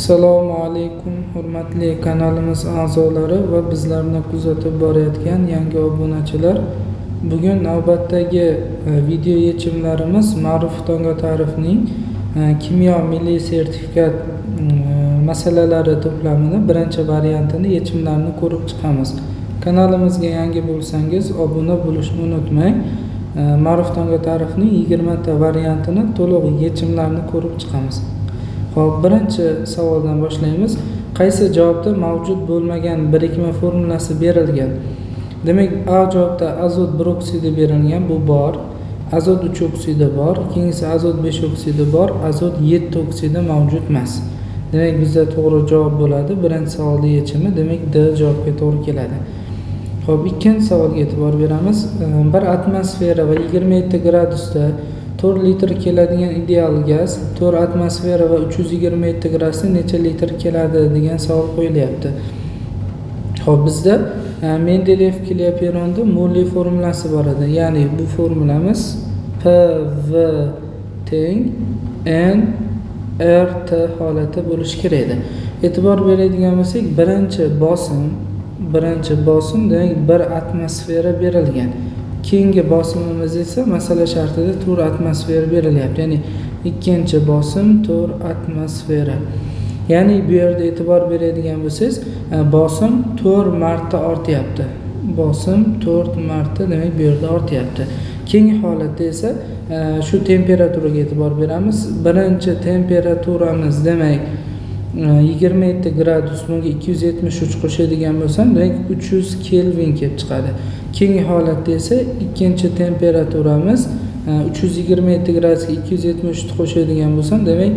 Assalomu alaykum, hurmatli kanalimiz a'zolari va bizlarni kuzatib borayotgan yangi obunachilar. Bugun navbatdagi video yechimlarimiz Ma'ruf Tongotarivning kimyo milliy sertifikat masalalari to'plamini birinchi variantini yechimlarini ko'rib chiqamiz. Kanalimizga yangi bo'lsangiz, obuna bo'lishni unutmang. Ma'ruf Tongotarivning 20 ta variantini to'liq yechimlarini ko'rib chiqamiz. Xo'p, birinchi savoldan boshlaymiz. Qaysi javobda mavjud bo'lmagan birikma formulasi berilgan? Demak, A javobda azot 1 oksidi berilgan, bu bor. Azot 3 oksidi bor, keyingisi azot 5 oksidi bor, azot 7 oksidi mavjud emas. Demak, bizda to'g'ri javob bo'ladi. Birinchi savolning yechimi, demak, D javobga to'g'ri keladi. Xo'p, ikkinchi savolga e'tibor beramiz. 1 atmosfera va 27 gradusda 4 litr keladigan ideal gaz 4 atmosfera va 327 gradusda necha litr keladi degan savol qo'yilyapti. Xo'p, bizda Mendeleyev Kliaperonni molli formulasi bor edi. Ya'ni bu formulamiz PV teng N RT holati bo'lishi kerak edi. E'tibor beradigan bo'lsak, birinchi bosim demak 1 atmosfera berilgan. Keyingi bosimimiz esa masala shartida 4 atmosfera berilyapti. Ya'ni ikkinchi bosim 4 atmosfera. Ya'ni bu yerda e'tibor beradigan bo'lsangiz, bosim 4 marta ortyapti. Bosim 4 marta demak bu yerda ortyapti. Keyingi holatda esa shu temperaturaga e'tibor beramiz. Birinchi temperaturamiz demak 27 gradus, bunga 273 qo'shadigan bo'lsam, demak 300 kelvin kelib chiqadi. Keyingi holatda esa ikkinchi temperaturamiz 327 gradusga 273 qo'shadigan bo'lsam, demak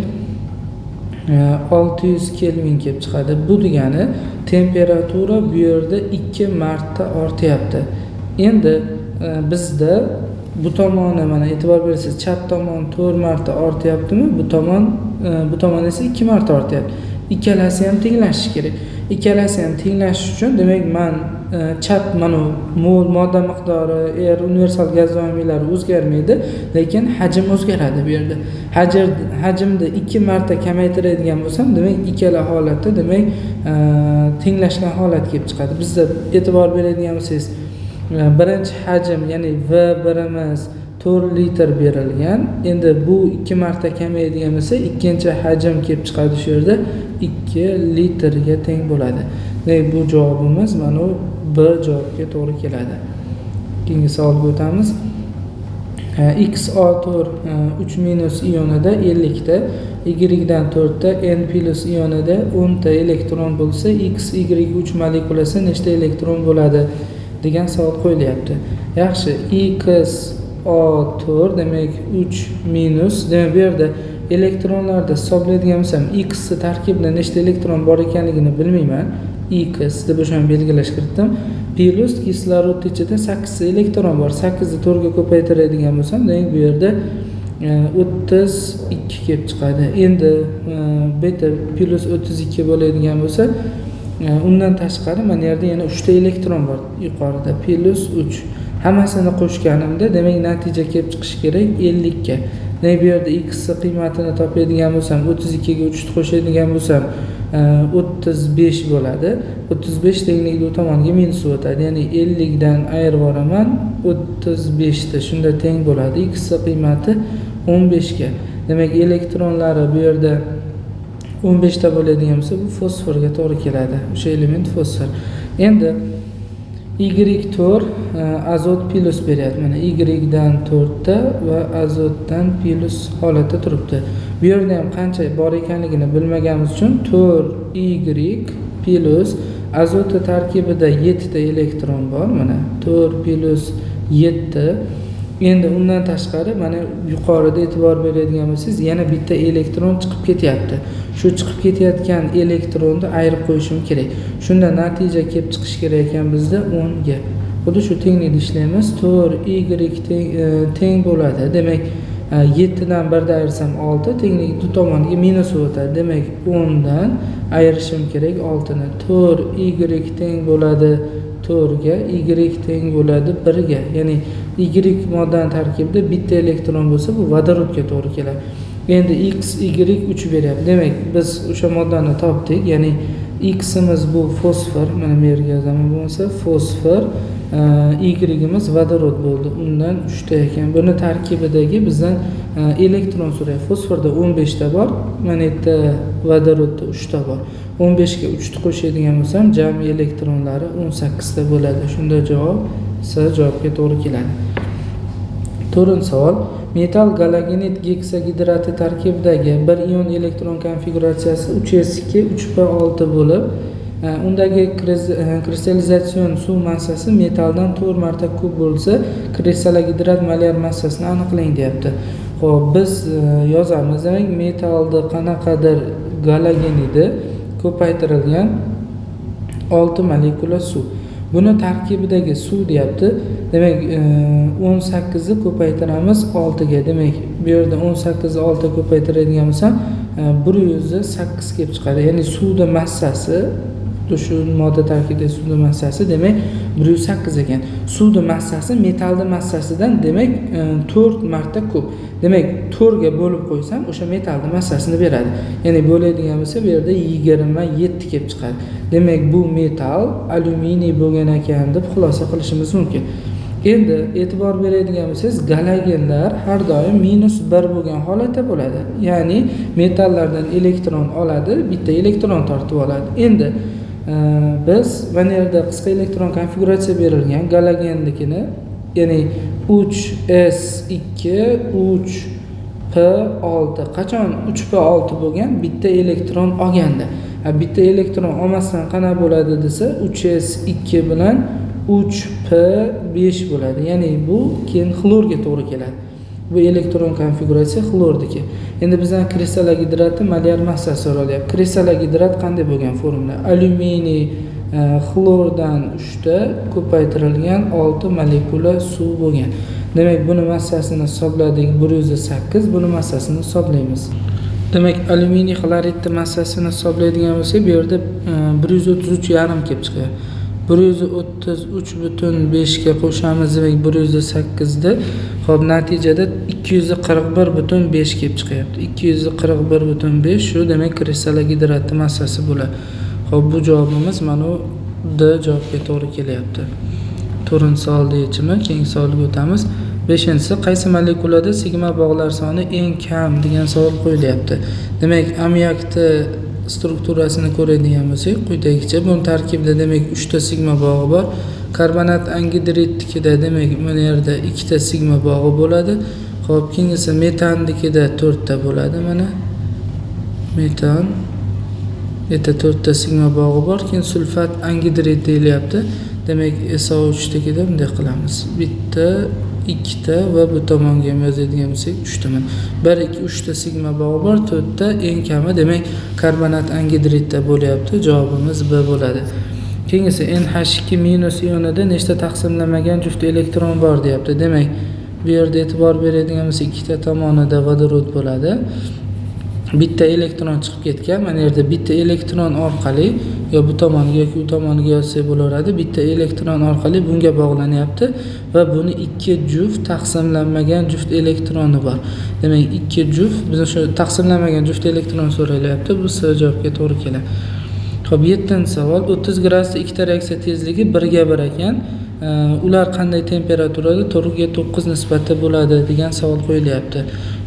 600 kelvin kelib chiqadi. Bu degani temperatura bu yerda 2 marta ortyapti. Endi bizda bu tomoni, mana e'tibor bersangiz, chap tomon 4 marta ortyaptimi? Bu tomon esa 2 marta ortyapti. Ikkalasi ham tenglashishi kerak. Ikkalasi ham tenglashishi uchun demak man chap mana mol modda miqdori, R universal gaz doimiylari o'zgarmaydi, lekin hajm o'zgaradi bu yerda. Hajmni 2 marta kamaytiradigan bo'lsam, demak ikkala holatda demak tenglashgan holat kelib chiqadi. Bizda e'tibor beradigan bo'lsangiz, birinchi hajm, ya'ni V birimiz 4 litr berilgan. Endi bu 2 marta kamayadigan bo'lsa, ikkinchi hajm kelib chiqadi shu yerda 2 litrga teng bo'ladi. Demak, bu javobimiz mana bu B javobga to'g'ri keladi. Keyingi savolga o'tamiz. XO4 3 minus ionida 50 ta, Y dan 4 ta, N plus ionida 10 ta elektron bo'lsa, X Y3 molekulasi nechta elektron bo'ladi degan savol qo'yilyapti. Yaxshi, XO4 demak 3 minus, demak bu yerda elektronlarda hisoblaydigan bo'lsam, X tarkibida nechta elektron bor ekanligini bilmayman. X deb o'shani belgilash kiritdim. Plus kislorod ichida 8 elektron bor. 8 ni 4 ga ko'paytiradigan bo'lsam, demak bu yerda 32 kelib chiqadi. Endi bu yerda plus 32 bo'ladigan bo'lsa, undan tashqari mana yerda yana 3 ta elektron bor yuqorida, plus 3. Hammasini qo'shganimda demak natija kelib chiqishi kerak 50 ga. Demak bu yerda x qiymatini topadigan bo'lsam, 32 ga 3 ni qo'shadigan bo'lsam, 35 bo'ladi. 35 tenglikni u tomonga minus o'tadi. Ya'ni 50 dan ayirib yuboraman 35 ta, shunda teng bo'ladi x qiymati 15 ga. Demak, elektronlari bu yerda 15 ta bo'ladigan bo'lsa, bu fosforga to'g'ri keladi. O'sha element fosfor. Endi Y4 azot plus beryapti. Mana Y dan 4 ta va azotdan plus holatda turibdi. Bu yerda ham qancha bor ekanligini bilmaganimiz uchun 4Y plus azoti tarkibida 7 ta elektron bor. Mana 4 plus 7. Endi undan tashqari mana yuqorida e'tibor beradigan bo'lsangiz, yana bitta elektron chiqib ketyapti. Shu chiqib ketayotgan elektronni ayirib qo'yishim kerak. Shunda natija kelib chiqishi kerak ekan bizda 10 ga. Xuddi shu tenglikni ishlaymiz. 4Y teng bo'ladi. Demak, 7 dan 1 ni ayirsam 6, tenglik ikki tomonga minus o'tadi. Demak, 10 dan ayirishim kerak 6 ni. 4Y teng bo'ladi 4 ga, Y teng bo'ladi 1 ga. Ya'ni Y moddani tarkibida bitta elektron bo'lsa, bu vodorodga to'g'ri keladi. Endi X, Y 3 beryapti. Demak, biz o'sha moddani topdik. Ya'ni X'imiz bu fosfor, mana bu yerga yozaman bo'lmasa fosfor, Y'imiz vodorod bo'ldi. Undan 3 ta ekan. Buni tarkibidagi bizdan elektron so'rayapti. Fosforda 15 ta bor, mana yerda vodorodda 3 ta bor. 15 ga 3 ni qo'shadigan bo'lsam, jami elektronlari 18 ta bo'ladi. Shunda javob C javobga to'g'ri keladi. To'rtinchi savol. Metal galogenid geksagidrati tarkibidagi bir ion elektron konfiguratsiyasi 3s2 3p6 bo'lib, undagi kristallizatsion suv massasi metaldan 4 marta ko'p bo'lsa, kristallogidrat molyar massasini aniqlang deyapti. Xo'p, biz yozamiz. Demak, metalni qanaqadir galogenidi ko'paytirilgan 6 molekula suv. Buni tarkibidagi suv deyapti. Demak, 18 ni ko'paytiramiz 6 ga. Demak, bu yerda 18 ni 6 ga ko'paytiradigan bo'lsam, 108 kelib chiqadi. Ya'ni suvning massasi, shu modda tarkibidagi suvning massasi demak 108 ekan. Suvning massasi metalning massasidan demak 4 marta ko'p. Demak, 4 ga bo'lib qo'ysam, o'sha metalning massasini beradi. Ya'ni bo'ladigan bo'lsa, bu yerda 27 kelib chiqadi. Demak, bu metal alyuminiy bo'lgan ekan deb xulosa qilishimiz mumkin. Endi e'tibor beradigan bo'lsangiz, galogenlar har doim -1 bo'lgan holatda bo'ladi. Ya'ni metallardan elektron oladi, bitta elektron tortib oladi. Endi biz mana yerda qisqa elektron konfiguratsiya berilgan galogennikini, ya'ni 3s2 3p6. Qachon 3p6 bo'lgan? Bitta elektron olganda. Bitta elektron olmasdan qana bo'ladi desa, 3s2 bilan 3p5 bo'ladi. Ya'ni bu keyin xlorga to'g'ri keladi. Bu elektron konfiguratsiya xlordiki. Endi bizdan kristallogidratni molyar massasi so'ralyapti. Kristallogidrat qanday bo'lgan formula? Alyuminiy xlordan 3 ta ko'paytirilgan 6 molekula suv bo'lgan. Demak, buni massasini hisobladik 108, buni massasini hisoblaymiz. Demak, alyuminiy xloridni massasini hisoblaydigan bo'lsak, bu yerda 133,5 kelib chiqadi. 133,5 ga qo'shamiz, demak 108 ni. Xo'p, natijada 241,5 kelib chiqyapti. 241,5 shu demak kristallogidratning massasi bo'ladi. Xo'p, bu javobimiz mana bu D javobga to'g'ri kelyapti. To'rtinchi savolni yechimi, keyingi savolga o'tamiz. Beshinchisi, qaysi molekulada sigma bog'lar soni eng kam degan savol qo'yilyapti. Demak, ammiakni strukturasini ko'radigan bo'lsak, quyidagicha. Buni tarkibida demak 3 ta sigma bog'i bor. Karbonat angidridnikida demak mana yerda 2 ta sigma bog'i bo'ladi. Xo'p, keyingisi metannikida 4 ta bo'ladi mana. Metan yerda 4 ta sigma bog'i bor. Keyin sulfat angidrid deyilyapti. Demak, SO3 nikida bunday qilamiz. Bitta, ikkita va bu tomonga ham yozadigan bo'lsak 3 ta mana. 1 2 3 ta sigma bog'i bor, 4 ta eng kami demak karbonat angidridda bo'lyapti. Javobimiz B bo'ladi. Keyingisi NH2 minus ionida nechta taqsimlanmagan juft elektron bor deyapti. Demak, bu yerda e'tibor beradigan bo'lsak, ikkita tomonida vodorod bo'ladi. Bitta elektron chiqib ketgan. Mana yerda bitta elektron orqali yo bu tomonga yoki u tomonga yozsak bo'laveradi. Bitta elektron orqali bunga bog'lanyapti va buni 2 juft taqsimlanmagan juft elektroni bor. Demak, 2 juft, biz o'sha taqsimlanmagan juft elektron so'ralyapti. Bu C javobga to'g'ri keladi. Xo'p, 7-savol. 30 gradusda ikkita reaksiya tezligi 1ga 1 ekan. Ular qanday temperaturada 4ga 9 nisbatda bo'ladi degan savol qo'yilyapti.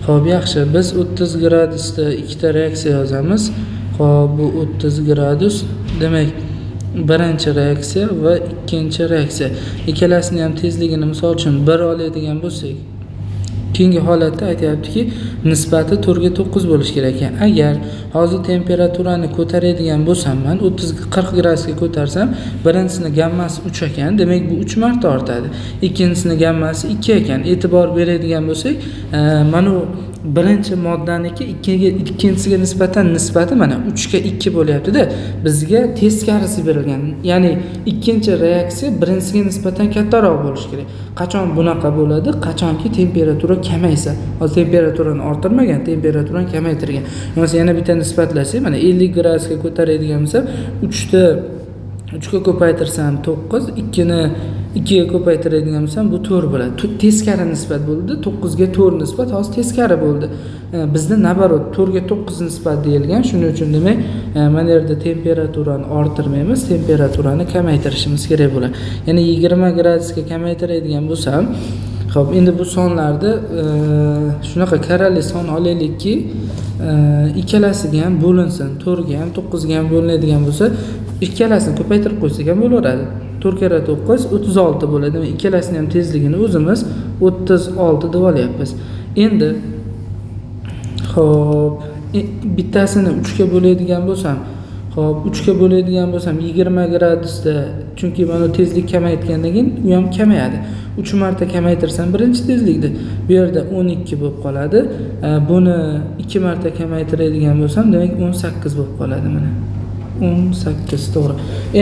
Xo'p, yaxshi. Biz 30 gradusda ikkita reaksiya yozamiz. Xo'p, bu 30 gradus. Demak, birinchi reaksiya va ikkinchi reaksiya. Ikkalasini ham tezligini misol uchun 1 oladigan bo'lsak, keyingi holatda aytyaptiki, nisbati 4ga 9 bo'lishi kerak ekan. Agar hozir temperaturani ko'taradigan bo'lsam, men 30-40 gradusga ko'tarsam, birinchisini gammasi 3 ekan, demak bu 3 marta ortadi. Ikkinchisini gammasi 2 ekan. E'tibor beradigan bo'lsak, mana bu birinchi moddaniki ikkinchisiga nisbatan nisbati mana 3ga 2 bo'lyapti-da. Bizga teskarisi berilgan. Ya'ni ikkinchi reaksiya birinchisiga nisbatan kattaroq bo'lishi kerak. Qachon bunaqa bo'ladi? Qachonki temperatura kamaysa. Hozir temperaturani orttirmagan, temperaturani kamaytirgan. Bo'lmasa yana bitta nisbatlasak, mana 50 gradusga ko'taradigan bo'lsa, 3 ga ko'paytirsam 9, 2 ni 2 ga ko'paytiradigan bo'lsam, bu 4 bo'ladi. Teskari nisbat bo'ldi. 9 ga 4 nisbat hozir teskari bo'ldi. Bizda naborot 4 ga 9 nisbat deyilgan. Shuning uchun demak, mana yerda temperaturani orttirmaymiz, temperaturani kamaytirishimiz kerak bo'ladi. Ya'ni 20 gradusga kamaytiradigan bo'lsam, xo'p, endi bu sonlarni shunaqa karali son olaylikki, ikkalasiga ham bo'linsin. 4 ga ham 9 ga ham bo'linadigan bo'lsa, ikkalasini ko'paytirib qo'ysak ham bo'laveradi. 4 karra 9 36 bo'ladi. Demak, ikkalasini ham tezligini o'zimiz 36 deb olyapmiz. Endi xo'p, bittasini 3 ga bo'ladigan bo'lsam, xo'p, 3 ga bo'ladigan bo'lsam 20 gradusda, chunki mana tezlik kamayotgandan keyin u ham kamayadi. 3 marta kamaytirsam birinchi tezlikni bu yerda 12 bo'lib qoladi. Buni 2 marta kamaytiradigan bo'lsam, demak 18 bo'lib qoladi mana. 18 to'g'ri.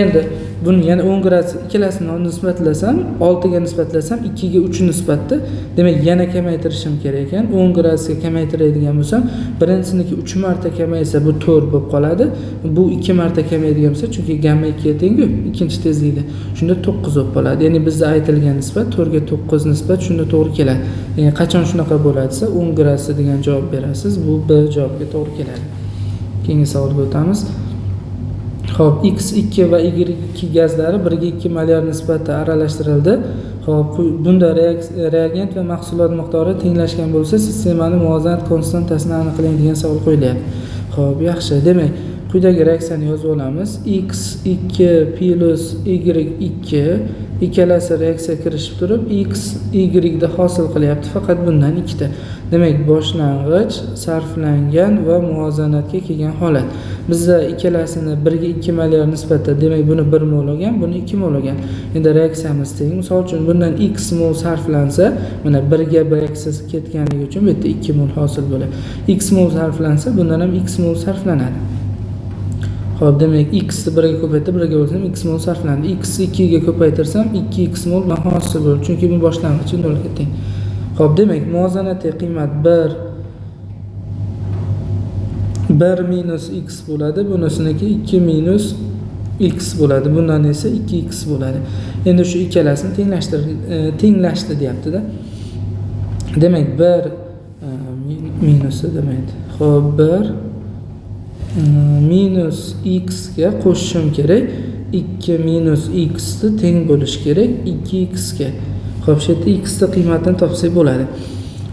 Endi buni yana 10 gradus ikkalasini nisbatlasam, 6 ga nisbatlasam 2 ga 3 nisbatda, demak yana kamaytirishim kerak ekan. 10 gradusga kamaytiradigan bo'lsam, birinchisiniki 3 marta kamaysa bu 4 bo'lib qoladi. Bu 2 marta kamayadigan bo'lsa, chunki gamma 2 ga teng-ku ikkinchi tezlikda. Shunda 9 bo'lib qoladi. Ya'ni bizda aytilgan nisbat 4 ga 9 nisbat shunda to'g'ri keladi. Ya'ni qachon shunaqa bo'ladi desa, 10 gradus degan javob berasiz. Bu B javobga to'g'ri keladi. Keyingi savolga o'tamiz. Xo'p, X2 va Y2 gazlari 1 ga 2 molyar nisbatda aralashtirildi. Xo'p, bunda reagent va mahsulot miqdori tenglashgan bo'lsa, sistemani muvozanat konstantasini aniqlang degan savol qo'yilyapti. Xo'p, yaxshi. Demak, quyidagi reaksiyani yozib olamiz. X2 plus Y2 ikkalasi reaksiya kirishib turib X Y ni hosil qilyapti, faqat bundan ikkita. Demak, boshlang'ich, sarflangan va muvozanatga kelgan holat. Bizda ikkalasini 1 ga 2 molyar nisbatda, demak buni 1 mol olgan, buni 2 mol olgan. Endi reaksiyamiz teng. Misol uchun bundan X mol sarflansa, mana 1 ga 1 reaksiyasi ketganligi uchun bu yerda 2 mol hosil bo'ladi. X mol sarflansa, bundan ham X mol sarflanadi. Xo'p, demak x ni 1 ga ko'paytirib 1 ga bo'lsam x mol sarflandi. X 2 ga ko'paytirsam 2x mol bilan hosil bo'ladi, chunki bu boshlang'ichi 0 ga teng. Xo'p, demak muvozanatdagi qiymat 1 minus x bo'ladi. Bunisiniki 2 minus x bo'ladi. Bundan esa 2x bo'ladi. Endi shu ikkalasini tenglashdi deyapti-da. Demak 1 minusi demaydi. Xo'p, 1 minus x ga qo'shishim kerak. 2 minus x ni teng bo'lishi kerak 2x ga. Xo'p, shu yerda x ni qiymatini topsak bo'ladi.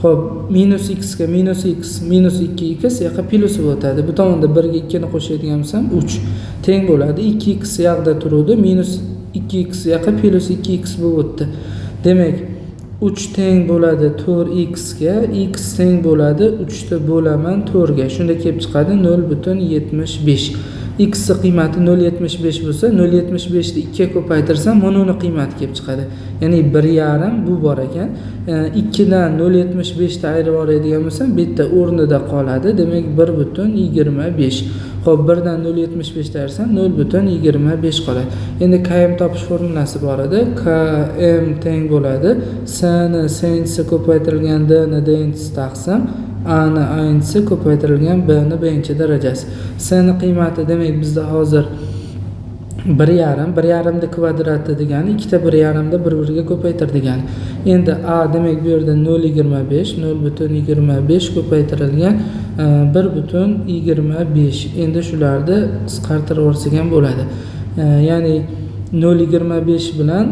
Xo'p, minus x ga minus x minus 2x yoqqa plusi o'tadi. Bu tomonda 1 ga 2 ni qo'shadigan bo'lsam 3 teng bo'ladi. 2x yoqda turuvdi, minus 2x yoqqa plus 2x bo'lib o'tdi. Demak, 3 teng bo'ladi 4x ga, x teng bo'ladi 3 ta bo'laman 4 ga. Shunda kelib chiqadi 0.75. X qiymati 0.75 bo'lsa, 0.75 ni 2 ga ko'paytirsam, mana uni qiymati kelib chiqadi. Ya'ni 1.5 bu bor ekan. 2 dan 0.75 ni ayirib oladigan bo'lsam, bu yerda o'rnida qoladi. Demak, 1.25. Xo'p, 1 dan 0.75 ni ayirsam 0.25 qoladi. Endi Km topish formulasi bor edi. Km teng bo'ladi S ni S ko'paytirilgan D ni D taqsim A ni A ko'paytirilgan B ni B darajasi. S ni qiymati demak bizda hozir 1.5, 1.5 kvadrati degani ikkita 1.5 ni bir-biriga ko'paytir degani. Endi A demak bu yerda 0.25, 0.25 ko'paytirilgan 1.25. Endi shularni qisqartirib yuborsak ham bo'ladi. Ya'ni 0.25 bilan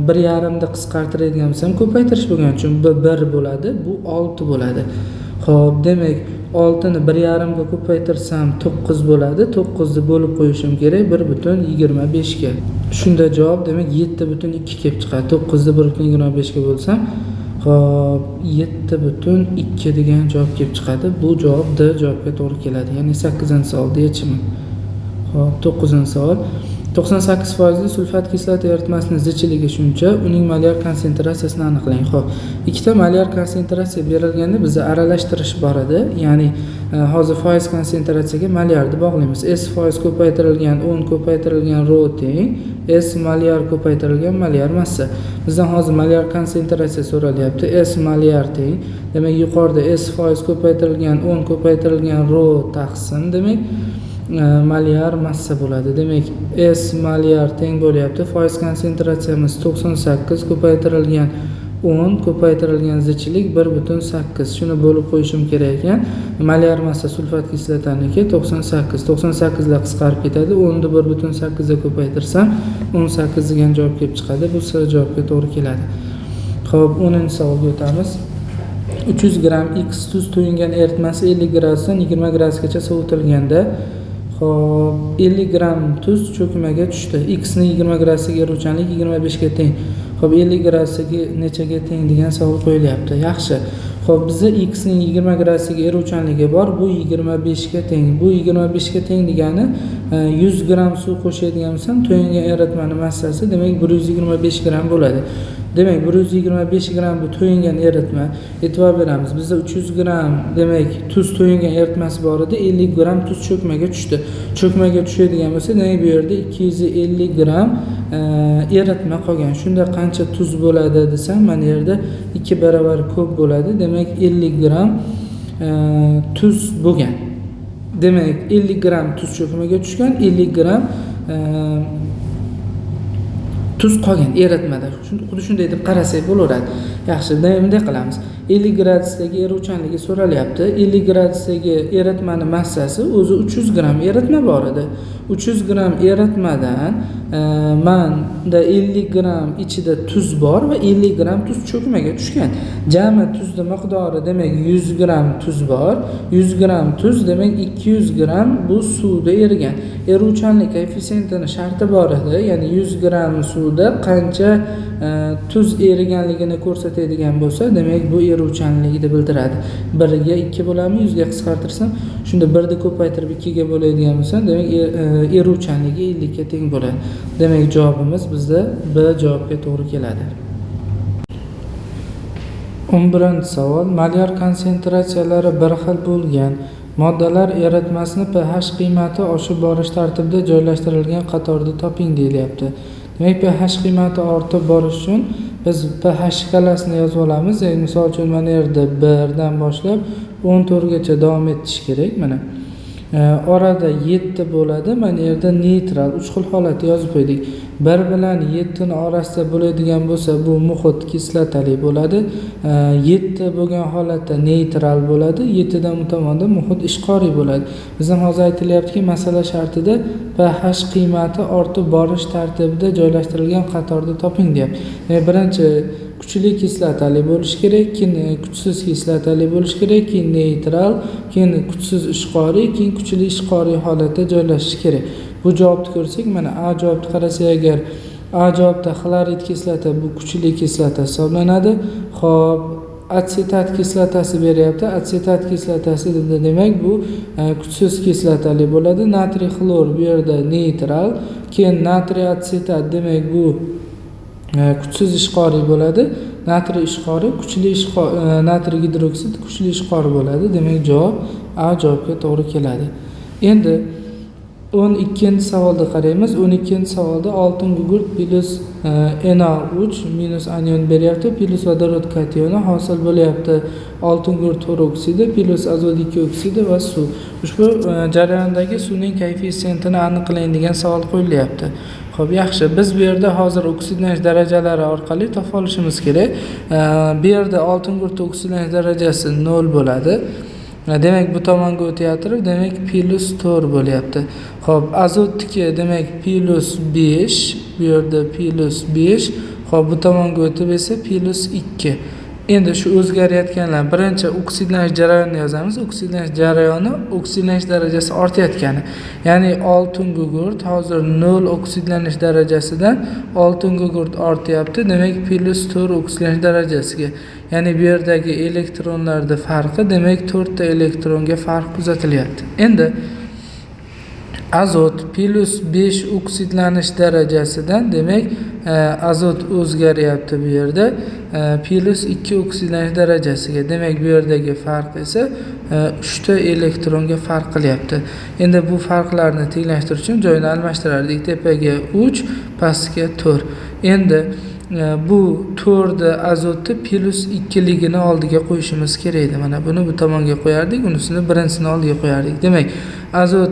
1.5 ni qisqartiradigan bo'lsam ko'paytirish bo'lgani uchun bu 1 bo'ladi, bu 6 bo'ladi. Xo'p, demak 6 ni 1.5 ga ko'paytirsam 9 bo'ladi. 9 ni bo'lib qo'yishim kerak 1.25 ga. Shunda javob demak 7.2 kelib chiqadi. 9 ni 1.25 ga bo'lsam, xo'p, 7.2 degan javob kelib chiqadi. Bu javob D javobga to'g'ri keladi. Ya'ni 8-savolda yechimi. Xo'p, 9-savol. 98% sulfat kislota eritmasining zichligi shuncha, uning molyar konsentratsiyasini aniqlang. Xo'p, ikkita molyar konsentratsiya berilganda bizda aralashtirish bor edi. Ya'ni hozir foiz konsentratsiyaga molyarni bog'laymiz. S foiz ko'paytirilgan 10 ko'paytirilgan rho teng S molyar ko'paytirilgan molyar massa. Bizdan hozir molyar konsentratsiya so'ralyapti. S molyar teng, demak yuqorida S foiz ko'paytirilgan 10 ko'paytirilgan rho taqsim, demak molyar massa bo'ladi. Demak, S molyar teng bo'lyapti. Foiz konsentratsiyamiz 98 ko'paytirilgan 10 ko'paytirilgan zichlik 1,8. Shuni bo'lib qo'yishim kerak ekan. Molyar massa sulfat kislotaniki 98. 98 lar qisqarib ketadi. 10 ni 1,8 ga ko'paytirsam 18 degan javob kelib chiqadi. Bu S javobga to'g'ri keladi. Xo'p, 10-savolga o'tamiz. 300 gramm X tuz to'yingan eritmasi 50 gradusdan 20 gradusgacha sovitilganda, xo'p, 50 gramm tuz cho'kmaga tushdi. X ni 20 gradusga eruvchanlik 25 ga teng. Xo'p, 50 gradusga nechaga teng degan savol qo'yilyapti. Yaxshi. Xo'p, bizda X ning 20 gradusga eruvchanligi bor. Bu 25 ga teng. Bu 25 ga teng degani 100 gramm suv qo'shadigan bo'lsam, to'yingan eritmaning massasi demak 125 gramm bo'ladi. Demak, 125 gramm bu to'yingan eritma. E'tibor beramiz. Bizda 300 gramm demak tuz to'yingan eritmasi bor edi. 50 gramm tuz cho'kmaga tushdi. Cho'kmaga tushadigan bo'lsa, demak bu yerda 250 gramm eritma qolgan. Shunda qancha tuz bo'ladi desam, mana yerda 2 barobar ko'p bo'ladi. Demak, 50 gramm tuz bo'lgan. Demak, 50 gramm tuz cho'kmaga tushgan, 50 gramm tuz qolgan eritmada. Xuddi shunday deb qarasak bo'laveradi. Yaxshi, bunday qilamiz. 50 gradusdagi eruvchanligi so'ralyapti. 50 gradusdagi eritmani massasi o'zi 300 gramm eritma bor edi. 300 gramm eritmadan manda 50 gramm ichida tuz bor va 50 gramm tuz cho'kmaga tushgan. Jami tuzni miqdori demak 100 gramm tuz bor. 100 gramm tuz demak 200 gramm bu suvda erigan. Eruvchanlik koeffitsiyentini sharti bor edi. Ya'ni 100 gramm suvda qancha tuz eriganligini ko'rsatadigan bo'lsa, demak bu eruvchanlikni bildiradi. 1 ga 2 bo'ladimi? 100 ga qisqartirsam, shunda 1 ni ko'paytirib 2 ga bo'ladigan bo'lsam, demak eruvchanligi 50 ga teng bo'ladi. Demak, javobimiz bizda B javobga to'g'ri keladi. 11-savol. Molyar konsentratsiyalari bir xil bo'lgan moddalar eritmasini pH qiymati oshib borish tartibida joylashtirilgan qatorda toping deyilyapti. Demak, pH qiymati ortib borish uchun biz pH shkalasini yozib olamiz. Ya'ni misol uchun mana yerda 1 dan boshlab 14 gacha davom etishi kerak. Mana orada 7 bo'ladi. Mana yerda neytral 3 xil holatda yozib qo'ydik. 1 bilan 7 ni orasida bo'ladigan bo'lsa, bu muhit kislotali bo'ladi. 7 bo'lgan holatda neytral bo'ladi. 7 dan bu tomonda muhit ishqoriy bo'ladi. Bizdan hozir aytilyaptiki, masala shartida pH qiymati ortib borish tartibida joylashtirilgan qatorda toping deyapti. Demak, birinchi kuchli kislotali bo'lishi kerak, keyin kuchsiz kislotali bo'lishi kerak, keyin neytral, keyin kuchsiz ishqoriy, keyin kuchli ishqoriy holatda joylashishi kerak. Bu javobni ko'rsak, mana A javobni qarasak agar A javobda xlorid kislota bu kuchli kislota hisoblanadi. Xo'p, atsetat kislotasi beryapti. Atsetat kislotasi demak bu kuchsiz kislotali bo'ladi. Natriy xlor bu yerda neytral, keyin natriy atsetat demak bu kuchsiz ishqoriy bo'ladi. Natriy ishqori kuchli ishqor, natriy gidroksid kuchli ishqor bo'ladi. Demak, javob A javobga to'g'ri keladi. Endi 12-savolda qaraymiz. 12-savolda oltin gugurt plyus Na3 minus anion beryapti, plyus vodorod kationi hosil bo'lyapti. Oltin gugurt 4 oksidi plyus azot 2 oksidi va suv. Ushbu jarayondagi suvning koeffitsiyentini aniqlang degan savol qo'yilyapti. Xo'p, yaxshi. Biz bu yerda hozir oksidlanish darajalari orqali topa olishimiz kerak. Bu yerda oltin gugurt oksidlanish darajasi 0 bo'ladi. Demak, bu tomonga o'tayotib, demak plyus 4 bo'lyapti. Xo'p, azotniki demak plyus 5, bu yerda plyus 5. Xo'p, bu tomonga o'tib esa plyus 2. Endi shu o'zgarayotganlar, birinchi oksidlanish jarayonini yozamiz. Oksidlanish jarayoni oksidlanish darajasi ortayotgani. Ya'ni oltin gugurt hozir 0 oksidlanish darajasidan oltin gugurt ortyapti, demak plyus 4 oksidlanish darajasiga. Ya'ni bu yerdagi elektronlarda farqi, demak 4 ta elektronga farq kuzatilyapti. Endi azot plyus 5 oksidlanish darajasidan demak azot o'zgaryapti bu yerda plyus 2 oksidlanish darajasiga. Demak, bu yerdagi farq esa 3 ta elektronga farq qilyapti. Endi bu farqlarni tenglashtirish uchun joyini almashtirardik. Tepaga 3, pastga 4. Endi bu 4 azotni plus 2ligini oldiga qo'yishimiz kerak edi. Mana buni bu tomonga qo'yardik, unisini birinchisini oldiga qo'yardik. Demak, azot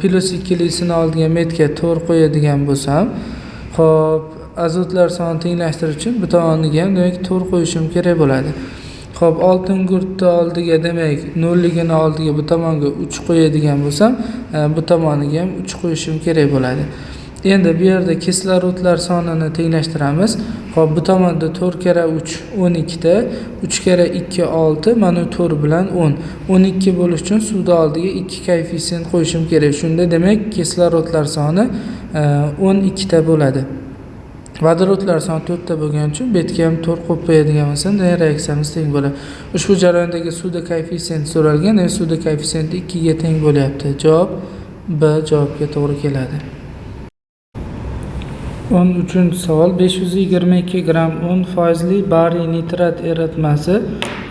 plus 2lisini oldiga metga 4 qo'yadigan bo'lsam, xo'p, azotlar sonini tenglashtirish uchun bu tomoniga ham demak 4 qo'yishim kerak bo'ladi. Xo'p, oltingugurtni oldiga demak 0ligini oldiga bu tomonga 3 qo'yadigan bo'lsam, bu tomoniga ham 3 qo'yishim kerak bo'ladi. Endi bu yerda kislorodlar sonini tenglashtiramiz. Xo'p, bu tomonda 4 karra 3 12 ta, 3 karra 2 6, mana 4 bilan 10. 12 bo'lish uchun suvni oldiga 2 koeffitsient qo'yishim kerak. Shunda demak kislorodlar soni 12 ta bo'ladi. Vodorodlar soni 4 ta bo'lgani uchun bu yerga ham 4 qo'yib qo'yadigan bo'lsam, demak reaksiyamiz teng bo'ladi. Ushbu jarayondagi suvda koeffitsient so'ralgan, demak suvda koeffitsiyenti 2 ga teng bo'lyapti. Javob B javobga to'g'ri keladi. 13-savol. 522 gramm 10% bariy nitrat eritmasi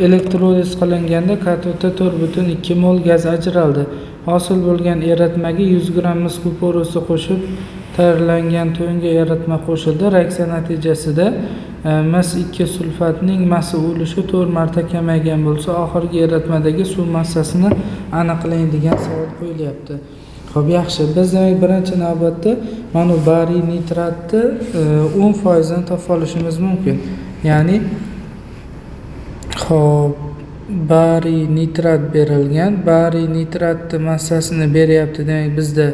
elektroliz qilinganda katodda 4,2 mol gaz ajraldi. Hosil bo'lgan eritmaga 100 gramm mis kuporosi qo'shib tayyorlangan to'yinga eritma qo'shildi. Reaksiya natijasida mis 2 sulfatning massa ulushi 4 marta kamaygan bo'lsa, oxirgi eritmadagi suv massasini aniqlang degan savol qo'yilyapti. Xo'p, yaxshi. Biz demak birinchi navbatda mana bu bariy nitratni 10% topib olishimiz mumkin. Ya'ni xo'p, bariy nitrat berilgan. Bariy nitratni massasini beryapti. Demak, bizda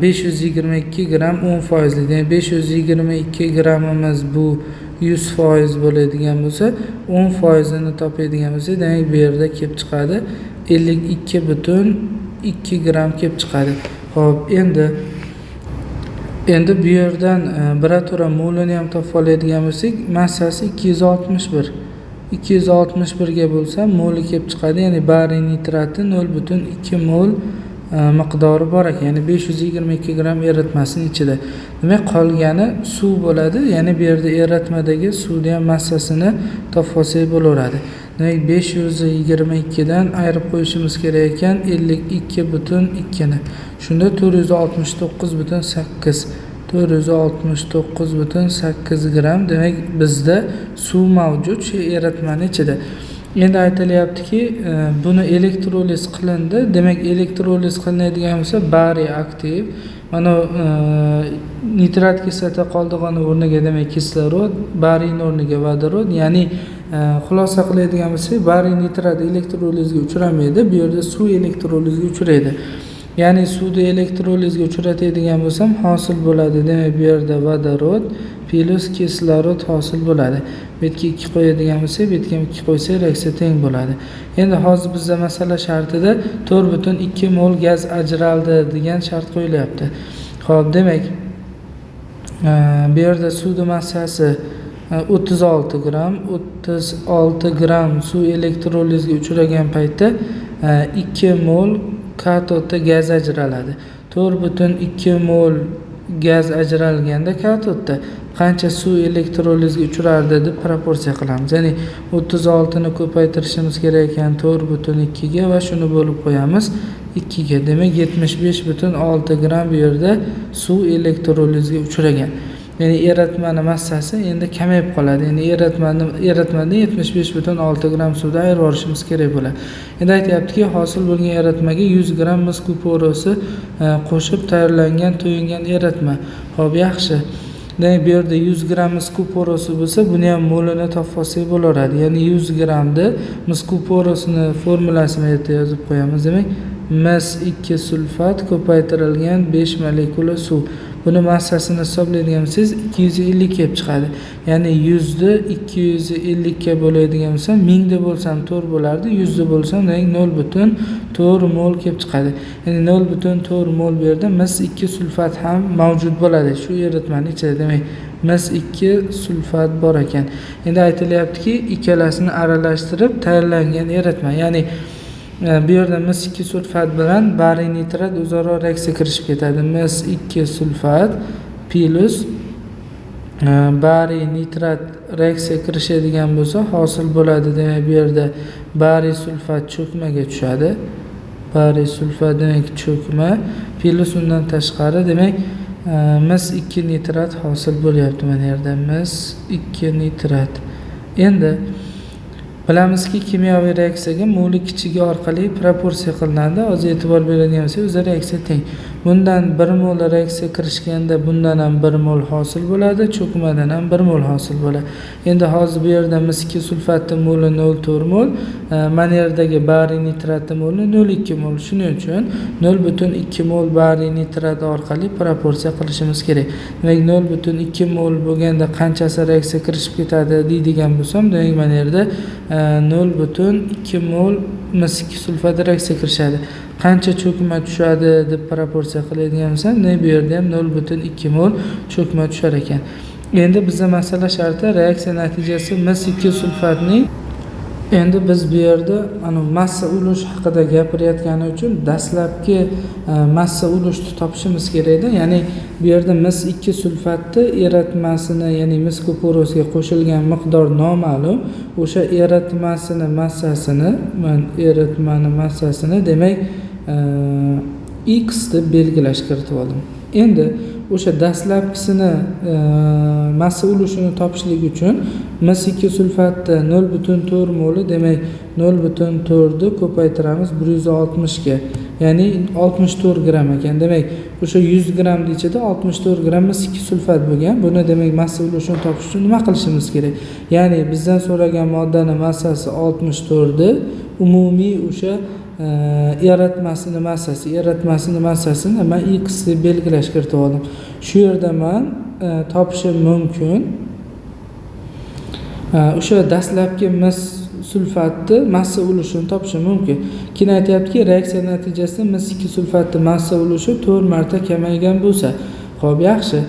522 gramm 10%. Demak, 522 grammimiz bu 100% bo'ladigan bo'lsa, 10%ni topadigan bo'lsak, demak bu yerda kelib chiqadi 52,2 gramm kelib chiqadi. Xo'p, endi bu yerdan birato'la molini ham topib oladigan bo'lsak, massasi 261. 261 ga bo'lsa moli kelib chiqadi, ya'ni bariy nitrati 0,2 mol miqdori bor ekan, ya'ni 522 gramm eritmasning ichida. Demak, qolgani suv bo'ladi, ya'ni bu yerda eritmadagi suvni ham massasini topib olsak bo'laveradi. Demak, 522 dan ayirib qo'yishimiz kerak ekan 52,2 ni. Shunda 469,8, 469,8 gramm demak bizda suv mavjud shu eritmani ichida. Endi aytilyaptiki, buni elektroliz qilindi. Demak, elektroliz qilinadigan bo'lsa, bariy aktiv. Mana nitrat kislota qoldig'ini o'rniga demak kislorod, bariyni o'rniga vodorod, ya'ni xulosa qiladigan bo'lsak, bariy nitrat elektrolizga uchramaydi, bu yerda suv elektrolizga uchraydi. Ya'ni suvni elektrolizga uchratadigan bo'lsam, hosil bo'ladi. Demak, bu yerda vodorod plus kislorod hosil bo'ladi. Bu yerga 2 qo'yadigan bo'lsak, bu yerga ham 2 qo'ysak, reaksiya teng bo'ladi. Endi hozir bizda masala shartida 4,2 mol gaz ajraldi degan shart qo'yilyapti. Xo'p, demak, bu yerda suvning massasi 36 gramm, 36 gramm suv elektrolizga uchragan paytda 2 mol katodda gaz ajraladi. 4,2 mol gaz ajralganda katodda qancha suv elektrolizga uchrardi deb proporsiya qilamiz. Ya'ni 36 ni ko'paytirishimiz kerak ekan 4,2 ga va shuni bo'lib qo'yamiz 2 ga. Demak, 75,6 gramm bu yerda suv elektrolizga uchragan. Ya'ni eritmani massasi endi kamayib qoladi. Ya'ni eritmadan 75,6 gramm suvni ayirib yuborishimiz kerak bo'ladi. Endi aytyaptiki, hosil bo'lgan eritmaga 100 gramm mis kuporosi qo'shib tayyorlangan to'yingan eritma. Xo'p, yaxshi. Demak, bu yerda 100 gramm mis kuporosi bo'lsa, buni ham molini topib olsak bo'laveradi. Ya'ni 100 grammda mis kuporosini formulasini bu yerda yozib qo'yamiz. Demak, mis 2 sulfat ko'paytirilgan 5 molekula suv. Buni massasini hisoblaydigan bo'lsangiz 250 kelib chiqadi. Ya'ni 100 ni 250 ga bo'ladigan bo'lsam, 1000 da bo'lsam 4 bo'lardi, 100 da bo'lsam demak 0,4 mol kelib chiqadi. Ya'ni 0,4 mol bu yerda mis 2 sulfat ham mavjud bo'ladi shu eritmaning ichida. Demak, mis 2 sulfat bor ekan. Endi aytilyaptiki, ikkalasini aralashtirib tayyorlangan eritma. Ya'ni bu yerda mis 2 sulfat bilan bariy nitrat o'zaro reaksiya kirishib ketadi. Mis 2 sulfat plus bariy nitrat reaksiya kirishadigan bo'lsa, hosil bo'ladi. Demak, bu yerda bariy sulfat cho'kmaga tushadi. Bariy sulfat demak cho'kma plus undan tashqari demak Mis 2 nitrat hosil bo'lyapti mana yerda. Mis 2 nitrat. Endi bilamizki, kimyoviy reaksiyaga moli kichigi orqali proporsiya qilinadi. Hozir e'tibor beradigan bo'lsak, o'zi reaksiya teng. Bundan 1 mol reaksiya kirishganda bundan ham 1 mol hosil bo'ladi, cho'kmadan ham 1 mol hosil bo'ladi. Endi hozir bu yerda mis 2 sulfatni moli 0,4 mol, mana yerdagi bariy nitratni moli 0,2 mol. Shuning uchun 0,2 mol bariy nitrat orqali proporsiya qilishimiz kerak. Demak, 0,2 mol bo'lganda qanchasi reaksiya kirishib ketadi deydigan bo'lsam, demak mana yerda 0,2 mol mis 2 sulfat reaksiya kirishadi. Qancha cho'kma tushadi deb proporsiya qiladigan bo'lsam, demak bu yerda ham 0,2 mol cho'kma tushar ekan. Endi bizda masala sharti reaksiya natijasi mis 2 sulfatning. Endi biz bu yerda ana massa ulush haqida gapirayotgani uchun dastlabki massa ulushni topishimiz kerakda. Ya'ni bu yerda mis 2 sulfatni eritmasini, ya'ni mis kuporosiga qo'shilgan miqdor noma'lum. O'sha eritmasini massasini, man eritmani massasini demak x deb belgilash kiritib oldim. Endi o'sha dastlabkisini massa ulushini topishlik uchun mis 2 sulfatni 0,4 moli, demak 0,4 ni ko'paytiramiz 160 ga, ya'ni 64 gramm ekan. Demak, o'sha 100 grammni ichida 64 gramm mis 2 sulfat bo'lgan. Buni demak massa ulushini topish uchun nima qilishimiz kerak? Ya'ni bizdan so'ragan moddani massasi 64 ni umumiy o'sha eritmasini massasi, eritmasini massasini man x deb belgilash kiritib oldim. Shu yerda man topishim mumkin o'sha dastlabki mis sulfatni massa ulushini topishim mumkin. Keyin aytyaptiki, reaksiya natijasida mis 2 sulfatni massa ulushi 4 marta kamaygan bo'lsa. Xo'p, yaxshi.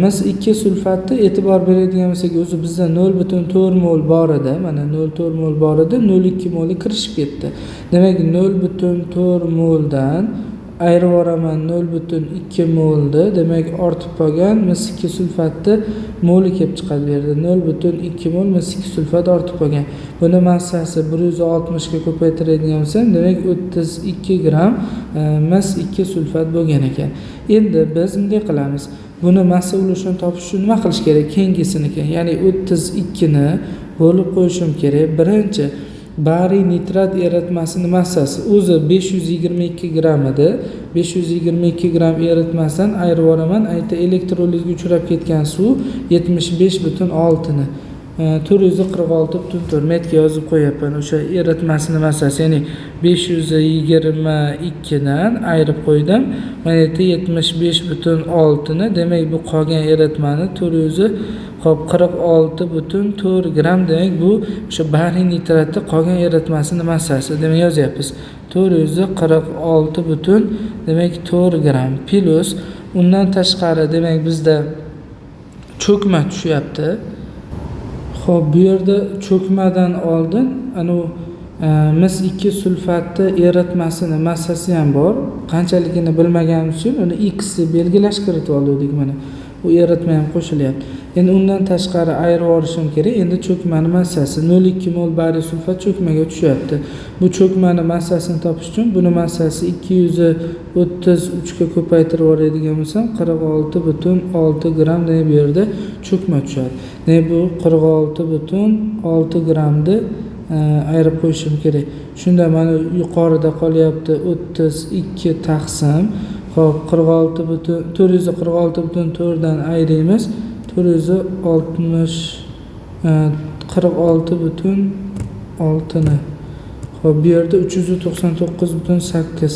Mis 2 sulfatni e'tibor beradigan bo'lsak, o'zi bizda 0,4 mol bor edi. Mana 0,4 mol bor edi, 0,2 moli kirishib ketdi. Demak, 0,4 moldan ayirib yuboraman 0,2 molni, demak ortib qolgan mis 2 sulfatni moli kelib chiqadi bu yerda. 0,2 mol mis 2 sulfat ortib qolgan. Buni massasi 160 ga ko'paytiradigan bo'lsam, demak 32 gramm mis 2 sulfat bo'lgan ekan. Endi biz bunday qilamiz. Buni massa ulushini topish uchun nima qilish kerak? Keyingisiniki, ya'ni 32 ni bo'lib qo'yishim kerak. Birinchi bariy nitrat eritmasini massasi o'zi 522 gramm edi. 522 gramm eritmasidan ayirib yuboraman ayta elektrolizga uchrab ketgan suv 75,6 ni. 446,4 metga yozib qo'yapman o'sha eritmasini massasi, ya'ni 522 dan ayirib qo'ydim. Mana yerda 75,6 ni, demak bu qolgan eritmani 446,4 gramm, demak bu o'sha bariy nitratni qolgan eritmasini massasi, demak yozyapmiz 446, demak 4 gramm plus undan tashqari demak bizda cho'kma tushyapti. Xo'p, bu yerda cho'kmadan oldin anavi mis 2 sulfatni eritmasini massasi ham bor. Qanchaligini bilmaganimiz uchun uni x deb belgilash kiritib oldik mana. U eritma ham qo'shilyapti. Endi undan tashqari ayirib yuborishim kerak. Endi cho'kmani massasi 0,2 mol bariy sulfat cho'kmaga tushyapti. Bu cho'kmani massasini topish uchun buni massasi 233 ga ko'paytirib yuboradigan bo'lsam, 46,6 gramm demak bu yerda cho'kma tushadi. Demak bu 46,6 grammni ayirib qo'yishim kerak. Shunda mana yuqorida qolyapti 32 taqsim. Xo'p, 446,4 dan ayiramiz 446,6 ni. Xo'p, bu yerda 399,8,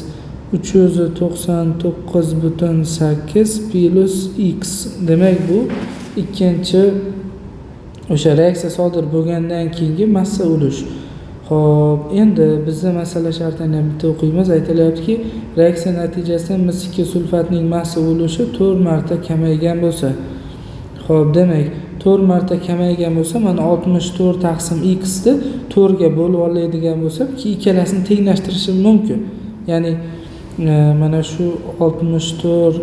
399,8 plus x. Demak, bu ikkinchi o'sha reaksiya sodir bo'lgandan keyingi massa ulush. Xo'p, endi bizda masala shartini ham bitta o'qiymiz. Aytilyaptiki, reaksiya natijasida mis 2 sulfatning massa ulushi 4 marta kamaygan bo'lsa. Xo'p, demak 4 marta kamaygan bo'lsa, mana 64 taqsim x ni 4 ga bo'lib oladigan bo'lsam, ikkalasini tenglashtirishim mumkin. Ya'ni mana shu 64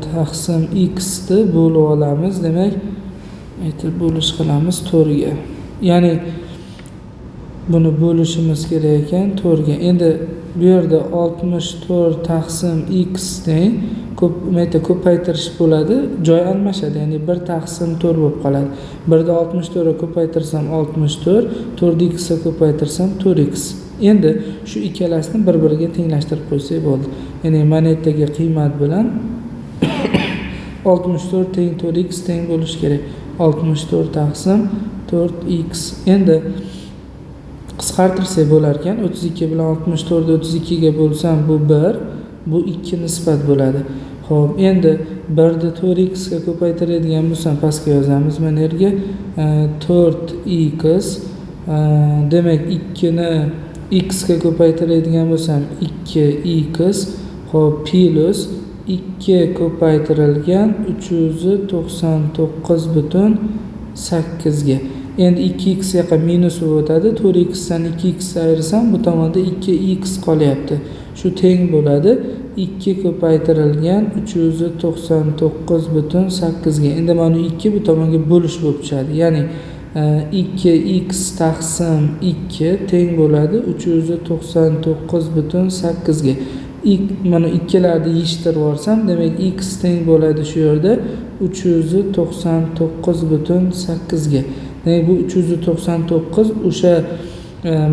taqsim x ni bo'lib olamiz. Demak, aytib bo'lish qilamiz 4 ga. Ya'ni Buni bo'lishimiz kerak ekan 4 ga. Endi bu yerda 64 taqsim x teng ko'p mayda ko'paytirish bo'ladi, joy almashadi, ya'ni 1 taqsim 4 bo'lib qoladi. 1 ni 64 ga ko'paytirsam 64, 4 x ga ko'paytirsam 4x. Endi shu ikkalasini bir-biriga tenglashtirib qo'ysak bo'ldi. Ya'ni mana yerdagi qiymat bilan 64 teng 4x teng bo'lishi kerak. 64 taqsim 4x. Endi qisqartirsak bo'lar ekan. 32 bilan 64 32 ga bo'lsam bu 1, bu 2 nisbat bo'ladi. Xo'p, endi 1 ni 4x ga ko'paytiradigan bo'lsam pastga yozamiz mana yerga 4x, demak 2 ni x ga ko'paytiradigan bo'lsam 2x, xo'p, plus 2 ko'paytirilgan 399,8 ga. Endi 2x yoqqa minus bo'lib o'tadi. 4x dan 2x ayirsam bu tomonda 2x qolyapti. Shu teng bo'ladi 2 ko'paytirilgan 399,8 ga. Endi mana 2 bu tomonga bo'lish bo'lib tushadi. Ya'ni 2x taqsim 2 teng bo'ladi 399,8 ga. Mana ikkilarni yeyishtirib yuborsam, demak x teng bo'ladi shu yerda 399,8 ga. Demak bu 399 o'sha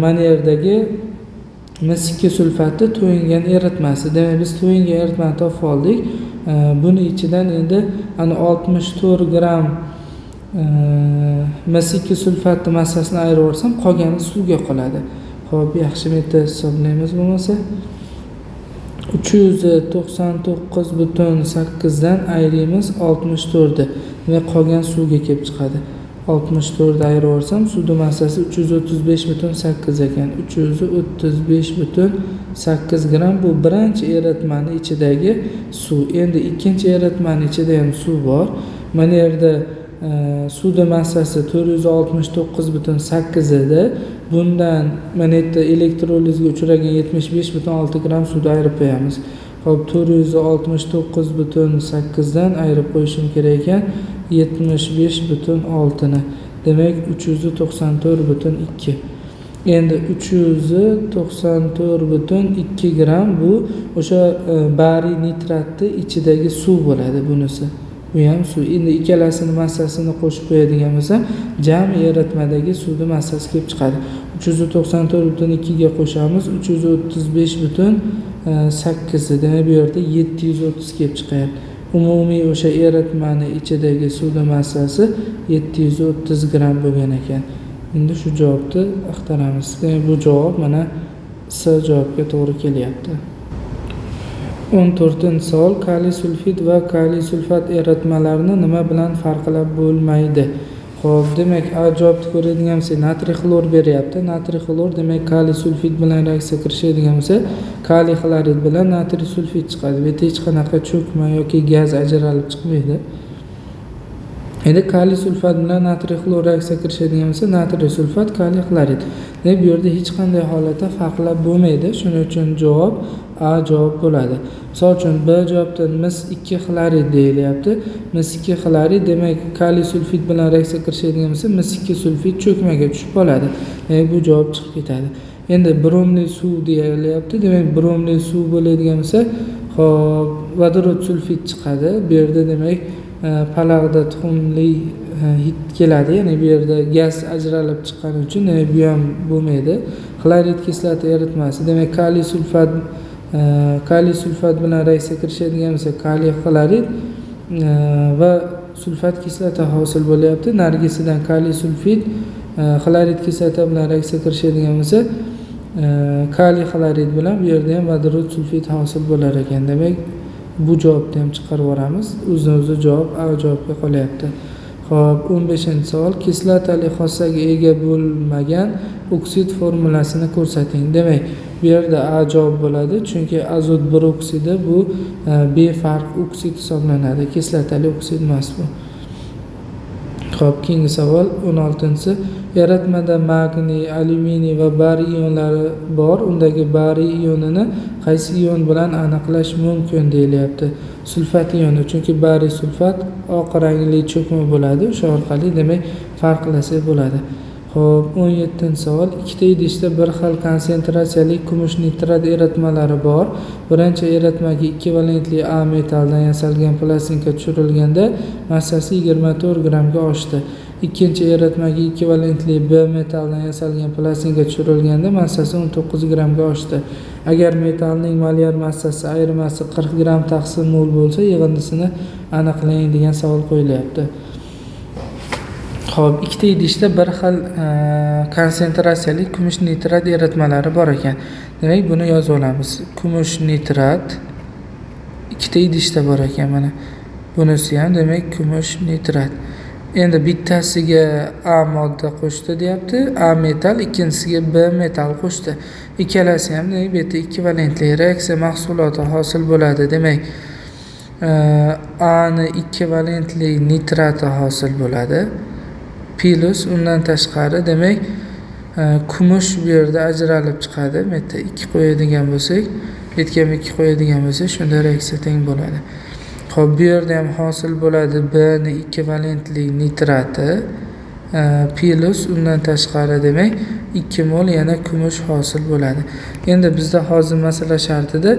mana yerdagi mis 2 sulfati to'yingan eritmasi. Demak biz to'yingan eritmani topib oldik. Buni ichidan endi ana 64 gramm mis 2 sulfatni massasini ayirib yuborsam, qolgani suvga qoladi. Xo'p, yaxshi, bitta hisoblaymiz bo'lmasa. 399,8 dan ayiramiz 64 ni. Demak qolgan suvga kelib chiqadi. 64 ni ayirib yuborsam, suvning massasi 335,8 ekan. 335,8 gramm bu birinchi eritmani ichidagi suv. Endi ikkinchi eritmani ichida ham suv bor. Mana yerda suvning massasi 469,8 edi. Bundan mana yerda elektrolizga uchragan 75,6 gramm suvni ayirib qo'yamiz. Xo'p, 469,8 dan ayirib qo'yishim kerak ekan 75,6 ni. Demak 394,2. Endi 394,2 gramm bu o'sha bariy nitratni ichidagi suv bo'ladi bunisi. Bu ham suv. Endi ikkalasini massasini qo'shib qo'yadigan bo'lsam, jami eritmadagi suvning massasi kelib chiqadi. 394,2 ga qo'shamiz 335,8. Demak bu yerda 730 kelib chiqyapti. Umumiy o'sha eritmani ichidagi suvning massasi 730 gramm bo'lgan ekan. Endi shu javobni axtaramiz. Demak bu javob mana S javobga to'g'ri kelyapti. 14-savol. Kaliy sulfid va kaliy sulfat eritmalarini nima bilan farqlab bo'lmaydi? Xo'p, demak A javobni ko'radigan bo'lsak, natriy xlor beryapti. Natriy xlor demak kaliy sulfid bilan reaksiya kirishadigan bo'lsa, kaliy xlorid bilan natriy sulfid chiqadi. Bu yerda hech qanaqa cho'kma yoki gaz ajralib chiqmaydi. Endi kaliy sulfat bilan natriy xlor reaksiya kirishadigan bo'lsa, natriy sulfat, kaliy xlorid. Demak bu yerda hech qanday holatda farqlab bo'lmaydi. Shuning uchun javob A javob bo'ladi. Misol uchun B javobda mis 2 xlorid deyilyapti. Mis 2 xlorid demak kaliy sulfid bilan reaksiya kirishadigan bo'lsa, mis 2 sulfid cho'kmaga tushib qoladi. Demak bu javob chiqib ketadi. Endi bromli suv deyilyapti. Demak bromli suv bo'ladigan bo'lsa, xo'p, vodorod sulfid chiqadi. Bu yerda demak palag'da tuxumli hid keladi, ya'ni bu yerda gaz ajralib chiqqani uchun demak bu ham bo'lmaydi. Xlorid kislota eritmasi, demak kaliy sulfat bilan reaksiya kirishadigan bo'lsa, kaliy xlorid va sulfat kislota hosil bo'lyapti. Nargisidan kaliy sulfid xlorid kislota bilan reaksiya kirishadigan bo'lsa, kaliy xlorid bilan bu yerda ham vodorod sulfid hosil bo'lar ekan. Demak bu javobni ham chiqarib yuboramiz. O'zini o'zi javob A javobga qolyapti. Xo'p, 15-savol. Kislotali xossaga ega bo'lmagan oksid formulasini ko'rsating. Demak, bu yerda A javob bo'ladi, chunki azot 1 oksidi bu befarq oksid hisoblanadi, kislotali oksid emas bu. Xo'p, keyingi savol 16-si. Eritmada magniy, alyuminiy va bariy ionlari bor. Undagi bariy ionini qaysi ion bilan aniqlash mumkin deyilyapti. Sulfat ioni, chunki bariy sulfat oq rangli cho'kma bo'ladi, o'sha orqali demak farqlasak bo'ladi. Xo'p, 17-savol. Ikkita idishda bir xil konsentratsiyali kumush nitrat eritmalari bor. Birinchi eritmaga 2 valentli A metalldan yasalgan plastinka tushirilganda massasi 24 grammga oshdi. Ikkinchi eritmaga 2 valentli B metalldan yasalgan plastinka tushirilganda massasi 19 grammga oshdi. Agar metallning molyar massasi ayirmasi 40 gramm taqsim mol bo'lsa, yig'indisini aniqlang degan savol qo'yilyapti. Xo'p, ikkita idishda bir xil konsentratsiyali kumush nitrat eritmalari bor ekan. Demak, buni yozib olamiz. Kumush nitrat ikkita idishda bor ekan mana. Bunisi ham demak kumush nitrat. Endi bittasiga A modda qo'shdi deyapti, A metall, ikkinchisiga B metall qo'shdi. Ikkalasi ham demak bu yerda 2 valentli reaksiya mahsuloti hosil bo'ladi. Demak, A ni 2 valentli nitrati hosil bo'ladi. Plus undan tashqari demak kumush bu yerda ajralib chiqadi. Bu yerda 2 qo'yadigan bo'lsak, bu yerga ham 2 qo'yadigan bo'lsak, shunda reaksiya teng bo'ladi. Xo'p, bu yerda ham hosil bo'ladi B ni 2 valentli nitrati plus undan tashqari demak 2 mol yana kumush hosil bo'ladi. Endi bizda hozir masala shartida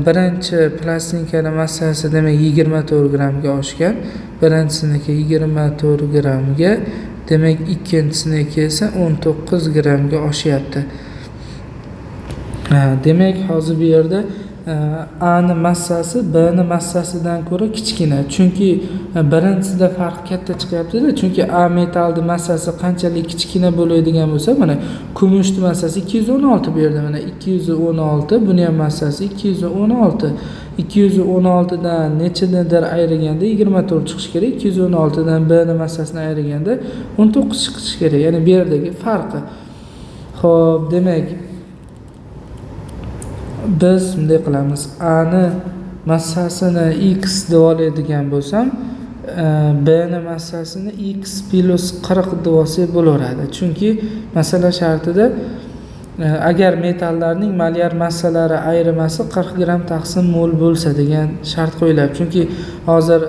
birinchi plastinkani massasi demak 24 grammga oshgan. Birinchisiniki 24 grammga, demak ikkinchisiniki esa 19 grammga oshyapti. Demak hozir bu yerda A ni massasi B ni massasidan ko'ra kichkina. Chunki birinchisida farq katta chiqyapti-da. Chunki A metallning massasi qanchalik kichkina bo'ladigan bo'lsa, mana kumushning massasi 216 bu yerda mana 216, buni ham massasi 216. 216 dan nechanidir ayirganda 24 chiqishi kerak. 216 dan B ni massasini ayirganda 19 chiqishi kerak. Ya'ni bu yerdagi farqi. Xo'p, demak biz bunday qilamiz. A ni massasini x deb oladigan bo'lsam, B ni massasini x plus 40 deb olsak bo'laveradi. Chunki masala shartida agar metallarning molyar massalari ayirmasi 40 gramm taqsim mol bo'lsa degan shart qo'yilyapti. Chunki hozir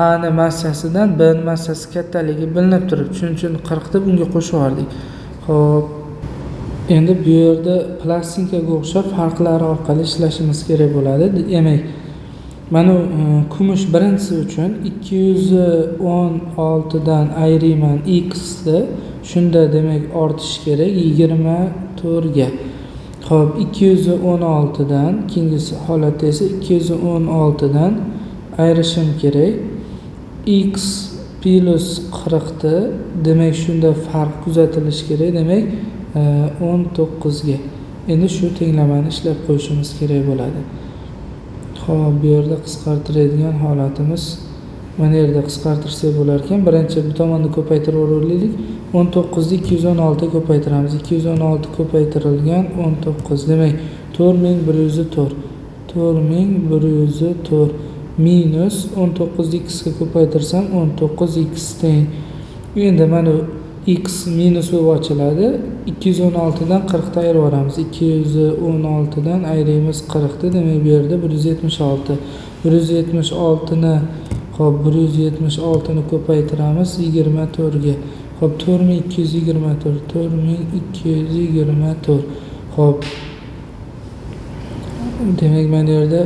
A ni massasidan B ni massasi kattaligi bilinib turibdi. Shuning uchun 40 deb unga qo'shib yubordik. Xo'p, endi bu yerda plastinkaga o'xshab farqlari orqali ishlashimiz kerak bo'ladi. Demak, mana kumush birinchisi uchun 216 dan ayirayman x ni, shunda demak ortishi kerak 24 ga. Xo'p, 216 dan keyingi holatda esa 216 dan ayirishim kerak x plus 40 ni, demak shunda farq kuzatilishi kerak, demak 19 ga. Endi shu tenglamani ishlab qo'yishimiz kerak bo'ladi. Xo'p, bu yerda qisqartiradigan holatimiz mana yerda qisqartirsak bo'lar ekan. Birinchi bu tomonni ko'paytirib olaylik. 19 ni 216 ga ko'paytiramiz. 216 ko'paytirilgan 19, demak 4104. 4104 minus 19 ni x ga ko'paytirsam 19x teng. Endi mana x minus bo'lib ochiladi. 216 dan 40 ni ayirib yuboramiz. 216 dan ayiramiz 40 ni, demak bu yerda 176. 176 ni, xo'p, 176 ni ko'paytiramiz 24 ga. Xo'p, 4224, 4224. Xo'p, demak mana yerda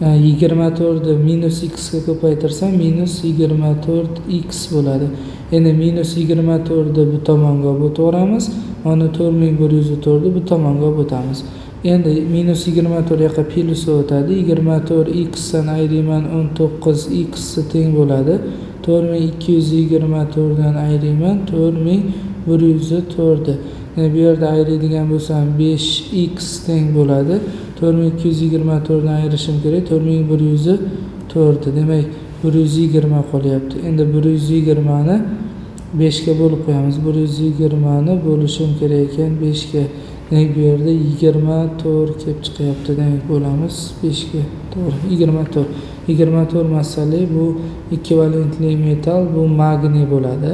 24 ni minus x ga ko'paytirsam minus 24x bo'ladi. Endi minus 24 ni bu tomonga olib o'tamiz, mana 4104 ni bu tomonga olib o'tamiz. Endi minus 24 yoqqa plus o'tadi. 24x dan ayirayman 19x teng bo'ladi. 4224 dan ayirayman 4104 ni. Endi bu yerda ayiradigan bo'lsam 5x teng bo'ladi. 4224 dan ayirishim kerak 4104 ni. Demak 120 qolyapti. Endi 120 ni 5 ga bo'lib qo'yamiz. 120 ni bo'lishim kerak ekan 5 ga. Demak bu yerda 24 kelib chiqyapti. Demak bo'lamiz 5 ga. To'g'ri, 24. 24 massali bu 2 valentli metall, bu magniy bo'ladi.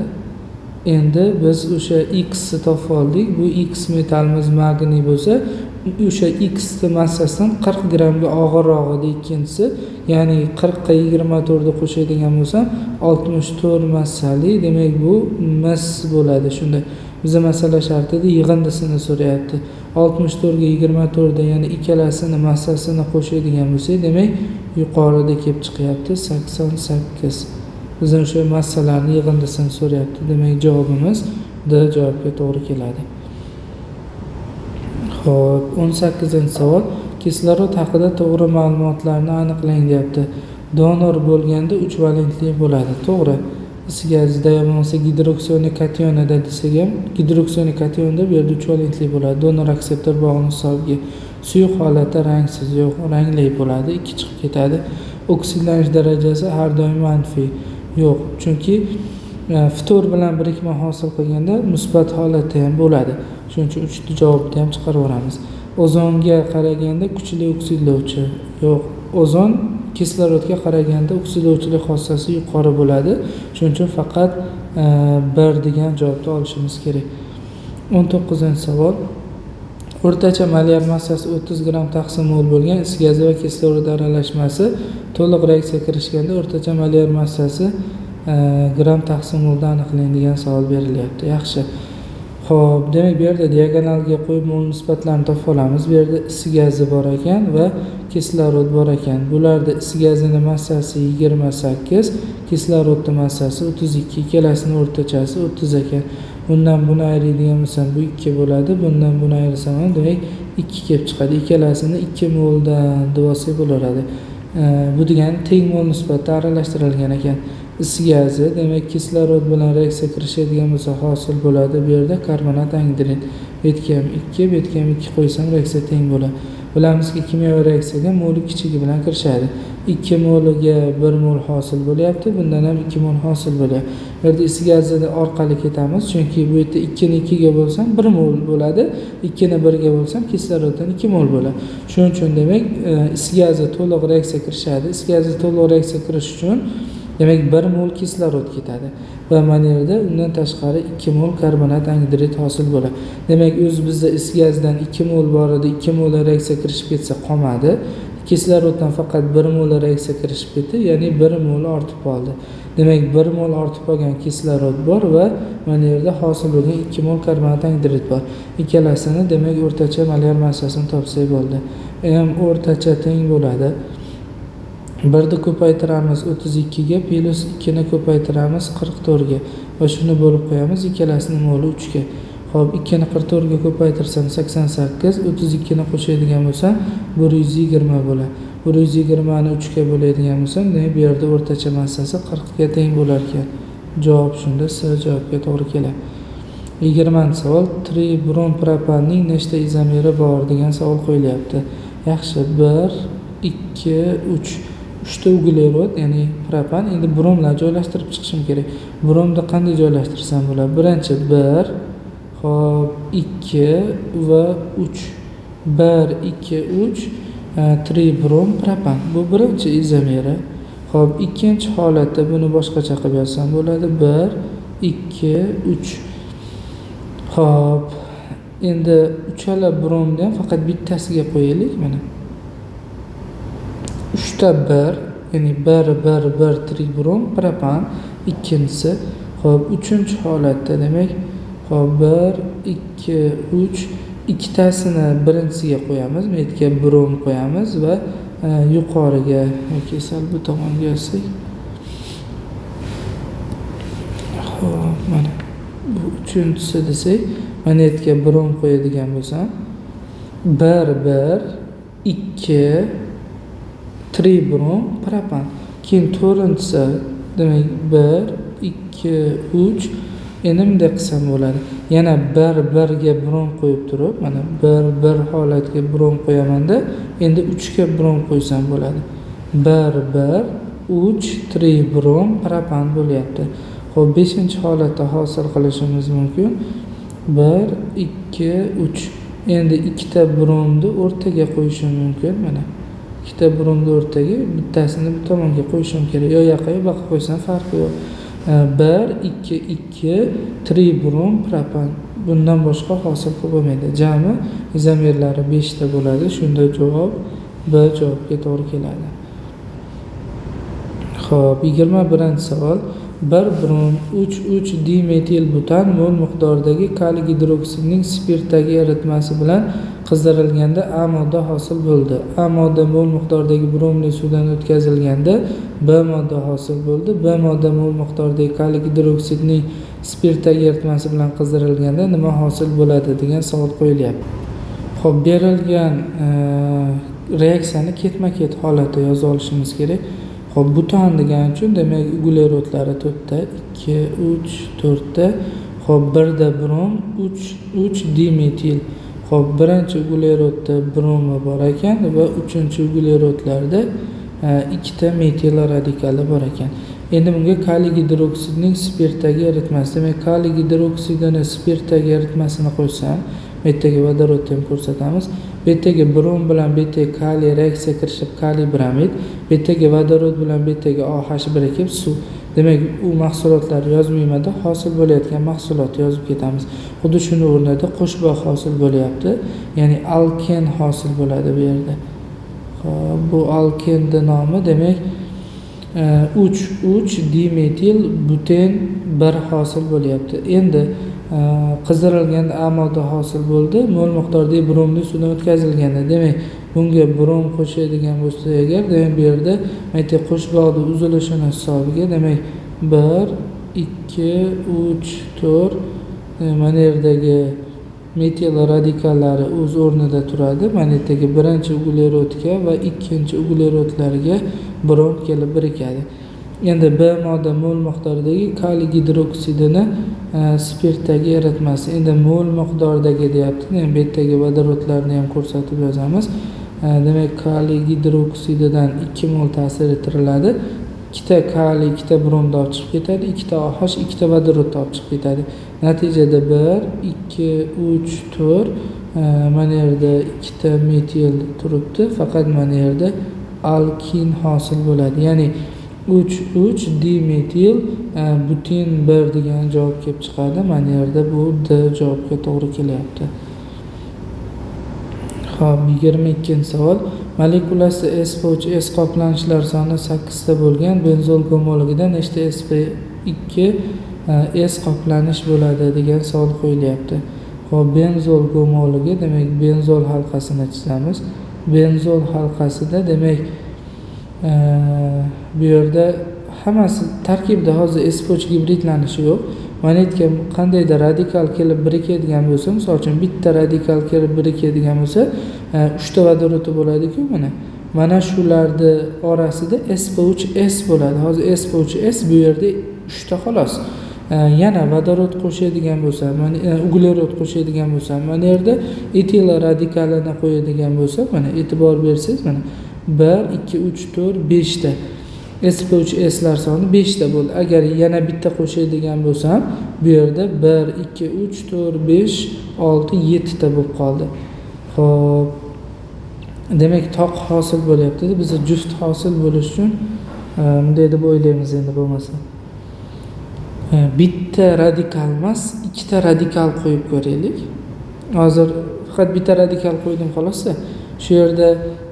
Endi biz o'sha x ni topib oldik. Bu x metallimiz magniy bo'lsa, O'sha x massasidan 40 grammga og'irroq edi ikkinchisi, ya'ni 40 ga 24 ni qo'shadigan bo'lsam 64 massali, demak bu mis bo'ladi. Shunda biza masala shartida yig'indisini so'rayapti. 64 ga 24 da, ya'ni ikkalasini massasini qo'shadigan bo'lsak, demak yuqorida kelib chiqyapti 88. Bizdan o'sha massalarni yig'indisini so'rayapti. Demak javobimiz D javobga to'g'ri keladi. Xo'p, 18-savol. Kislorod haqida to'g'ri ma'lumotlarni aniqlang deyapti. Donor bo'lganda 3 valentli bo'ladi. To'g'ri. Is gazida yo bo'lmasa gidroksioniy kationida desak ham, gidroksioniy kationda bu yerda 3 valentli bo'ladi. Donor akseptor bog'ini hisobiga. Suyuq holatda rangsiz, yo'q, rangli bo'ladi, 2 chiqib ketadi. Oksidlanish darajasi har doim manfiy. Yo'q, chunki ftor bilan birikma hosil qilganda musbat holatda ham bo'ladi. Shuning uchun 3 javobni ham chiqarib yuboramiz. Ozonga qaraganda kuchli oksidlovchi. Yo'q, ozon kislorodga qaraganda oksidlovchilik xossasi yuqori bo'ladi. Shuning uchun faqat 1 degan javobni olishimiz kerak. 19-savol. O'rtacha molyar massasi 30 gramm taqsim mol bo'lgan is gazi va kislorod aralashmasi to'liq reaksiya kirishganda o'rtacha molyar massasi gramm taqsim molda aniqlang degan savol berilyapti. Yaxshi. Xo'p, demak bu yerda diagonalga qo'yib mol nisbatlarini topib olamiz. Bu yerda is gazi bor ekan va kislorod bor ekan. Bularda is gazini massasi 28, kislorodning massasi 32, ikkalasining o'rtachasi 30 ekan. Bundan buni ayiradigan bo'lsam bu 2 bo'ladi, bundan buni ayirsam ham demak 2 kelib chiqadi. Ikkalasini 2 moldan deb olsak bo'laveradi. Bu degani teng mol nisbatda aralashtirilgan ekan. Is gazi demak kislorod bilan reaksiya kirishadigan bo'lsa hosil bo'ladi. Bu yerda karbonat angidrid. Bu yerga ham 2, bu yerga ham 2 qo'ysam reaksiya teng bo'ladi. Bilamizki, kimyoviy reaksiyaga moli kichigi bilan kirishadi. 2 moliga 1 mol hosil bo'lyapti, bundan ham 2 mol hosil bo'lyapti. Bu yerda is gazi orqali ketamiz, chunki bu yerda 2 ni 2 ga bo'lsam 1 mol bo'ladi, 2 ni 1 ga bo'lsam kisloroddan 2 mol bo'ladi. Shuning uchun demak is gazi to'liq reaksiya kirishadi. Is gazi to'liq reaksiya kirish uchun demak 1 mol kislorod ketadi va mana yerda undan tashqari 2 mol karbonat angidrid hosil bo'ladi. Demak, o'zi bizda is gazidan 2 mol bor edi, 2 mol reaksiya kirishib ketsa qolmadi. Kisloroddan faqat 1 mol reaksiya kirishib ketdi, ya'ni 1 mol ortib qoldi. Demak, 1 mol ortib qolgan kislorod bor va mana yerda hosil bo'lgan 2 mol karbonat angidrid bor. Ikkalasini demak o'rtacha molyar massasini topsak bo'ldi. M o'rtacha teng bo'ladi. 1 ni ko'paytiramiz 32 ga plus 2 ni ko'paytiramiz 44 ga va shuni bo'lib qo'yamiz ikkalasini moli 3 ga. Xo'p, 2 ni 44 ga ko'paytirsam 88, 32 ni qo'shadigan bo'lsam 120 bo'ladi. 120 ni 3 ga bo'ladigan bo'lsam, demak bu yerda o'rtacha massasi 40 ga teng bo'lar ekan. Javob shunda S javobga to'g'ri keladi. 20-savol. Tribromopropanning nechta izomeri bor degan savol qo'yilyapti. Yaxshi, 1 2 3. 3 ta uglerod, ya'ni propan. Endi bromlar joylashtirib chiqishim kerak. Bromni qanday joylashtirsam bo'ladi? Birinchi 1, xo'p, 2 va 3. 1 2 3 tribrom propan. Bu birinchi izomeri. Xo'p, ikkinchi holatda buni boshqacha qilib yozsam bo'ladi. 1 2 3. Xo'p, endi uchala bromni ham faqat bittasiga qo'yaylik mana. 3 ta 1, ya'ni 1 1 1 tribrom propan ikkinchisi. Xo'p, uchinchi holatda demak, xo'p, 1 2 3 ikkitasini birinchisiga qo'yamiz, bu yerga brom qo'yamiz va yuqoriga yoki sal bu tomonga yozsak. Xo'p, mana bu uchinchisi desak, mana yerga brom qo'yadigan bo'lsam 1 1 2 tribrom propan. Keyin to'rtinchisi demak 1 2 3. Endi bunday qilsam bo'ladi. Yana 1 1 ga brom qo'yib turib, mana 1 1 holatga brom qo'yamanda, endi 3 ga brom qo'ysam bo'ladi. 1 1 3 tribrom propan bo'lyapti. Xo'p, 5-holatda hosil qilishimiz mumkin. 1 2 3. Endi ikkita bromni o'rtaga qo'yishim mumkin mana. Ikkita bromni o'rtaga, bittasini bu tomonga qo'yishim kerak. Yo yoqqa yo bu yoqqa qo'ysam farqi yo'q. 1 2 2 tribrom propan. Bundan boshqa hosil qilib bo'lmaydi. Jami izomerlari 5 ta bo'ladi. Shunda javob B javobga to'g'ri keladi. Xo'p, 21-savol. 1 brom 3,3 dimetil butan mol miqdoridagi kaliy gidroksidning spirtdagi eritmasi bilan qizdirilganda A modda hosil bo'ldi. A modda mol miqdoridagi bromli suvdan o'tkazilganda B modda hosil bo'ldi. B modda mol miqdoridagi kaliy gidroksidning spirtdagi eritmasi bilan qizdirilganda nima hosil bo'ladi degan savol qo'yilyapti. Xo'p, berilgan reaksiyani ketma-ket holatda yoza olishimiz kerak. Xo'p, butan degani uchun demak uglerodlari 4 ta, 2, 3, 4 ta. Xo'p, 1 da brom, 3, 3 dimetil. Xo'p, birinchi uglerodda bromi bor ekan va uchinchi uglerodlarda 2 ta metil radikali bor ekan. Endi bunga kaliy gidroksidning spirtdagi eritmasi, demak kaliy gidroksidini spirtdagi eritmasini qo'shsam, bu yerdagi vodorodni ham ko'rsatamiz. Bu yerdagi brom bilan bu yerdagi kaliy reaksiya kirishib kaliy bromid, bu yerdagi vodorod bilan bu yerdagi OH birikib suv. Demak, u mahsulotlarni yozmaymanda, hosil bo'layotgan mahsulotni yozib ketamiz. Xuddi shuni o'rnida qo'shbog' hosil bo'lyapti, ya'ni alken hosil bo'ladi bu yerda. Xo'p, bu alkenning nomi demak 3,3 dimetil buten 1 hosil bo'lyapti. Endi qizdirilganda A modda hosil bo'ldi, mol miqdordagi bromli suvdan o'tkazilganda, demak bunga brom qo'shadigan bo'lsa agar, demak bu yerda mayda qo'shbog'ni uzilishini hisobiga demak 1, 2, 3, 4 mana yerdagi metil radikallari o'z o'rnida turadi. Mana yerdagi birinchi uglerodga va ikkinchi uglerodlarga brom kelib birikadi. Endi B modda mol miqdoridagi kaliy gidroksidini spirtdagi eritmasi. Endi mol miqdoridagi deyapti. Demak, bu yerdagi vodorodlarni ham ko'rsatib yozamiz. Demak, kaliy gidroksididan 2 mol ta'sir ettiriladi. 2 ta kaliy, 2 ta bromni olib chiqib ketadi, 2 ta OH, 2 ta vodorodni olib chiqib ketadi. Natijada 1, 2, 3, 4 mana yerda 2 ta metil turibdi, faqat mana yerda alkin hosil bo'ladi. Ya'ni 3, 3 dimetil butin 1 degan javob kelib chiqadi. Mana yerda bu D javobga to'g'ri kelyapti. Xo'p, 22-savol. Molekulasida sp3 s qoplanishlar soni 8 ta bo'lgan benzol gomologida nechta sp2 s qoplanish bo'ladi degan savol qo'yilyapti. Xo'p, benzol gomologi, demak benzol halqasini chizamiz. Benzol halqasida demak bu yerda hammasi tarkibida hozir sp3 gibridlanishi yo'q. Mana yerga qandaydir radikal kelib birikadigan bo'lsa, misol uchun bitta radikal kelib birikadigan bo'lsa, 3 ta vodorodi bo'ladi-ku mana. Mana shularni orasida sp3s bo'ladi. Hozir sp3s bu yerda 3 ta xolos. Yana vodorod qo'shadigan bo'lsa, mana uglerod qo'shadigan bo'lsa, mana yerda etil radikalini qo'yadigan bo'lsa, mana e'tibor bersangiz, mana 1, 2, 3, 4, 5 ta sp3slar soni 5 ta bo'ldi. Agar yana bitta qo'shadigan bo'lsam, bu yerda 1, 2, 3, 4, 5, 6, 7 ta bo'lib qoldi. Xo'p, demak toq hosil bo'lyapti. Biz juft hosil bo'lish uchun bunday deb o'ylaymiz endi bo'lmasa. Bitta radikal emas, ikkita radikal qo'yib ko'raylik. Hozir faqat bitta radikal qo'ydim xolosda. Shu yerda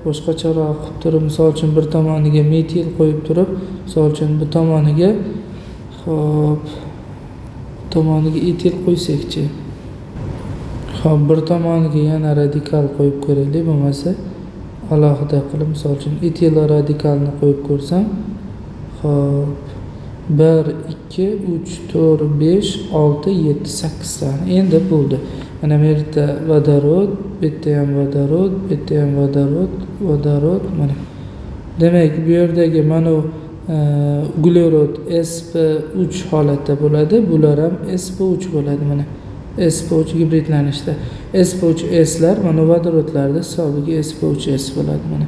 boshqacharoq qilib turib, misol uchun bir tomoniga metil qo'yib turib, misol uchun bu tomoniga, xo'p, tomoniga etil qo'ysakchi. Xo'p, bir tomoniga yana radikal qo'yib ko'raylik, bo'lmasa alohida qilib, misol uchun etil radikalni qo'yib ko'rsam, xo'p, 1, 2, 3, 4, 5, 6, 7, 8 ta. Endi bo'ldi. Mana bu yerda vodorod, bu yerda ham vodorod, bu yerda ham vodorod, vodorod mana. Demak, bu yerdagi mana uglerod sp3 holatda bo'ladi. Bular ham sp3 bo'ladi mana. sp3 gibridlanishda. sp3slar mana vodorodlarda hisobiga sp3s bo'ladi mana.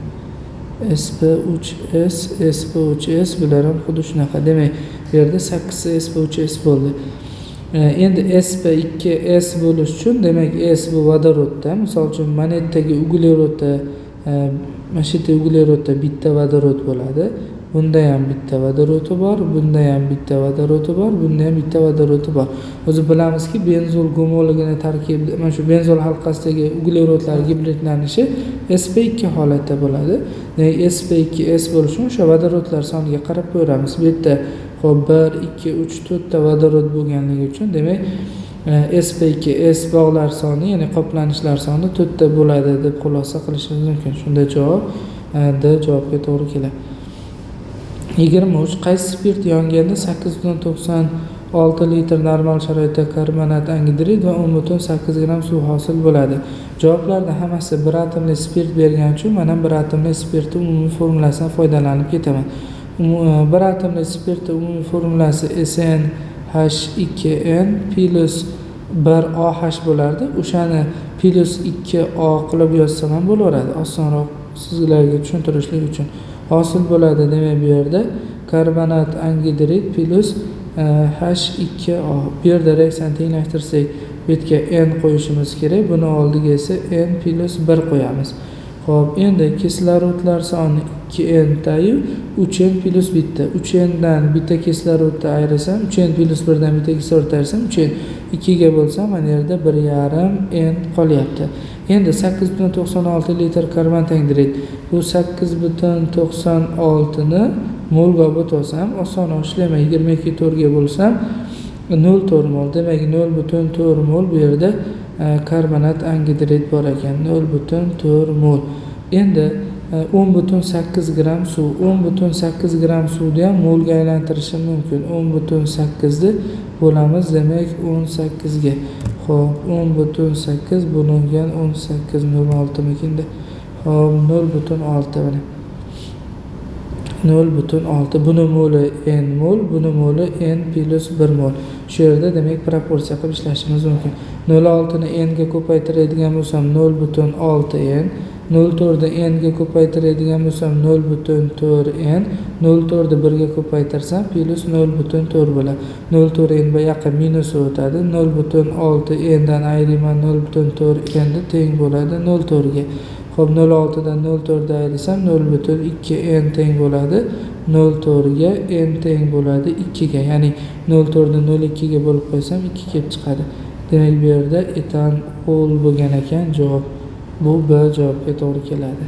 sp3s, sp3s bular ham xuddi shunaqa. Demak, bu yerda 8 sp3s bo'ldi. Endi sp2s bo'lish uchun, demak S bu vodorodda, misol uchun mana yerdagi uglerodda, mana shu yerda uglerodda bitta vodorod bo'ladi. Bunda ham bitta vodorodi bor, bunda ham bitta vodorodi bor, bunda ham bitta vodorodi bor. O'zi bilamizki, benzol gomologini tarkibida mana shu benzol halqasidagi uglerodlar gibridlanishi sp2 holatda bo'ladi. Demak, sp2s bo'lishi o'sha vodorodlar soniga qarab ko'ramiz. Bu yerda xo'p 1 2 3 4 ta vodorod bo'lganligi uchun demak sp2s bog'lar soni, ya'ni qoplanishlar soni 4 ta bo'ladi deb xulosa qilishimiz mumkin. Shunda javob D javobga to'g'ri keladi. 23. Qaysi spirt yonganda 8,96 litr normal sharoitda karbonat angidrid va 10,8 gramm suv hosil bo'ladi? Javoblarda hammasi bir atomli spirt bergani uchun mana bir atomli spirtni umumiy formulasidan foydalanib ketaman. Bir atomli spirtni umumiy formulasi SnH2n plus 1OH bo'lardi. O'shani plus 2O qilib yozsam ham bo'laveradi, osonroq sizlarga tushuntirishlik uchun. Hosil bo'ladi demak bu yerda karbonat angidrid plus H2O. Bu yerda reaksiyani tenglashtirsak, bu yerga N qo'yishimiz kerak. Buni oldiga esa N plus 1 qo'yamiz. Xo'p, endi kislorodlar soni 2N tayu 3N plus 1. 3N dan bitta kislorodni ayirsam, 3N plus 1 dan bitta kislorodni ayirsam, 3N 2 ga bo'lsam, mana yerda 1,5 N qolyapti. Endi 8,96 litr karbonat angidrid. Bu 8,96 ni molga o'tolsam, osonroq ishlayman. 22 4 ga bo'lsam 0,4 mol. Demak 0,4 mol bu yerda karbonat angidrid bor ekan. 0,4 mol. Endi 10,8 gramm suv. 10,8 gramm suvni ham molga aylantirishim mumkin. 10,8 ni bo'lamiz demak 18 ga. Xo'p, 10,8 bo'lingan 18 0,6 mikinda. Xo'p, 0,6 mana. 0,6. Buni moli n mol, buni moli n plus 1 mol. Shu yerda demak proporsiya qilib ishlashimiz mumkin. 0,6 ni n ga ko'paytiradigan bo'lsam 0,6 n, 0,4 ni n ga ko'paytiradigan bo'lsam 0,4 n, 0,4 ni 1 ga ko'paytirsam plus 0,4 bo'ladi. 0,4 n bu yoqqa minus o'tadi. 0,6 n dan ayirman 0,4 n ni teng bo'ladi 0,4 ga. Xo'p, 0,6 dan 0,4 ni ayirsam 0,2 n teng bo'ladi 0,4 ga, n teng bo'ladi 2 ga. Ya'ni 0,4 ni 0,2 ga bo'lib qo'ysam 2 kelib chiqadi. Demak, bu yerda etanol bo'lgan ekan javob. Bu B javobga to'g'ri keladi.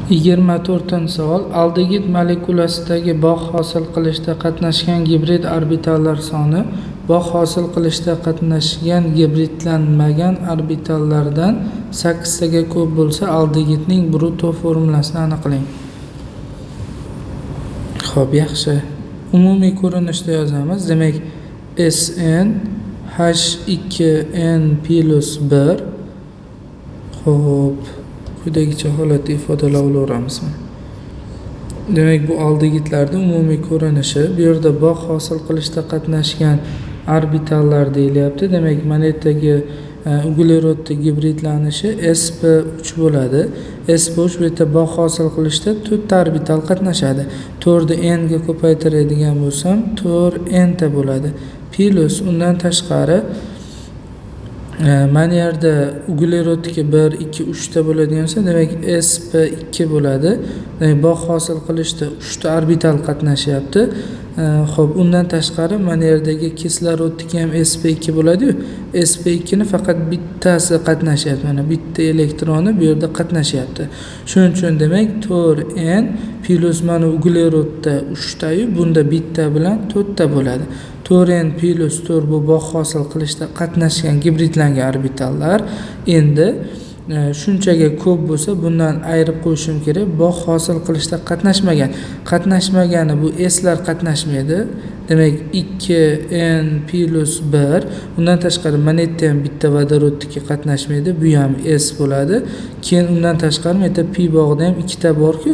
24-savol. Aldegid molekulasidagi bog' hosil qilishda qatnashgan gibrid orbitallar soni bog' hosil qilishda qatnashgan gibridlanmagan orbitallardan 8 taga ko'p bo'lsa, aldegidning brutto formulasini aniqlang. Xo'p, yaxshi. Umumiy ko'rinishda yozamiz. Demak, Sn H2n plus 1. Xo'p, quyidagicha holatda ifodalab olaveramiz. Demak, bu aldegidlarning umumiy ko'rinishi. Bu yerda bog' hosil qilishda qatnashgan orbitallar deyilyapti. Demak, mana yerdagi uglerodni gibridlanishi sp3 bo'ladi. sp3 bu yerda bog' hosil qilishda 4 ta orbital qatnashadi. 4 ni n ga ko'paytiradigan bo'lsam 4 n ta bo'ladi. Plus undan tashqari mana yerda uglerodniki 1 2 3 ta bo'ladigan bo'lsa, demak sp2 bo'ladi. Demak, bog' hosil qilishda 3 ta orbital qatnashyapti. Xo'p, undan tashqari mana yerdagi kislorodniki ham sp2 bo'ladi-yu. sp2 ni faqat bittasi qatnashyapti. Mana bitta elektroni bu yerda qatnashyapti. Shuning uchun demak 4n plus mana uglerodda 3 ta-yu, bunda bitta bilan 4 ta bo'ladi. 4n plus 4 bu bog' hosil qilishda qatnashgan gibridlangan orbitallar. Endi shunchaga ko'p bo'lsa, bundan ayirib qo'yishim kerak. Bog' hosil qilishda qatnashmagan. Qatnashmagani bu s'lar qatnashmaydi. Demak, 2n plus 1. Undan tashqari mana yerda ham bitta vodorodniki qatnashmaydi. Bu ham s bo'ladi. Keyin undan tashqari mana yerda p bog'ida ham ikkita bor-ku.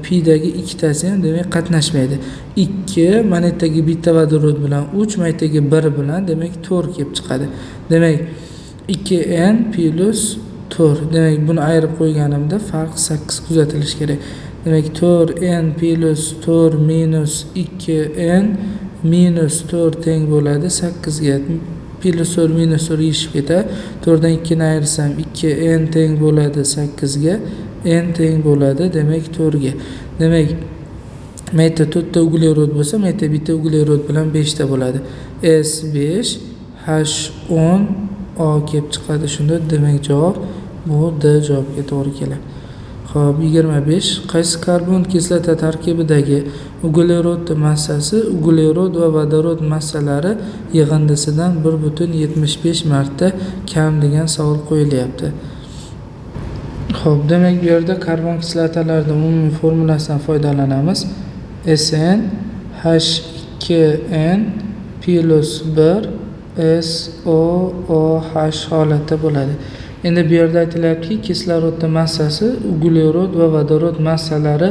P'dagi ikkitasi ham demak qatnashmaydi. 2 mana yerdagi bitta vodorod bilan 3, mana yerdagi 1 bilan demak 4 kelib chiqadi. Demak 2n plus 4. Demak, buni ayirib qo'yganimda farq 8 kuzatilishi kerak. Demak, 4n plus 4 minus 2n minus 4 teng bo'ladi 8 ga. Plus 4 minus 4 yeyishib ketadi. 4 dan 2 ni ayirsam 2n teng bo'ladi 8 ga. N teng bo'ladi, demak 4 ga. Demak, mayda 4 ta uglerod bo'lsa, mayda bitta uglerod bilan 5 ta bo'ladi. S5 H10 O kelib chiqadi. Shunda demak javob bu D javobga to'g'ri keladi. Xo'p, 25. Qaysi karbon kislota tarkibidagi uglerod massasi uglerod va vodorod massalari yig'indisidan 1,75 marta kam degan savol qo'yilyapti. Xo'p, demak bu yerda karbon kislotalarining umumiy formulasidan foydalanamiz. Sn H2n plus 1 SOOH holatda bo'ladi. Endi bu yerda aytilyaptiki, kislorodning massasi uglerod va vodorod massalari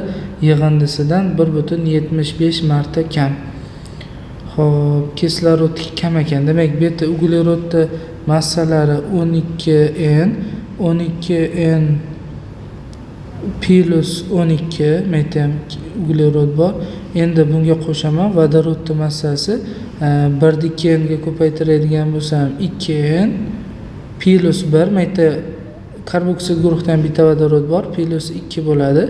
yig'indisidan 1,75 marta kam. Xo'p, kislorod kam ekan. Demak, bu yerda uglerodning massalari 12n, 12n plus 12, bu yerda ham uglerod bor. Endi bunga qo'shaman vodorodning massasi 1 ni 2n ga ko'paytiradigan bo'lsam 2n plus 1, bu yerda karboksil guruhdan bitta vodorod bor, plus 2 bo'ladi.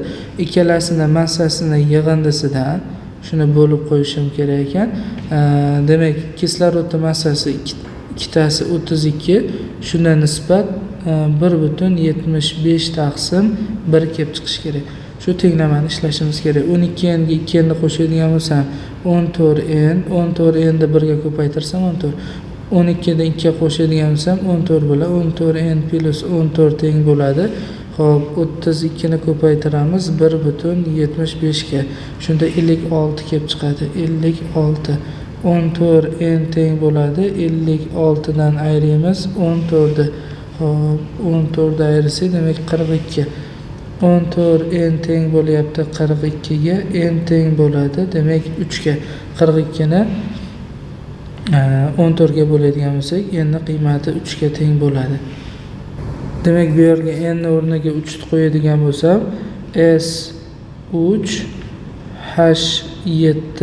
Ikkalasini massasini yig'indisidan shuni bo'lib qo'yishim kerak ekan. Demak, kislorodning massasi ikkitasi 32, shunga nisbat 1,75 taqsim 1 kelib chiqishi kerak. Shu tenglamani ishlashimiz kerak. 12n ga 2n ni qo'shadigan bo'lsam 14n, 14n ni 1 ga ko'paytirsam 14. 12 dan 2 ga qo'shadigan bo'lsam 14 bo'ladi. 14n plus 14 teng bo'ladi. Xo'p, 32 ni ko'paytiramiz 1,75 ga. Shunda 56 kelib chiqadi. 56. 14n teng bo'ladi. 56 dan ayiramiz 14 ni. Xo'p, 14 ni ayirsak, demak 42. 14n teng bo'lyapti 42 ga, n teng bo'ladi, demak 3 ga. 42 ni 14 ga bo'ladigan bo'lsak, n ni qiymati 3 ga teng bo'ladi. Demak, bu yerga n ni o'rniga 3 ni qo'yadigan bo'lsam, S3 H7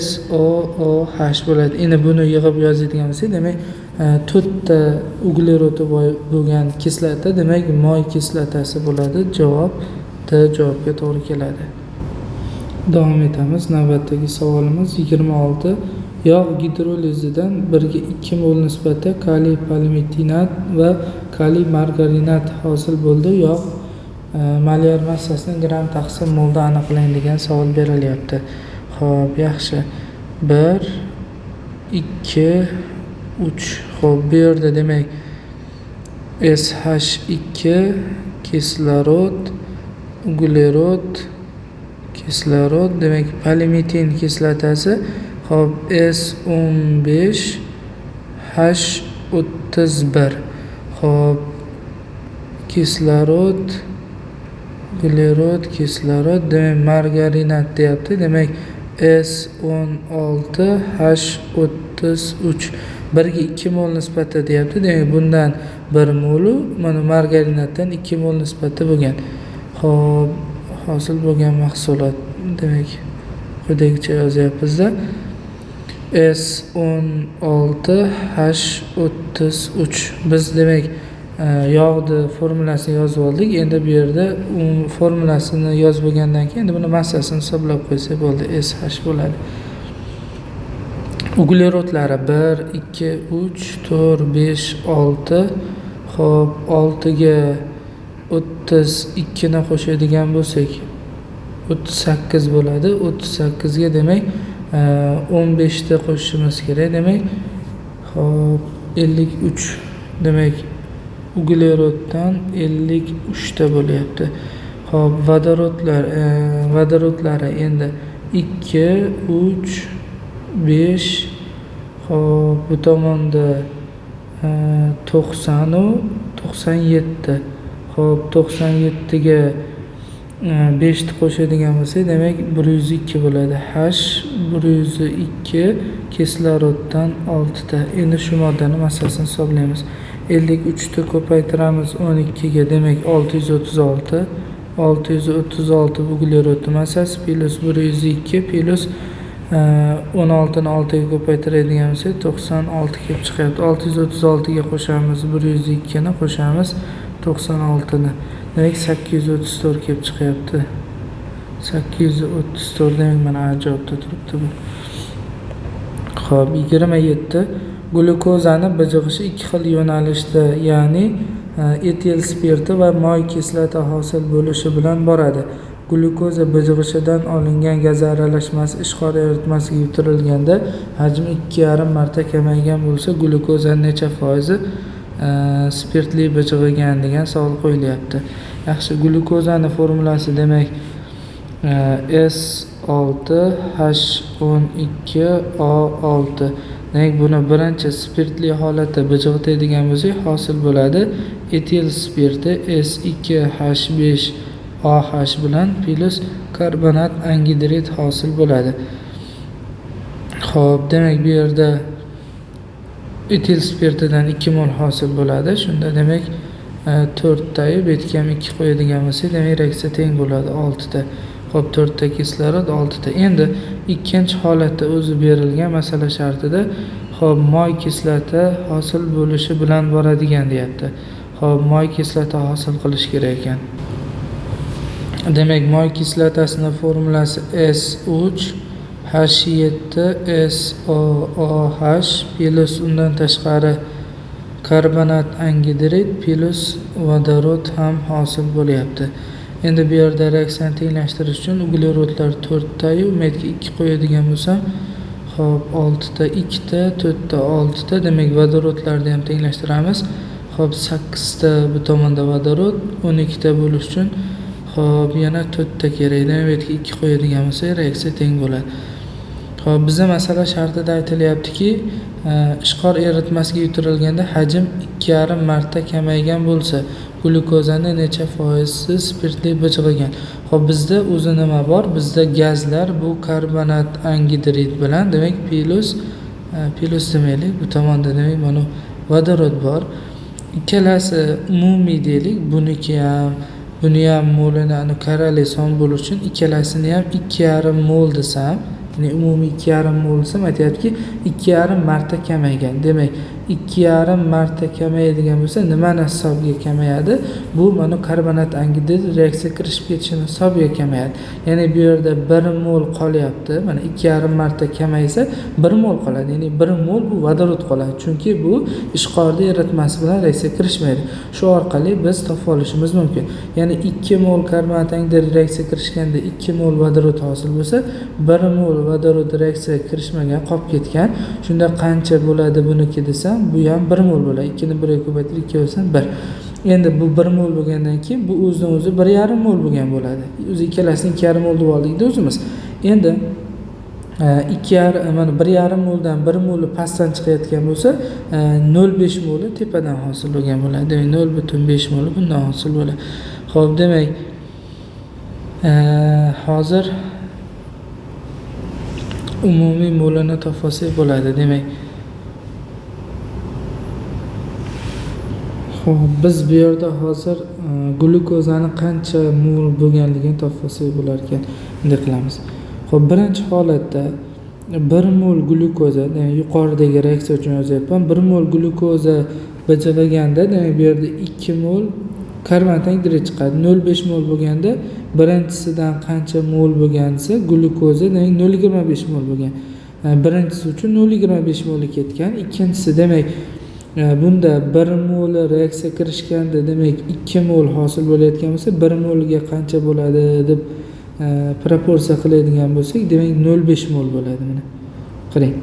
SOOH bo'ladi. Endi buni yig'ib yozadigan bo'lsak, demak 4 ta uglerodi bo'lgan kislota, demak moy kislotasi bo'ladi. Javob D javobga to'g'ri keladi. Davom etamiz. Navbatdagi savolimiz 26. Yog' gidrolizidan 1:2 mol nisbatda kaliy palmitinat va kaliy margarinat hosil bo'ldi. Yog' molyar massasini gramm taqsim molda aniqlang degan savol berilyapti. Xo'p, yaxshi. 1 2 3. Xo'p, bu yerda demak SH2 kislorod, uglerod, kislorod, demak palmitin kislotasi. Xo'p, S15 H31. Xo'p, kislorod, uglerod, kislorod, demak margarinat deyapti. Demak S16 H33 1:2 mol nisbatda deyapti. Demak, bundan 1 molu, mana margarinatdan 2 mol nisbatda bo'lgan. Xo'p, hosil bo'lgan mahsulot, demak quyidagicha yozyapmizda. S16 H33. Biz demak yog'ni formulasini yozib oldik. Endi bu yerda formulasini yozib bo'lgandan keyin endi buni massasini hisoblab qo'ysak bo'ldi. SH bo'ladi. Uglerodlari 1 2 3 4 5 6. Xo'p, 6 ga 32 ni qo'shadigan bo'lsak 38 bo'ladi. 38 ga demak 15 ta qo'shishimiz kerak. Demak, xo'p, 53. Demak, ugleroddan 53 ta bo'lyapti. Xo'p, vodorodlar, vodorodlari endi 2 3 5. Xo'p, bu tomonda 90 u 97. Xo'p, 97 ga 5 ni qo'shadigan bo'lsak, demak 102 bo'ladi. H 102 kisloroddan 6 ta. Endi shu moddani massasini hisoblaymiz. 53 ni ko'paytiramiz 12 ga, demak 636. 636 uglerodning massasi plus 102 plus 16 ni 6 ga ko'paytiradigan bo'lsak 96 kelib chiqyapti. 636 ga qo'shamiz 102 ni qo'shamiz 96ni. Demak 834 kelib chiqyapti. 834, demak mana A javobda turibdi bu. Xo'p, 27. Glyukozani bijig'ishi ikki xil yo'nalishda, ya'ni etil spirti va moy kislota hosil bo'lishi bilan boradi. Glyukoza bijig'ishidan olingan gaz aralashmasi ishqor eritmasiga yutirilganda hajmi 2,5 marta kamaygan bo'lsa, glyukozani necha foizi spirtli bijig'igan degan savol qo'yilyapti. Yaxshi, glyukozani formulasi demak S6H12O6. Demak, buni birinchi spirtli holatda bijig'itadigan bo'lsak, hosil bo'ladi etil spirti S2H5OH bilan plyus karbonat angidrid hosil bo'ladi. Xo'p, demak bu yerda etil spirtidan 2 mol hosil bo'ladi. Shunda demak 4 tayu bu yerga ham 2 qo'yadigan bo'lsak, demak reaksiya teng bo'ladi 6 ta. Xo'p, 4 ta kislorod 6 ta. Endi ikkinchi holatda o'zi berilgan masala shartida, xo'p, moy kislota hosil bo'lishi bilan boradigan deyapti. Xo'p, moy kislota hosil qilish kerak ekan. Demak, moy kislotasini formulasi S3H7SOOH plyus undan tashqari karbonat angidrid plyus vodorod ham hosil bo'lyapti. Endi bu yerda reaksiyani tenglashtirish uchun uglerodlar 4 tayu bu yerga 2 qo'yadigan bo'lsam, xo'p, 6 ta 2 ta 4 ta 6 ta, demak vodorodlarni ham tenglashtiramiz. Xo'p, 8 ta bu tomonda vodorod, 12 ta bo'lish uchun xo'p, yana 4 ta kerak. Demak, bu yerga 2 qo'yadigan bo'lsak, reaksiya teng bo'ladi. Xo'p, bizda masala shartida aytilyaptiki, ishqor eritmasiga yutirilganda hajm 2,5 marta kamaygan bo'lsa, glyukozani necha foizi spirtli bijg'igan? Xo'p, bizda o'zi nima bor? Bizda gazlar bu karbonat angidrid bilan, demak plyus demaylik, bu tomonda demak mana vodorod bor. Ikkalasi umumiy deylik, buniki ham, buni ham molini karali son bo'lishi uchun ikkalasini ham 2,5 mol desam, ya'ni umumiy 2,5 mol desam, aytyaptiki 2,5 marta kamaygan. Demak, 2,5 marta kamayadigan bo'lsa, nimani hisobiga kamayadi? Bu mana karbonat angidrid reaksiya kirishib ketishini hisobiga kamayadi. Ya'ni bu yerda 1 mol qolyapti. Mana 2,5 marta kamaysa 1 mol qoladi. Ya'ni 1 mol bu vodorod qoladi. Chunki bu ishqorda eritmasi bilan reaksiya kirishmaydi. Shu orqali biz topib olishimiz mumkin. Ya'ni 2 mol karbonat angidrid reaksiya kirishganda 2 mol vodorod hosil bo'lsa, 1 mol vodorod reaksiya kirishmagan, qolib ketgan. Shunda qancha bo'ladi buniki desam, bu ham 1 mol bo'ladi. 2 ni 1 ga ko'paytirib 2 bo'lsa 1. Endi bu 1 mol bo'lgandan keyin bu o'zidan o'zi 1,5 mol bo'lgan bo'ladi. O'zi ikkalasini 2,5 mol deb oldikda o'zimiz. Endi 2,5 mana 1,5 moldan 1 moli pastdan chiqayotgan bo'lsa, 0,5 moli tepadan hosil bo'lgan bo'ladi. Demak, 0,5 moli bundan hosil bo'ladi. Xo'p, demak, hozir umumiy molini topib olsak bo'ladi. Demak, xo'p, biz bu yerda hozir glyukozani qancha mol bo'lganligini topib olsak bo'lar ekan. Bunday qilamiz. Xo'p, birinchi holatda 1 mol glyukoza, demak yuqoridagi reaksiya uchun yozyapman. 1 mol glyukoza bijig'iganda, demak bu yerda 2 mol karbonat angidrid chiqadi. 0,5 mol bo'lganda birinchisidan qancha mol bo'lgan desa, glyukoza demak 0,25 mol bo'lgan. Birinchisi uchun 0,25 moli ketgan. Ikkinchisi demak bunda 1 mol reaksiya kirishganda demak 2 mol hosil bo'layotgan bo'lsa, 1 molga qancha bo'ladi deb proporsiya qiladigan bo'lsak, demak 0,5 mol bo'ladi. Mana qarang.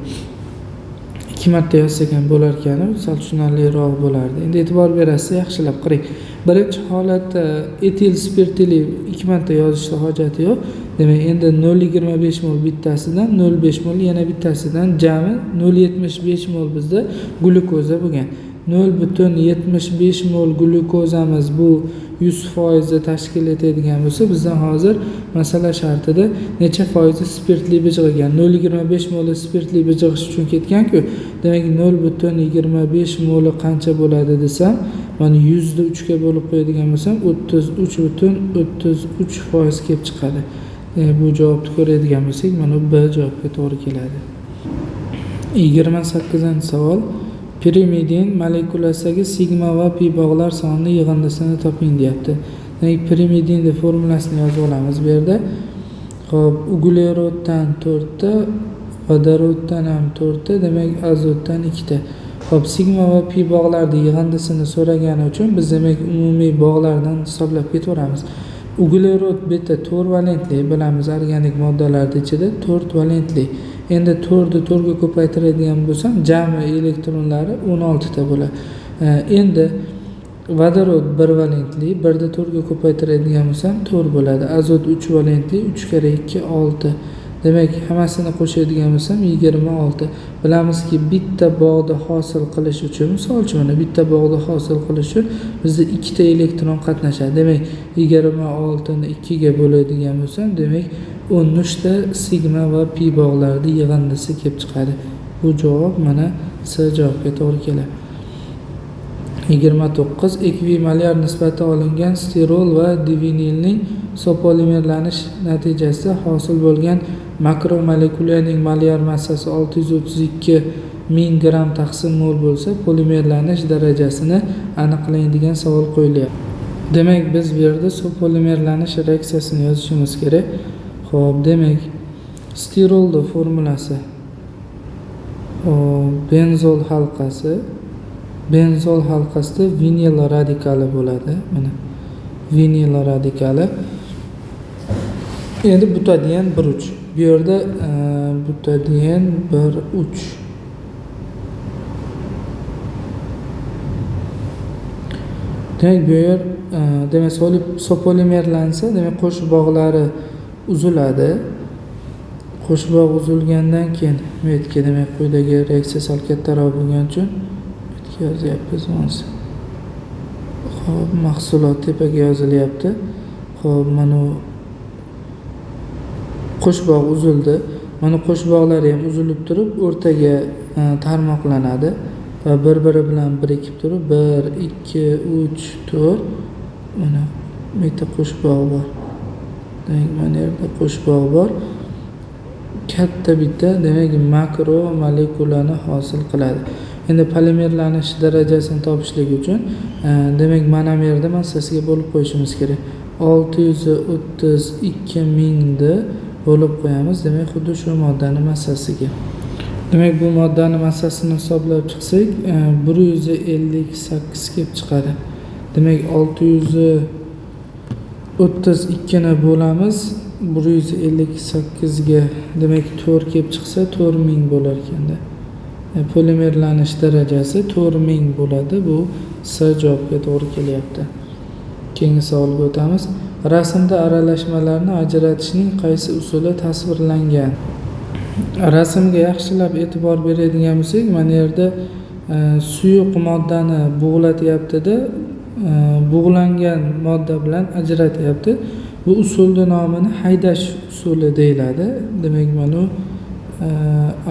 2 marta yozsak ham bo'lar ekan, sal tushunarliroq bo'lardi. Endi e'tibor berasiz, yaxshilab qarang. Birinchi holatda etil spirtli 2 marta yozishda hojati yo'q. Demak, endi 0,25 mol bittasidan, 0,5 mol yana bittasidan, jami 0,75 mol bizda glyukoza bo'lgan. 0,75 mol glyukozamiz bu 100% tashkil etadigan bo'lsa, bizdan hozir masala shartida necha foizi spirtli bijg'igan? 0,25 moli spirtli bijg'ish uchun ketgan-ku. Demak, 0,25 moli qancha bo'ladi desam, mana 100 ni 3 ga bo'lib qo'yadigan bo'lsam, 33,33% kelib chiqadi. Bu javobni ko'radigan bo'lsak, mana B javobga to'g'ri keladi. 28-savol. Pirimidin molekulasidagi sigma va pi bog'lar sonini yig'indisini toping deyapti. Demak, pirimidinni formulasini yozib olamiz bu yerda. Xo'p, ugleroddan 4 ta, vodoroddan ham 4 ta, demak azotdan 2 ta. Xo'p, sigma va pi bog'larning yig'indisini so'ragani uchun biz demak umumiy bog'lardan hisoblab ketaveramiz. Uglerod bu yerda 4 valentli, bilamiz organik moddalarning ichida 4 valentli. Endi 4 ni 4 ga ko'paytiradigan bo'lsam, jami elektronlari 16 ta bo'ladi. Endi vodorod 1 valentli, 1 ni 4 ga ko'paytiradigan bo'lsam 4 bo'ladi. Azot 3 valentli, 3 karra 2 6. Demak, hammasini qo'shadigan bo'lsam 26. Bilamizki, bitta bog'ni hosil qilish uchun, misol uchun mana bitta bog'ni hosil qilish uchun bizda 2 ta elektron qatnashadi. Demak, 26 ni 2 ga bo'ladigan bo'lsam, demak 13 ta sigma va pi bog'larning yig'indisi kelib chiqadi. Bu javob mana C javobga to'g'ri keladi. 29 ekvimolyar nisbati olingan stirol va divinilning sopolimerlanish natijasida hosil bo'lgan makromolekulaning molyar massasi 632 ming gramm taqsim mol bo'lsa, polimerlanish darajasini aniqlang degan savol qo'yilyapti. Demak, biz bu yerda sopolimerlanish reaksiyasini yozishimiz kerak. Xo'p, demak, stirolning formulasi benzol halqasi, benzol halqasida vinil radikali bo'ladi. Mana vinil radikali. Endi butadien 1,3. Bu yerda butadien 1,3. Demak, bu yer demak sopolimerlansa, demak qo'sh bog'lari uziladi. Qo'shbog' uzilgandan keyin bu yerga demak quyidagi reaksiya sal kattaroq bo'lgani uchun bu yerga yozyapmiz. Xo'p, mahsulot tepaga yozilyapti. Xo'p, mana qo'shbog' uzildi. Mana qo'shbog'lari ham uzilib turib o'rtaga tarmoqlanadi va bir-biri bilan birikib turib 1 2 3 4 mana bitta qo'shbog' bor. Demak, mana yerda qo'shbog' bor. Katta bitta demak makro molekulani hosil qiladi. Endi polimerlanish darajasini topishlik uchun demak mana bu yerda massasiga bo'lib qo'yishimiz kerak. 632 mingni bo'lib qo'yamiz. Demak, xuddi shu moddaning massasiga. Demak, bu moddaning massasini hisoblab chiqsak, 158 kelib chiqadi. Demak, 632 ni bo'lamiz 158 ga, demak 4 kelib chiqsa 4000 bo'lar ekanda. Polimerlanish darajasi 4000 bo'ladi. Bu C javobga to'g'ri kelyapti. Keyingi savolga o'tamiz. Rasmda aralashmalarni ajratishning qaysi usuli tasvirlangan? Rasmga yaxshilab e'tibor beradigan bo'lsak, mana yerda suyuq moddani bug'latyapti-da, bug'langan modda bilan ajratyapti. Bu usulning nomini haydash usuli deyiladi. Demak, mana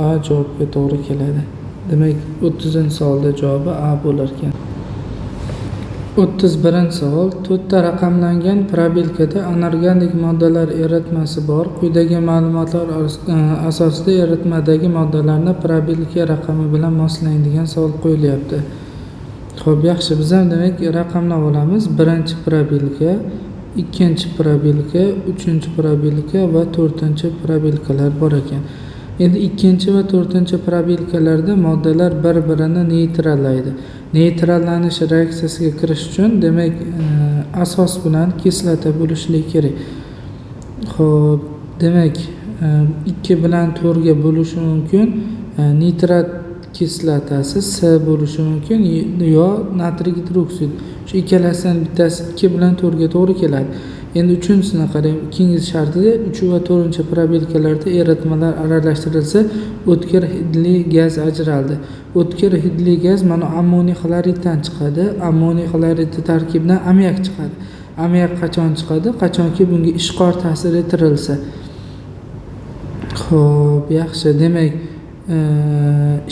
A javobga to'g'ri keladi. Demak, 30-savolda javobi A bo'lar ekan. 31-savol. 4 ta raqamlangan probelkada anorganik moddalar eritmasi bor. Quyidagi ma'lumotlar asosida eritmadagi moddalarni probelka raqami bilan moslang degan savol qo'yilyapti. Xo'p, yaxshi, biz ham demak raqamlab olamiz. Birinchi probelka, ikkinchi probelka, uchinchi probelka va to'rtinchi probelkalar bor ekan. Endi ikkinchi va to'rtinchi probelkalarda moddalar bir-birini neytrallaydi. Neytrallanish reaksiyasiga kirish uchun demak asos bilan kislota bo'lishligi kerak. Xo'p, demak 2 bilan 4 ga bo'lishi mumkin. Nitrat kislotasi S bo'lishi mumkin yo natriy gidroksid. Shu ikkalasidan bittasi 2 bilan 4 ga to'g'ri keladi. Endi uchinchisini qarang. Ikkinchi shartida 3 va 4 probelkalarda eritmalar aralashtirilsa, o'tkir hidli gaz ajraldi. O'tkir hidli gaz mana ammoniy xloriddan chiqadi. Ammoniy xloridi tarkibidan ammiak chiqadi. Ammiak qachon chiqadi? Qachonki bunga ishqor ta'sir ettirilsa. Xo'p, yaxshi. Demak,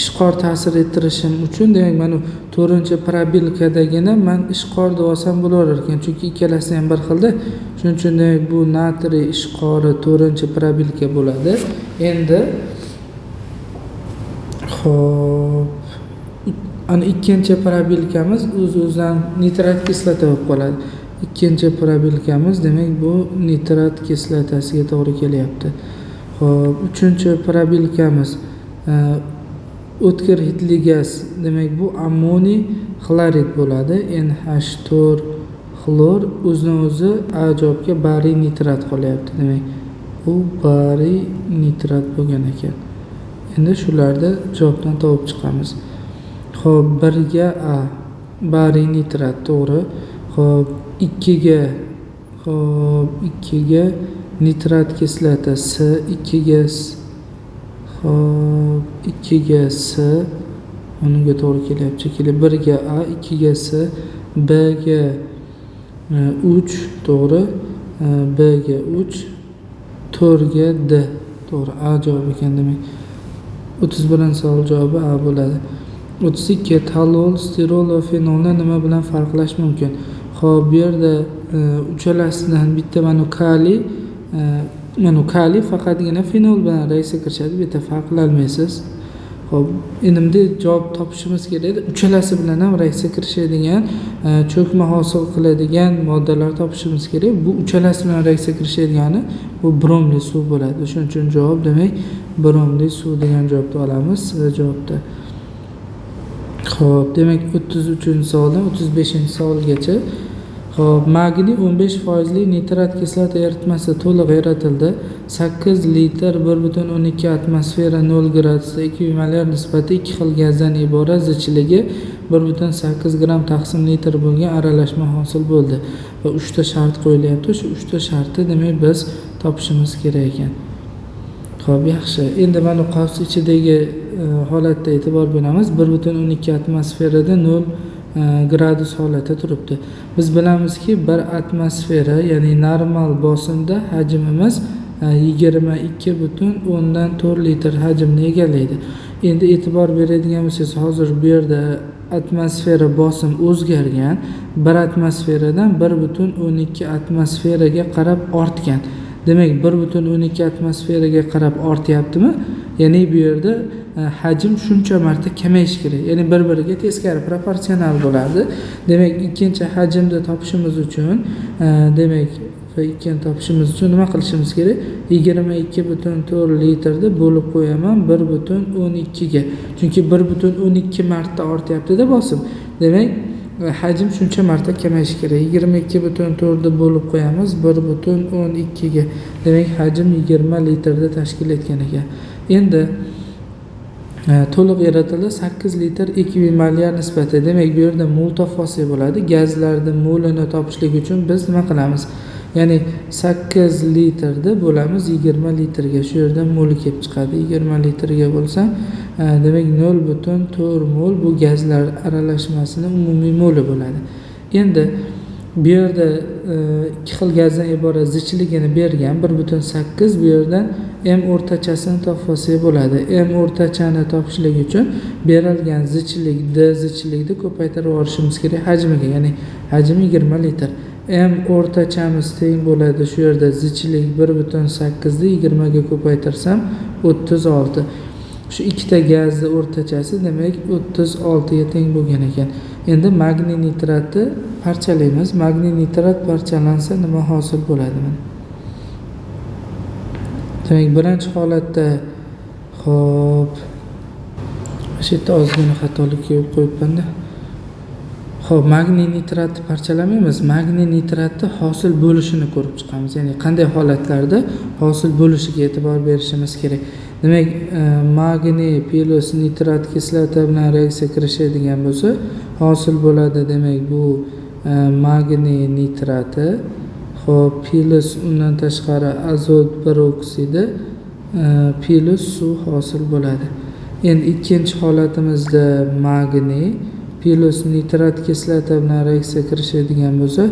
ishqor ta'sir ettirishim uchun demak mana 4-probelkadagini man ishqor deb olsam bo'laverar ekan, chunki ikkalasi ham bir xilda. Shuning uchun demak bu natriy ishqori 4-probelka bo'ladi. Endi xo'p, Ana ikkinchi probilkamiz o'z-o'zidan nitrat kislota bo'lib qoladi. Ikkinchi probilkamiz demak bu nitrat kislotasiga to'g'ri kelyapti. Xo'p, uchinchi probilkamiz o'tkir hidli gaz, demak bu ammoniy xlorid bo'ladi. NH4 xlor o'zidan o'zi A javobga bariy nitrat qolyapti. Demak, bu bariy nitrat bo'lgan ekan. Endi shularni javobdan topib chiqamiz. Xo'p, 1ga A bariy nitrat to'g'ri. Xo'p, 2ga, xo'p, 2ga nitrat kislota S, 2ga S, xo'p, 2ga S unga to'g'ri kelyapti shekilli. 1ga A, 2ga S, Bga 3 to'g'ri, Bga 3, 4ga D to'g'ri. A javob ekan demak. 31-savol javobi A bo'ladi. 32 talol, stirol va fenolni nima bilan farqlash mumkin? Xo'p, bu yerda uchalasidan bitta mana kaliy, mana kaliy faqatgina fenol bilan reaksiya kirishadi, bu yerda farqlanmaysiz. Xo'p, endi bunday javob topishimiz kerak. Uchalasi bilan ham reaksiya kirishadigan, cho'kma hosil qiladigan moddalar topishimiz kerak. Bu uchalasi bilan reaksiya kirishadigani bu bromli suv bo'ladi. Shuning uchun javob demak bromli suv degan javobni olamiz javobda. Xo'p, demak 33-savoldan 35-savolgacha. Xo'p, magniy 15% nitrat kislota eritmasi to'liq eritildi. 8 litr 1,12 atmosfera 0 gradusda ekvivalent nisbati 2 xil gazdan iborat zichligi 1,8 gramm taqsim litr bo'lgan aralashma hosil bo'ldi. Va 3 ta shart qo'yilyapti. Shu 3 ta shartni demak biz topishimiz kerak ekan. Xo'p, yaxshi. Endi mana qavs ichidagi holatda e'tibor beramiz. 1,12 atmosferada 0 gradus holatda turibdi. Biz bilamizki, 1 atmosfera, ya'ni normal bosimda hajmimiz 22,4 litr hajmni egallaydi. Endi e'tibor beradigan bo'lsangiz, hozir bu yerda atmosfera bosim o'zgargan. 1 atmosferadan 1,12 atmosferaga qarab ortgan. Demak, 1,12 atmosferaga qarab ortyaptimi? Ya'ni bu yerda hajm shuncha marta kamayishi kerak. Ya'ni bir-biriga teskari proporsional bo'ladi. Demak, ikkinchi hajmni topishimiz uchun, demak, ikkini topishimiz uchun nima qilishimiz kerak? 22,4 litrni bo'lib qo'yaman 1,12 ga. Chunki 1,12 marta ortyapti-da bosim. Demak, hajm shuncha marta kamayishi kerak. 22,4 ni bo'lib qo'yamiz 1,12 ga. Demak, hajm 20 litrni tashkil etgan ekan. Endi to'liq eritildi 8 litr ekvivalent nisbati. Demak, bu yerda mol topib olsak bo'ladi. Gazlarni molini topishlik uchun biz nima qilamiz? Ya'ni 8 litrni bo'lamiz 20 litrga. Shu yerdan moli kelib chiqadi. 20 litrga bo'lsa, demak 0,4 mol bu gazlar aralashmasini umumiy moli bo'ladi. Endi bu yerda ikki xil gazdan iborat zichligini bergan 1,8, bu yerdan M o'rtachasini topib olsak bo'ladi. M o'rtachani topishlik uchun berilgan zichlik D zichlikni ko'paytirib yuborishimiz kerak hajmiga, ya'ni hajmi 20 litr. M o'rtachamiz teng bo'ladi shu yerda zichlik 1,8 ni 20 ga ko'paytirsam 36. Shu ikkita gazni o'rtachasi demak 36 ga teng bo'lgan ekan. Endi magniy nitratni parchalaymiz. Magniy nitrat parchalansa nima hosil bo'ladi mana? Demak, birinchi holatda, xo'p, shu yerda ozgina xatolik yo'l qo'yibman-da. Xo'p, magniy nitratni parchalamaymiz. Magniy nitratni hosil bo'lishini ko'rib chiqamiz. Ya'ni qanday holatlarda hosil bo'lishiga e'tibor berishimiz kerak. Demak, magniy plus nitrat kislota bilan reaksiya kirishadigan bo'lsa, hosil bo'ladi. Demak, bu magniy nitrati, xo'p, plus undan tashqari azot peroksidi plus suv hosil bo'ladi. Endi ikkinchi holatimizda magniy plus nitrat kislota bilan reaksiya kirishadigan bo'lsa,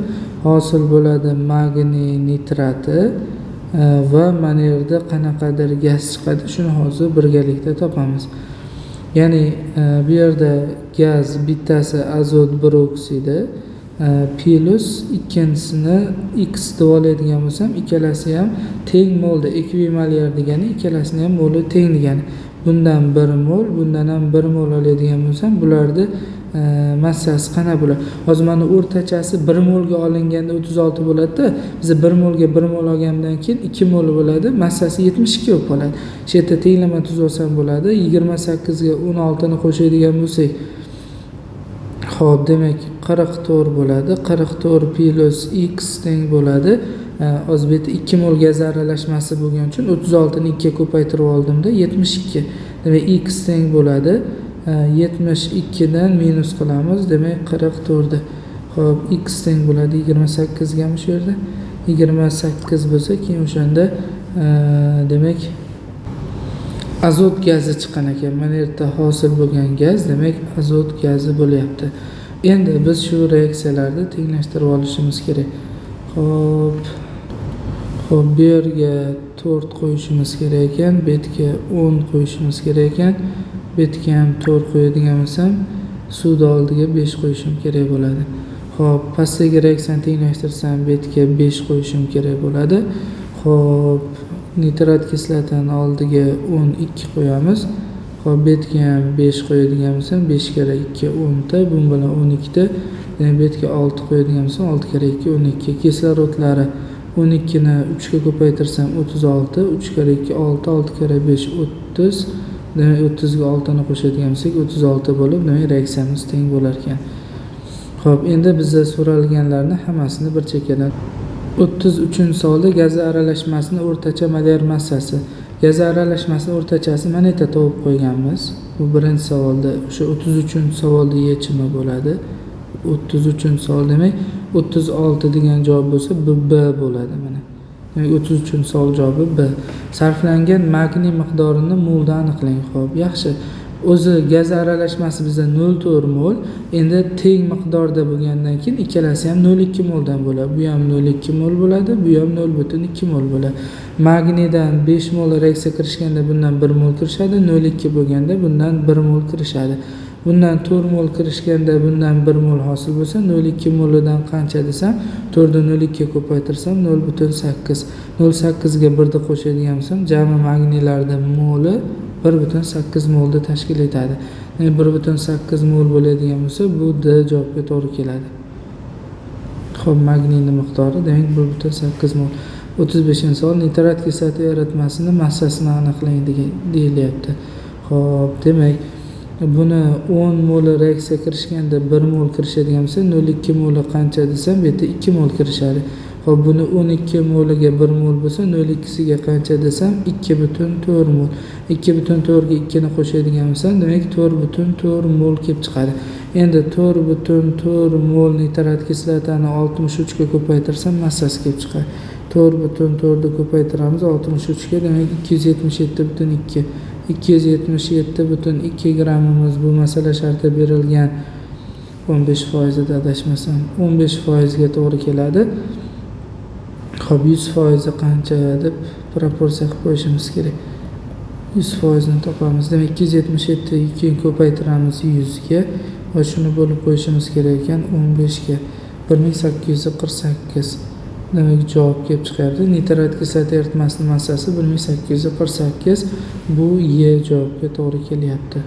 hosil bo'ladi magniy nitrati va mana yerda qanaqadir gaz chiqadi. Shuni hozir birgalikda topamiz. Ya'ni bu yerda gaz bittasi azot peroksidi plus ikkinchisini X deb oladigan bo'lsam, ikkalasi ham teng molda, ekvivalent degani ikkalasini ham moli teng degani. Bundan 1 mol, bundan ham 1 mol oladigan bo'lsam, bularni massasi qana bo'ladi? Hozir mana o'rtachasi 1 molga olinganda 36 bo'ladi-da. Biz 1 molga 1 mol olgandan keyin 2 mol bo'ladi, massasi 72 bo'lib qoladi. Shu yerda tenglama tuzib olsam bo'ladi. 28 ga 16 ni qo'shadigan bo'lsak, xo'p, demak 44 bo'ladi. 44 plus x teng bo'ladi. Hozir bu yerda 2 mol gaz aralashmasi bo'lgani uchun 36 ni 2 ga ko'paytirib oldimda 72. Demak x teng bo'ladi. 72 dan minus qilamiz, demak 44. Xo'p, x teng bo'ladi 28 gami shu yerda? 28 bo'lsa, keyin o'shanda demak azot gazi chiqqan ekan. Mana yerda hosil bo'lgan gaz, demak azot gazi bo'lyapti. Endi biz shu reaksiyalarni tenglashtirib olishimiz kerak. Xo'p, bu yerga 4 qo'yishimiz kerak ekan, bu yerga 10 qo'yishimiz kerak ekan. Bu yerga ham 4 qo'yadigan bo'lsam, suvni oldiga 5 qo'yishim kerak bo'ladi. Xo'p, pastdagi reaksiyani tenglashtirsam, bu yerga 5 qo'yishim kerak bo'ladi. Xo'p, nitrat kislotani oldiga 12 qo'yamiz. Xo'p, bu yerga ham 5 qo'yadigan bo'lsam, 5 kara 2 10 ta, bu bilan 12 ta. Demak, bu yerga 6 qo'yadigan bo'lsam, 6 kara 2 12. Kislorodlari 12 ni 3 ga ko'paytirsam 36, 3 kara 2 6, 6 kara 5 30. Demak, 30 ga 6 ni qo'shadigan bo'lsak, 36 bo'lib, demak reaksiyamiz teng bo'lar ekan. Xo'p, endi bizda so'ralganlarni hammasini bir chekkadan. 33-savolda gaz aralashmasini o'rtacha molyar massasi. Gaz aralashmasini o'rtachasi mana yerda topib qo'yganmiz. Bu birinchi savolda, o'sha 33-savolda yechimi bo'ladi. 33-savol demak 36 degan javob bo'lsa, bu B bo'ladi mana. Demak 33-savol javobi B. Sarflangan magniy miqdorini molda aniqlang. Xo'p, yaxshi. O'zi gaz aralashmasi bizda 0,4 mol. Endi teng miqdorda bo'lgandan keyin ikkalasi ham 0,2 moldan bo'ladi. Bu ham 0,2 mol bo'ladi, bu ham 0,2 mol bo'ladi. Magniydan 5 mol reaksiya kirishganda bundan 1 mol kirishadi, 0,2 bo'lganda bundan 1 mol kirishadi. Bundan 4 mol kirishganda bundan 1 mol hosil bo'lsa, 0,2 molidan qancha desam, 4 ni 0,2 ga ko'paytirsam 0,8. 0,8 ga 1 ni qo'shadigan bo'lsam, jami magniylarning moli 1,8 molni tashkil etadi. Ya'ni 1,8 mol bo'ladigan bo'lsa, bu D javobga to'g'ri keladi. Xo'p, magniyning miqdori demak 1,8 mol. 35-savol nitrat kislota eritmasini massasini aniqlang deyilyapti. Xo'p, demak buni 10 mol reaksiya kirishganda 1 mol kirishadigan bo'lsa, 0,2 moli qancha desam, bu yerda 2 mol kirishadi. Xo'p, buni 12 moliga 1 mol bo'lsa, 0,2siga qancha desam, 2,4 mol. 2,4 ga 2 ni qo'shadigan bo'lsam, demak 4,4 mol kelib chiqadi. Endi 4,4 mol nitrat kislotani 63 ga ko'paytirsam, massasi kelib chiqadi. 4,4 ni ko'paytiramiz 63 ga, demak 277,2. 277,2 grammimiz bu masala sharti berilgan 15% adashmasam 15% ga to'g'ri keladi. Xo'p, 100% qancha deb proporsiya qilib qo'yishimiz kerak. 100% ni topamiz. Demak 277 keyin ko'paytiramiz 100 ga va shuni bo'lib qo'yishimiz kerak ekan 15 ga. 1848. Demak javob kelib chiqyapti. Nitrat kislota eritmasining massasi 1848. Bu Y javobga to'g'ri kelyapti.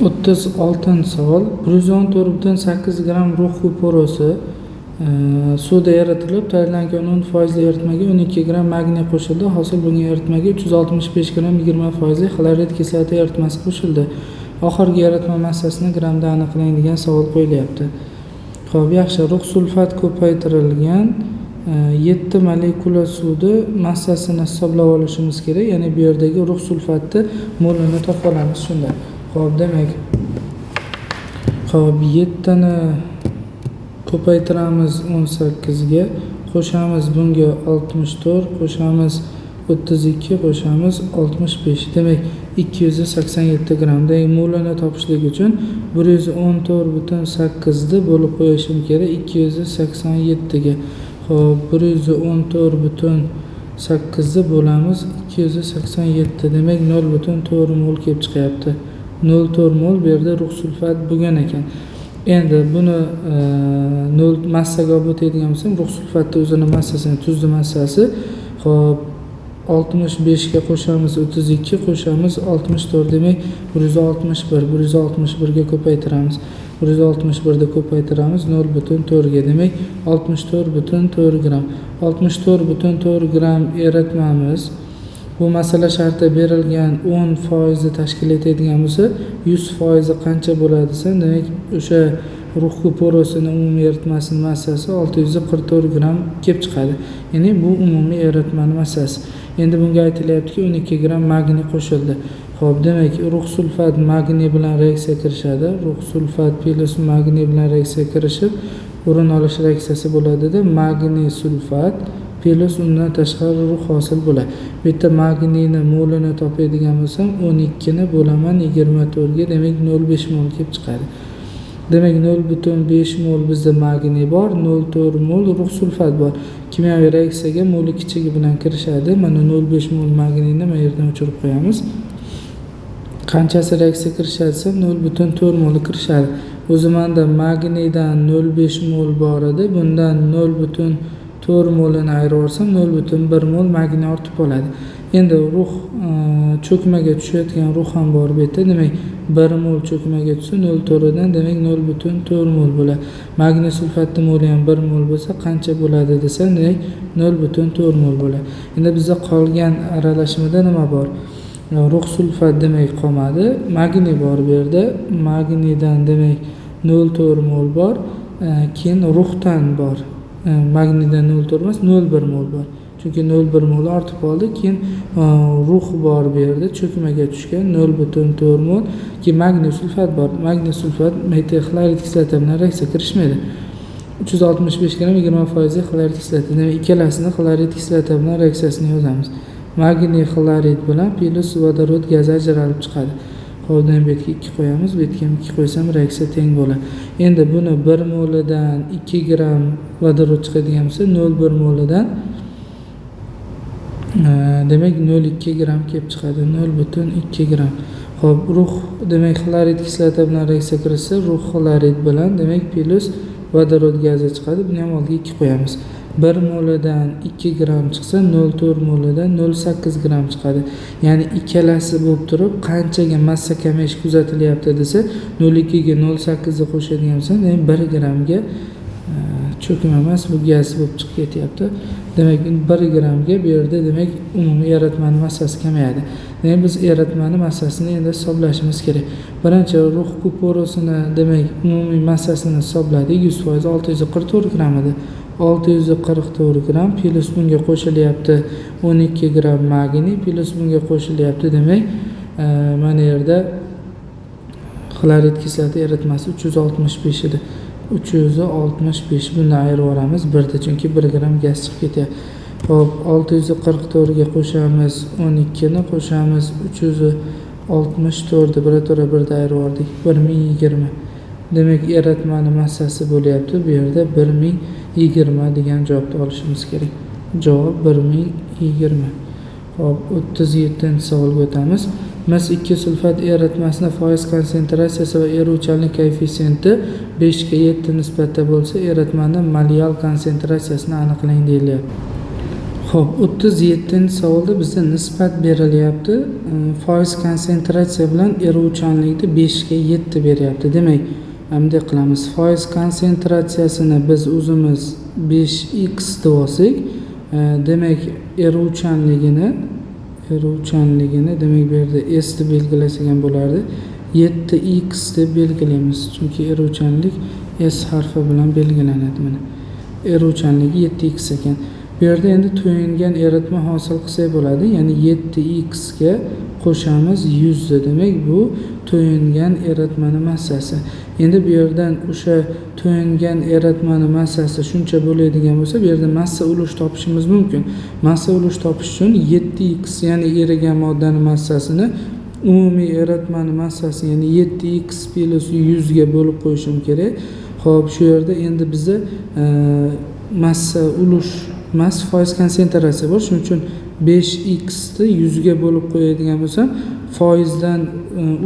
36-savol 114,8 gramm rux kuporosi suvda eritilib tayyorlangan 10% eritmaga 12 gramm magniy qo'shildi. Hosil bo'lgan eritmaga 365 gramm 20% xlorid kislota eritmasi qo'shildi. Oxirgi eritma massasini grammda aniqlang degan savol qo'yilyapti. Xo'p, yaxshi. Rux sulfat ko'paytirilgan 7 molekula suvni massasini hisoblab olishimiz kerak. Ya'ni bu yerdagi rux sulfatni molini topib olamiz shunda. Xo'p, demak, xo'p, 7 ni ko'paytiramiz 18 ga, qo'shamiz bunga 64, qo'shamiz 32, qo'shamiz 65. Demak, 287 gramm. Demak, molini topishlik uchun 114,8 ni bo'lib qo'yishim kerak 287 ga. Xo'p, 114,8 ni bo'lamiz 287. Demak, 0,4 mol kelib chiqyapti. 0,4 mol bu yerda rux sulfat bo'lgan ekan. Endi buni 0 massaga olib o'tadigan bo'lsam, rux sulfatni o'zini massasini, tuzni massasi, xo'p, 65 ga qo'shamiz 32 qo'shamiz 64, demak 161. 161 ga ko'paytiramiz. 161 da ko'paytiramiz 0,4 ga, demak 64,4 gramm. 64,4 gramm eritmamiz bu masala shartida berilgan 10% tashkil etadigan bo'lsa, 100% qancha bo'ladi desa, demak o'sha rux kuporosini umumiy eritmasining massasi 644 gramm kelib chiqadi. Ya'ni bu umumiy eritmaning massasi. Endi bunga aytilyaptiki 12 gramm magniy qo'shildi. Xo'p, demak rux sulfat magniy bilan reaksiya kirishadi. Rux sulfat plyus magniy bilan reaksiya kirishib, o'rin olish reaksiyasi bo'ladida magniy sulfat plyus undan tashqari rux hosil bo'ladi. Bu yerda magniyni molini topadigan bo'lsam 12 ni bo'laman 24 ga, demak 0,5 mol kelib chiqadi. Demak 0,5 mol bizda magniy bor, 0,4 mol rux sulfat bor. Kimyoviy reaksiyaga moli kichigi bilan kirishadi. Mana 0,5 mol magniyni mana yerdan o'chirib qo'yamiz. Qanchasi reaksiya kirishadi desa 0,4 moli kirishadi. O'zi menda magniydan 0,5 mol bor edi. Bundan 0,4 molini ayirib yuborsam 0,1 mol magniy ortib qoladi. Endi rux cho'kmaga tushayotgan rux ham bor bu yerda. Demak 1 mol cho'kmaga tushsa 0,4 dan demak 0,4 mol bo'ladi. Magniy sulfatning moli ham 1 mol bo'lsa qancha bo'ladi desa, demak 0,4 mol bo'ladi. Endi bizda qolgan aralashmada nima bor? Rux sulfat demak qolmadi. Magniy bor bu yerda. Magniydan demak 0,4 mol bor. Keyin ruxdan bor. Magniydan 0,4 emas, 0,1 mol bor. Chunki 0,1 mol ortib qoldi. Keyin rux bor bu yerda, cho'kmaga tushgan 0,4 mol. Keyin magniy sulfat bor. Magniy sulfat metixlorid kislota bilan reaksiya kirishmaydi. 365 gramm 20% xlorid kislota. Demak, ikkalasini xlorid kislota bilan reaksiyasini yozamiz. Magniy xlorid bilan plyus vodorod gazi ajralib chiqadi. Xo'p, bu yerga 2 qo'yamiz, bu yerga ham 2 qo'ysam reaksiya teng bo'ladi. Endi buni 1 molidan 2 gramm vodorod chiqadigan bo'lsa, 0,1 molidan demak 0,2 gramm kelib chiqadi. 0,2 gramm. Xo'p, rux demak xlorid kislota bilan reaksiya kirishsa, rux xlorid bilan demak plyus vodorod gazi chiqadi. Buni ham oldiga 2 qo'yamiz. 1 molidan 2 gramm chiqsa, 0,4 molidan 0,8 gramm chiqadi. Ya'ni ikkalasi bo'lib turib qanchaga massa kamayish kuzatilyapti desa, 0,2 ga 0,8 ni qo'shadigan bo'lsa, demak 1 grammga cho'kma emas, bu gaz bo'lib chiqib ketyapti. Demak 1 grammga bu yerda demak umumiy eritmaning massasi kamayadi. Demak biz eritmaning massasini endi hisoblashimiz kerak. Birinchi rux kuporosini demak umumiy massasini hisobladik. 100% 644 gramm edi. 644 gramm plyus bunga qo'shilyapti 12 gramm magniy plyus bunga qo'shilyapti demak mana yerda xlorid kislota eritmasi 365 edi. 365 buni ayirib yuboramiz 1da, chunki 1 gramm gaz chiqib ketyapti. Xo'p, 644 ga qo'shamiz 12 ni qo'shamiz 364 ni birato'la 1da ayirib yubordik. 1020. Demak, eritmaning massasi bo'lyapti bu yerda 1020 degan javobni olishimiz kerak. Javob 1020. Xo'p, 37-savolga o'tamiz. Mis 2 sulfat eritmasini foiz konsentratsiyasi va eruvchanlik koeffitsiyenti 5 ga 7 nisbatda bo'lsa, eritmaning molyal konsentratsiyasini aniqlang deyilyapti. Xo'p, 37-savolda bizda nisbat berilyapti. Foiz konsentratsiya bilan eruvchanlikni 5 ga 7 beryapti. Demak, bunday qilamiz. Foiz konsentratsiyasini biz o'zimiz 5x deb olsak, demak eruvchanligini demak bu yerda S deb belgilasak ham bo'lardi. 7x deb belgilaymiz. Chunki eruvchanlik S harfi bilan belgilanadi mana. Eruvchanligi 7x ekan. Bu yerda endi to'yingan eritma hosil qilsak bo'ladi. Ya'ni 7x ga qo'shamiz 100 ni. Demak, bu to'yingan eritmaning massasi. Endi bu yerdan o'sha to'yingan eritmaning massasi shuncha bo'ladigan bo'lsa, bu yerda massa ulush topishimiz mumkin. Massa ulush topish uchun 7x, ya'ni erigan moddaning massasini umumiy eritmaning massasi, ya'ni 7x plyus 100 ga bo'lib qo'yishim kerak. Xo'p, shu yerda endi bizda massa ulush emas, foiz konsentratsiya bor. Shuning uchun 5x ni 100 ga bo'lib qo'yadigan bo'lsam, foizdan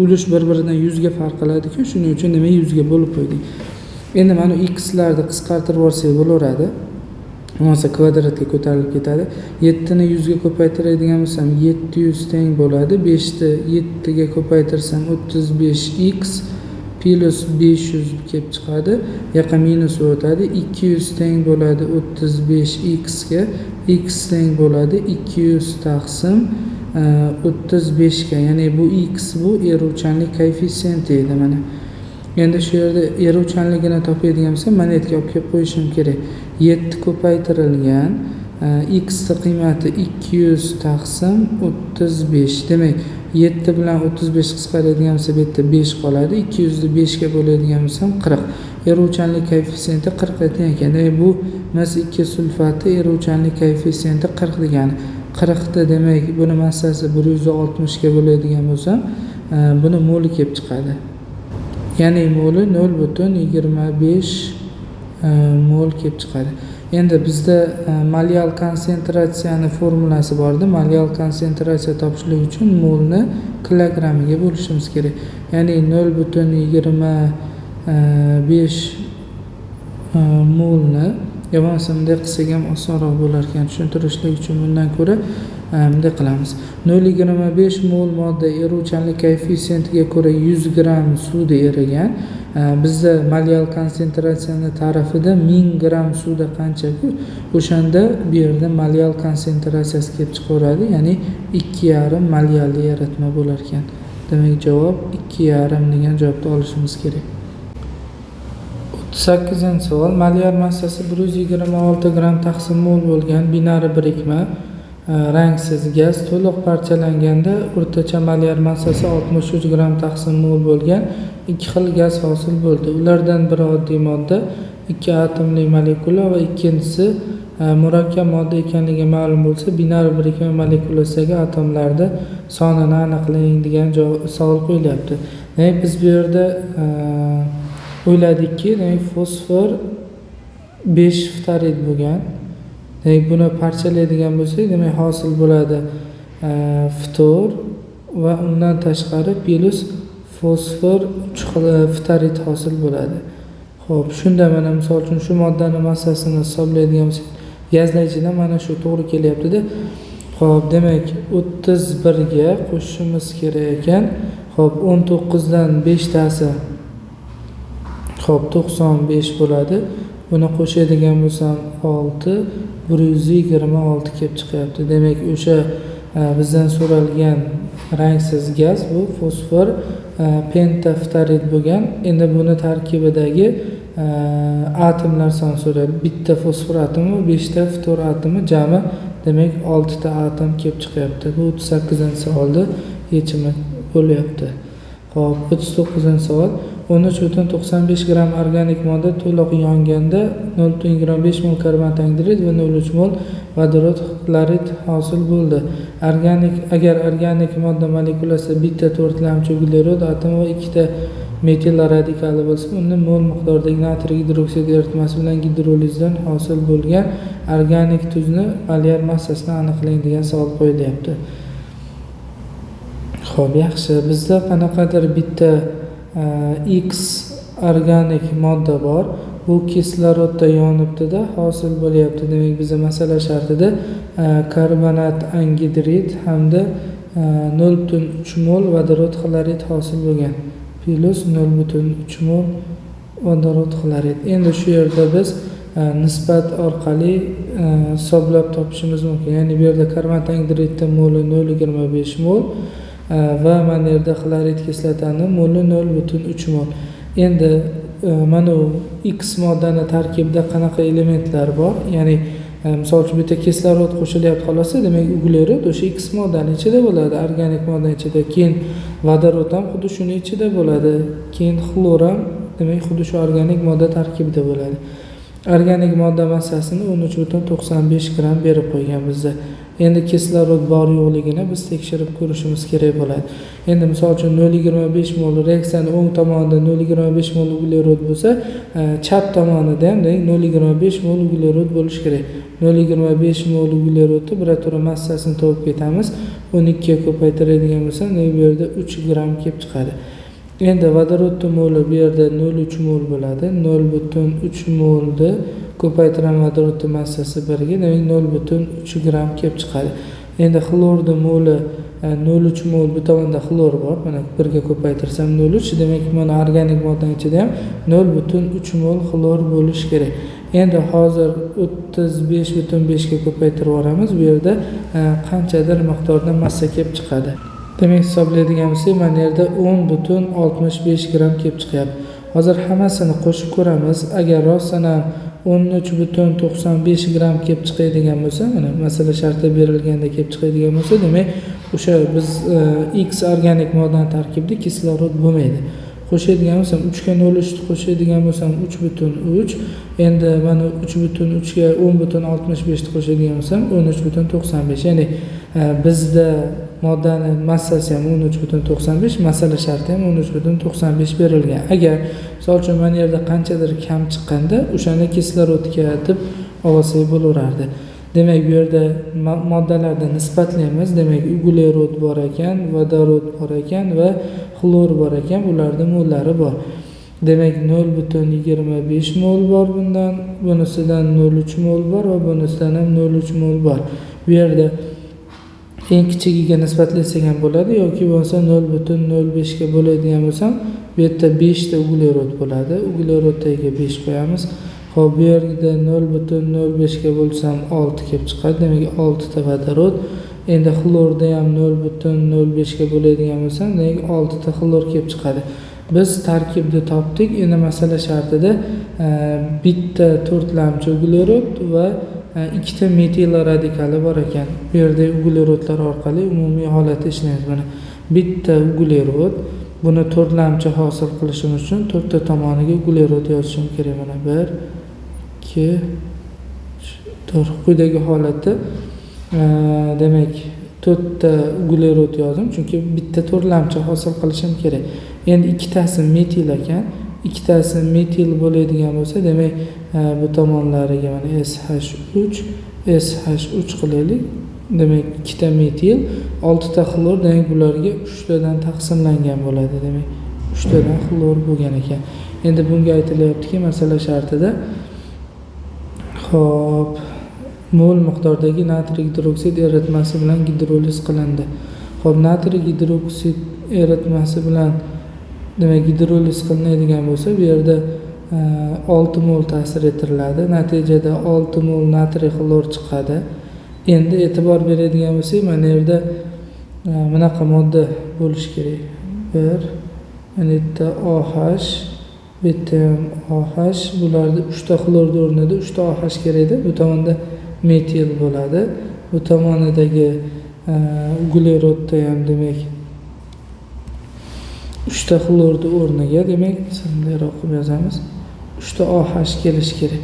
ulush bir-biridan 100 ga farq qiladi-ku. Shuning uchun demak 100 ga bo'lib qo'ydik. Endi mana x larni qisqartirib yuborsak bo'laveradi. Bo'lmasa kvadratga ko'tarilib ketadi. 7 ni 100 ga ko'paytiradigan bo'lsam 700 teng bo'ladi. 5 ni 7 ga ko'paytirsam 35x plus 500 kelib chiqadi. Yoqqa minus o'tadi. 200 teng bo'ladi 35x ga, x teng bo'ladi 200 taqsim 35 ga. Ya'ni bu x bu eruvchanlik koeffitsiyenti edi mana. Endi shu yerda eruvchanligini topadigan bo'lsam, mana yerga olib kelib qo'yishim kerak. 7 ko'paytirilgan x ni qiymati 200 taqsim 35. Demak, 7 bilan 35 qisqaradigan bo'lsa, bu yerda 5 qoladi. 200 ni 5 ga bo'ladigan bo'lsam 40. Eruvchanlik koeffitsiyenti 40 teng ekan. Demak, bu mis 2 sulfati eruvchanlik koeffitsiyenti 40 degani. 40 da demak, buni massasi 160 ga bo'ladigan bo'lsam, buni moli kelib chiqadi. Ya'ni moli 0,25 mol kelib chiqadi. Endi bizda molyal konsentratsiyani formulasi bor edi. Molyal konsentratsiya topishlik uchun molni kilogrammiga bo'lishimiz kerak. Ya'ni 0,25 molni, yo bo'lmasa bunday qilsak ham osonroq bo'lar ekan tushuntirishlik uchun. Bundan ko'ra bunday qilamiz. 0,25 mol modda eruvchanlik koeffitsiyentiga ko'ra 100 gramm suvda erigan. Bizda molyal konsentratsiyani ta'rifida 1000 gramm suvda qancha-ku, o'shanda bu yerda molyal konsentratsiyasi kelib chiqaveradi. Ya'ni 2,5 molyalli eritma bo'lar ekan. Demak, javob 2,5 degan javobni olishimiz kerak. 38-savol. Molyar massasi 126 gramm taqsim mol bo'lgan binari birikma rangsiz gaz to'liq parchalanganda o'rtacha molyar massasi 63 gramm taqsim mol bo'lgan ikki xil gaz hosil bo'ldi. Ulardan biri oddiy modda, 2 atomli molekula va ikkinchisi murakkab modda ekanligi ma'lum bo'lsa, binar birikma molekulasidagi atomlarda sonini aniqlang degan savol qo'yilyapti. Demak, biz bu yerda o'yladikki, demak, fosfor 5 ftorid bo'lgan. Demak, buni parchalaydigan bo'lsak, demak, hosil bo'ladi ftor va undan tashqari plus fosfor 3 xil ftorid hosil bo'ladi. Xo'p, shunda mana misol uchun shu moddani massasini hisoblaydigan bo'lsak, gazlar ichidan mana shu to'g'ri kelyapti-da. Xo'p, demak, 31 ga qo'shishimiz kerak ekan. Xo'p, 19 dan 5 tasi, xo'p, 95 bo'ladi. Buni qo'shadigan bo'lsam 6, 126 kelib chiqyapti. Demak, o'sha bizdan so'ralgan rangsiz gaz bu fosfor pentaftorid bo'lgan. Endi buni tarkibidagi atomlar soni so'rayapti. Bitta fosfor atomi, 5 ta ftor atomi, jami demak 6 ta atom kelib chiqyapti. Bu 38-savolda yechimi bo'lyapti. Xo'p, 39-savol. 13,95 gramm organik modda to'liq yonganda 0,25 mol karbonat angidrid va 0,3 mol vodorod xlorid hosil bo'ldi. Agar organik modda molekulasida bitta to'rtlamchi uglerod atomi va 2 ta metil radikali bo'lsa, unda mol miqdoridagi natriy gidroksid eritmasi bilan gidrolizdan hosil bo'lgan organik tuzni molyar massasini aniqlang degan savol qo'yilyapti. Xo'p, yaxshi. Bizda qanaqadir bitta X organik modda bor. Bu kislorodda yonibdi-da, hosil bo'lyapti. Demak, bizda masala shartida karbonat angidrid hamda 0,3 mol vodorod xlorid hosil bo'lgan. Plus 0,3 mol vodorod xlorid. Endi shu yerda biz nisbat orqali hisoblab topishimiz mumkin. Ya'ni bu yerda karbonat angidridning moli 0,25 mol va mana yerda xlorid kislotani moli 0,3 mol. Endi mana bu X moddani tarkibida qanaqa elementlar bor? Ya'ni misol uchun bitta kislorod qo'shilyapti xolos, demak uglerod o'sha X moddani ichida bo'ladi, organik modda ichida. Keyin vodorod ham xuddi shuni ichida bo'ladi. Keyin xlor ham demak xuddi shu organik modda tarkibida bo'ladi. Organik modda massasini 13,95 gramm berib qo'ygan bizda. Endi kislorod bor yo'qligini biz tekshirib ko'rishimiz kerak bo'ladi. Endi misol uchun 0,25 mol reaksiyani o'ng tomonida 0,25 mol uglerod bo'lsa, chap tomonida ham 0,25 mol uglerod bo'lishi kerak. 0,25 mol uglerodni birato'la massasini topib ketamiz. 12 ga ko'paytiradigan bo'lsam, bu yerda 3 gramm kelib chiqadi. Endi vodorodning moli bu yerda 0,3 mol bo'ladi. 0,3 molni Ko'paytiraman vodorodni massasi 1 ga, demak 0,3 gramm kelib chiqadi. Endi xlorni moli 0,3 mol, bu tomonda xlor bor. Mana 1 ga ko'paytirsam 0,3, demak mana organik moddaning ichida ham 0,3 mol xlor bo'lishi kerak. Endi hozir 35,5 ga ko'paytirib yuboramiz. Bu yerda qanchadir miqdorda massa kelib chiqadi. Demak, hisoblaydigan bo'lsak, mana yerda 10,65 gramm kelib chiqyapti. Hozir hammasini qo'shib ko'ramiz. Agar rostdan ham 13,95 gramm kelib chiqadigan bo'lsa, mana masala shartda berilganda kelib chiqadigan bo'lsa, demak o'sha biz X organik moddani tarkibida kislorod bo'lmaydi. Qo'shadigan bo'lsam 3 ga 0,3 ni qo'shadigan bo'lsam 3,3. Endi mana 3,3 ga 10,65 ni qo'shadigan bo'lsam 13,95. Ya'ni bizda moddani massasi ham 13,95, masala sharti ham 13,95 berilgan. Agar misol uchun mana yerda qanchadir kam chiqqanda, o'shani kislorodga deb olsak bo'laverardi. Demak, bu yerda moddalarni nisbatlaymiz. Demak, uglerod bor ekan, vodorod bor ekan va xlor bor ekan. Bularning mollari bor. Demak, 0,25 mol bor bundan, bunisidan 0,3 mol bor va bunisidan ham 0,3 mol bor. Bu yerda eng kichigiga nisbatlasak ham bo'ladi yoki bo'lmasa 0,05 ga bo'ladigan bo'lsam, bu yerda 5 ta uglerod bo'ladi. Uglerod tagiga 5 qo'yamiz. Xo'p, bu yerda 0,05 ga bo'lsam 6 kelib chiqadi. Demak, 6 ta vodorod. Endi xlorda ham 0,05 ga bo'ladigan bo'lsam, demak 6 ta xlor kelib chiqadi. Biz tarkibni topdik. Endi masala shartida bitta to'rtlamchi uglerod va ikkita metil radikali bor ekan. Bu yerda uglerodlar orqali umumiy holatda ishlaymiz. Mana bitta uglerod, buni to'rtlamchi hosil qilishimiz uchun to'rtta tomoniga uglerod yozishim kerak. Mana 1, 2, 3, 4. Quyidagi holatda demak 4ta uglerod yozdim, chunki bitta to'rtlamchi hosil qilishim kerak. Endi ikkitasi metil ekan. Ikkitasi metil bo'ladigan bo'lsa, demak bu tomonlariga mana SH3, SH3 qilaylik. Demak, ikkita metil, 6 ta xlor, demak bularga 3 tadan taqsimlangan bo'ladi. Demak, 3 tadan xlor bo'lgan ekan. Endi bunga aytilyaptiki, masala shartida xo'p, mol miqdordagi natriy gidroksid eritmasi bilan gidroliz qilindi. Xo'p, natriy gidroksid eritmasi bilan demak gidroliz qilinadigan bo'lsa, bu yerda 6 mol ta'sir ettiriladi. Natijada 6 mol natriy xlor chiqadi. Endi e'tibor beradigan bo'lsak, mana yerda bunaqa modda bo'lishi kerak. 1, mana yerda OH, bu yerda ham OH, bularda 3 ta xlorning o'rnida 3 ta OH kerakda. Bu tomonda metil bo'ladi. Bu tomonidagi uglerodda ham demak 3 ta xlorning o'rniga demak bundayroq qilib yozamiz. 3 ta OH kelishi kerak.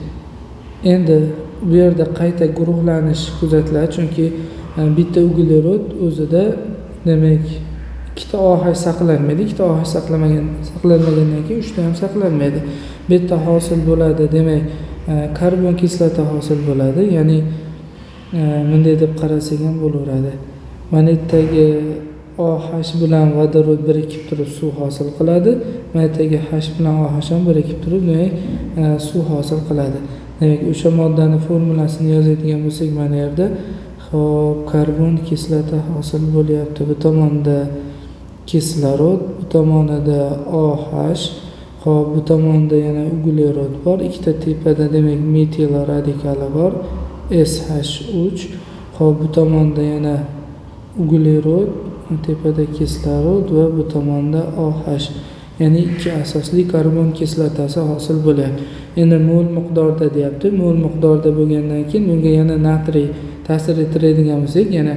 Endi bu yerda qayta guruhlanish kuzatiladi, chunki bitta uglerod o'zida demak ikkita OH saqlanmaydi. Ikkita OH saqlanmagandan keyin 3 ta ham saqlanmaydi. Bu yerda hosil bo'ladi, demak karbon kislota hosil bo'ladi. Ya'ni bunday deb qarasak ham bo'laveradi. Mana yerdagi OH bilan vodorod birikib turib suv hosil qiladi. Mana yerdagi H bilan OH ham birikib turib demak suv hosil qiladi. Demak, o'sha moddani formulasini yozadigan bo'lsak, mana yerda xo'p, karbon kislota hosil bo'lyapti. Bu tomonda kislorod, bu tomonida OH, xo'p, bu tomonda yana uglerod bor. Ikkita tepada demak metil radikali bor, SH3. Xo'p, bu tomonda yana uglerod, tepada kislorod va bu tomonda OH. Ya'ni ikki asosli karbon kislotasi hosil bo'lyapti. Endi mol miqdorda deyapti. Mol miqdorda bo'lgandan keyin bunga yana natriy ta'sir ettiradigan bo'lsak, yana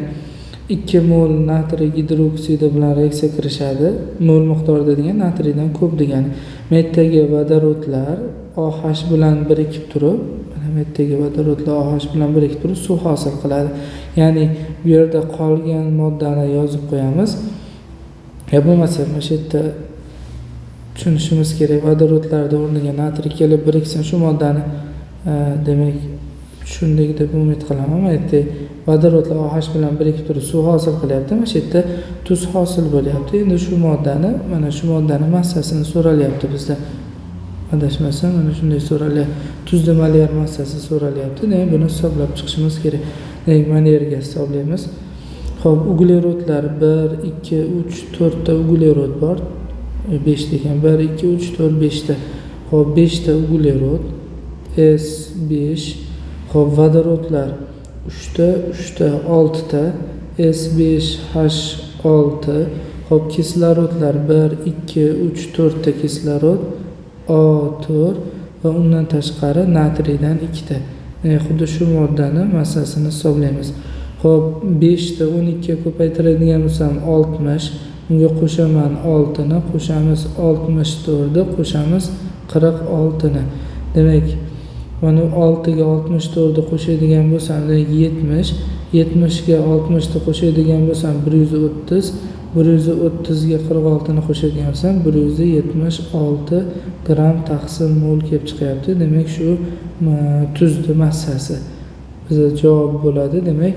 2 mol natriy gidroksidi bilan reaksiya kirishadi. Mol miqdorida degan natriydan ko'p degani. Metdagi vodorodlar OH bilan birikib turib, mana metdagi vodorodlar OH bilan birikib turib suv hosil qiladi. Ya'ni bu yerda qolgan moddani yozib qo'yamiz. Ya bo'lmasa mana shu yerda tushunishimiz kerak. Vodorodlarning o'rniga natriy kelib biriksin, shu moddani demak tushundik deb umid qilaman. Mana yerda vodorodlar OH bilan birikib turib suv hosil qilyapti. Mana shu yerda tuz hosil bo'lyapti. Endi shu moddani, mana shu moddani massasini so'ralyapti bizda. Adashmasam mana shunday so'ralyapti. Tuzni molyar massasi so'ralyapti. Demak, buni hisoblab chiqishimiz kerak. Demak, mana yerga hisoblaymiz. Xo'p, uglerodlar 1, 2, 3, 4 ta uglerod bor. 5 ta ekan. 1, 2, 3, 4, 5 ta. Xo'p, 5 ta uglerod S5. Xo'p, vodorodlar 3 ta, 3 ta, 6 ta S5H6. Xo'p, kislorodlar 1, 2, 3, 4 ta kislorod O4 va undan tashqari natriydan 2 ta. Xuddi shu moddani massasini hisoblaymiz. Xo'p, 5 ta 12 ga ko'paytiradigan bo'lsam 60, unga qo'shaman 6 ni, qo'shamiz 64 ni, qo'shamiz 46 ni. Demak, mana 6 ga 64 ni qo'shadigan bo'lsam, demak 70, 70 ga 60 ni qo'shadigan bo'lsam 130, 130 ga 46 ni qo'shadigan bo'lsam 176 gramm taqsim mol kelib chiqyapti. Demak, shu tuzni massasi bizga javob bo'ladi. Demak,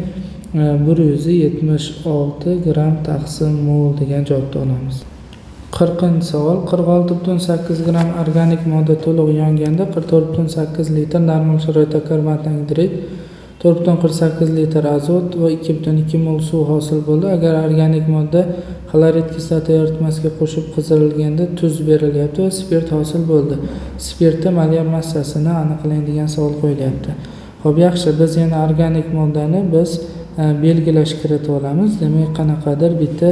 176 gramm taqsim mol degan javobni olamiz. 40-savol. 46,8 gramm organik modda to'liq yonganda 44,8 litr normal sharoitda karbonat angidrid, 4,48 litr azot va 2,2 mol suv hosil bo'ldi. Agar organik modda xlorid kislota eritmasiga qo'shib qizirilganda tuz berilyapti va spirt hosil bo'ldi. Spirtda molyar massasini aniqlang degan savol qo'yilyapti. Xo'p, yaxshi, biz yana organik moddani biz belgilash kiritib olamiz. Demak, qanaqadir bitta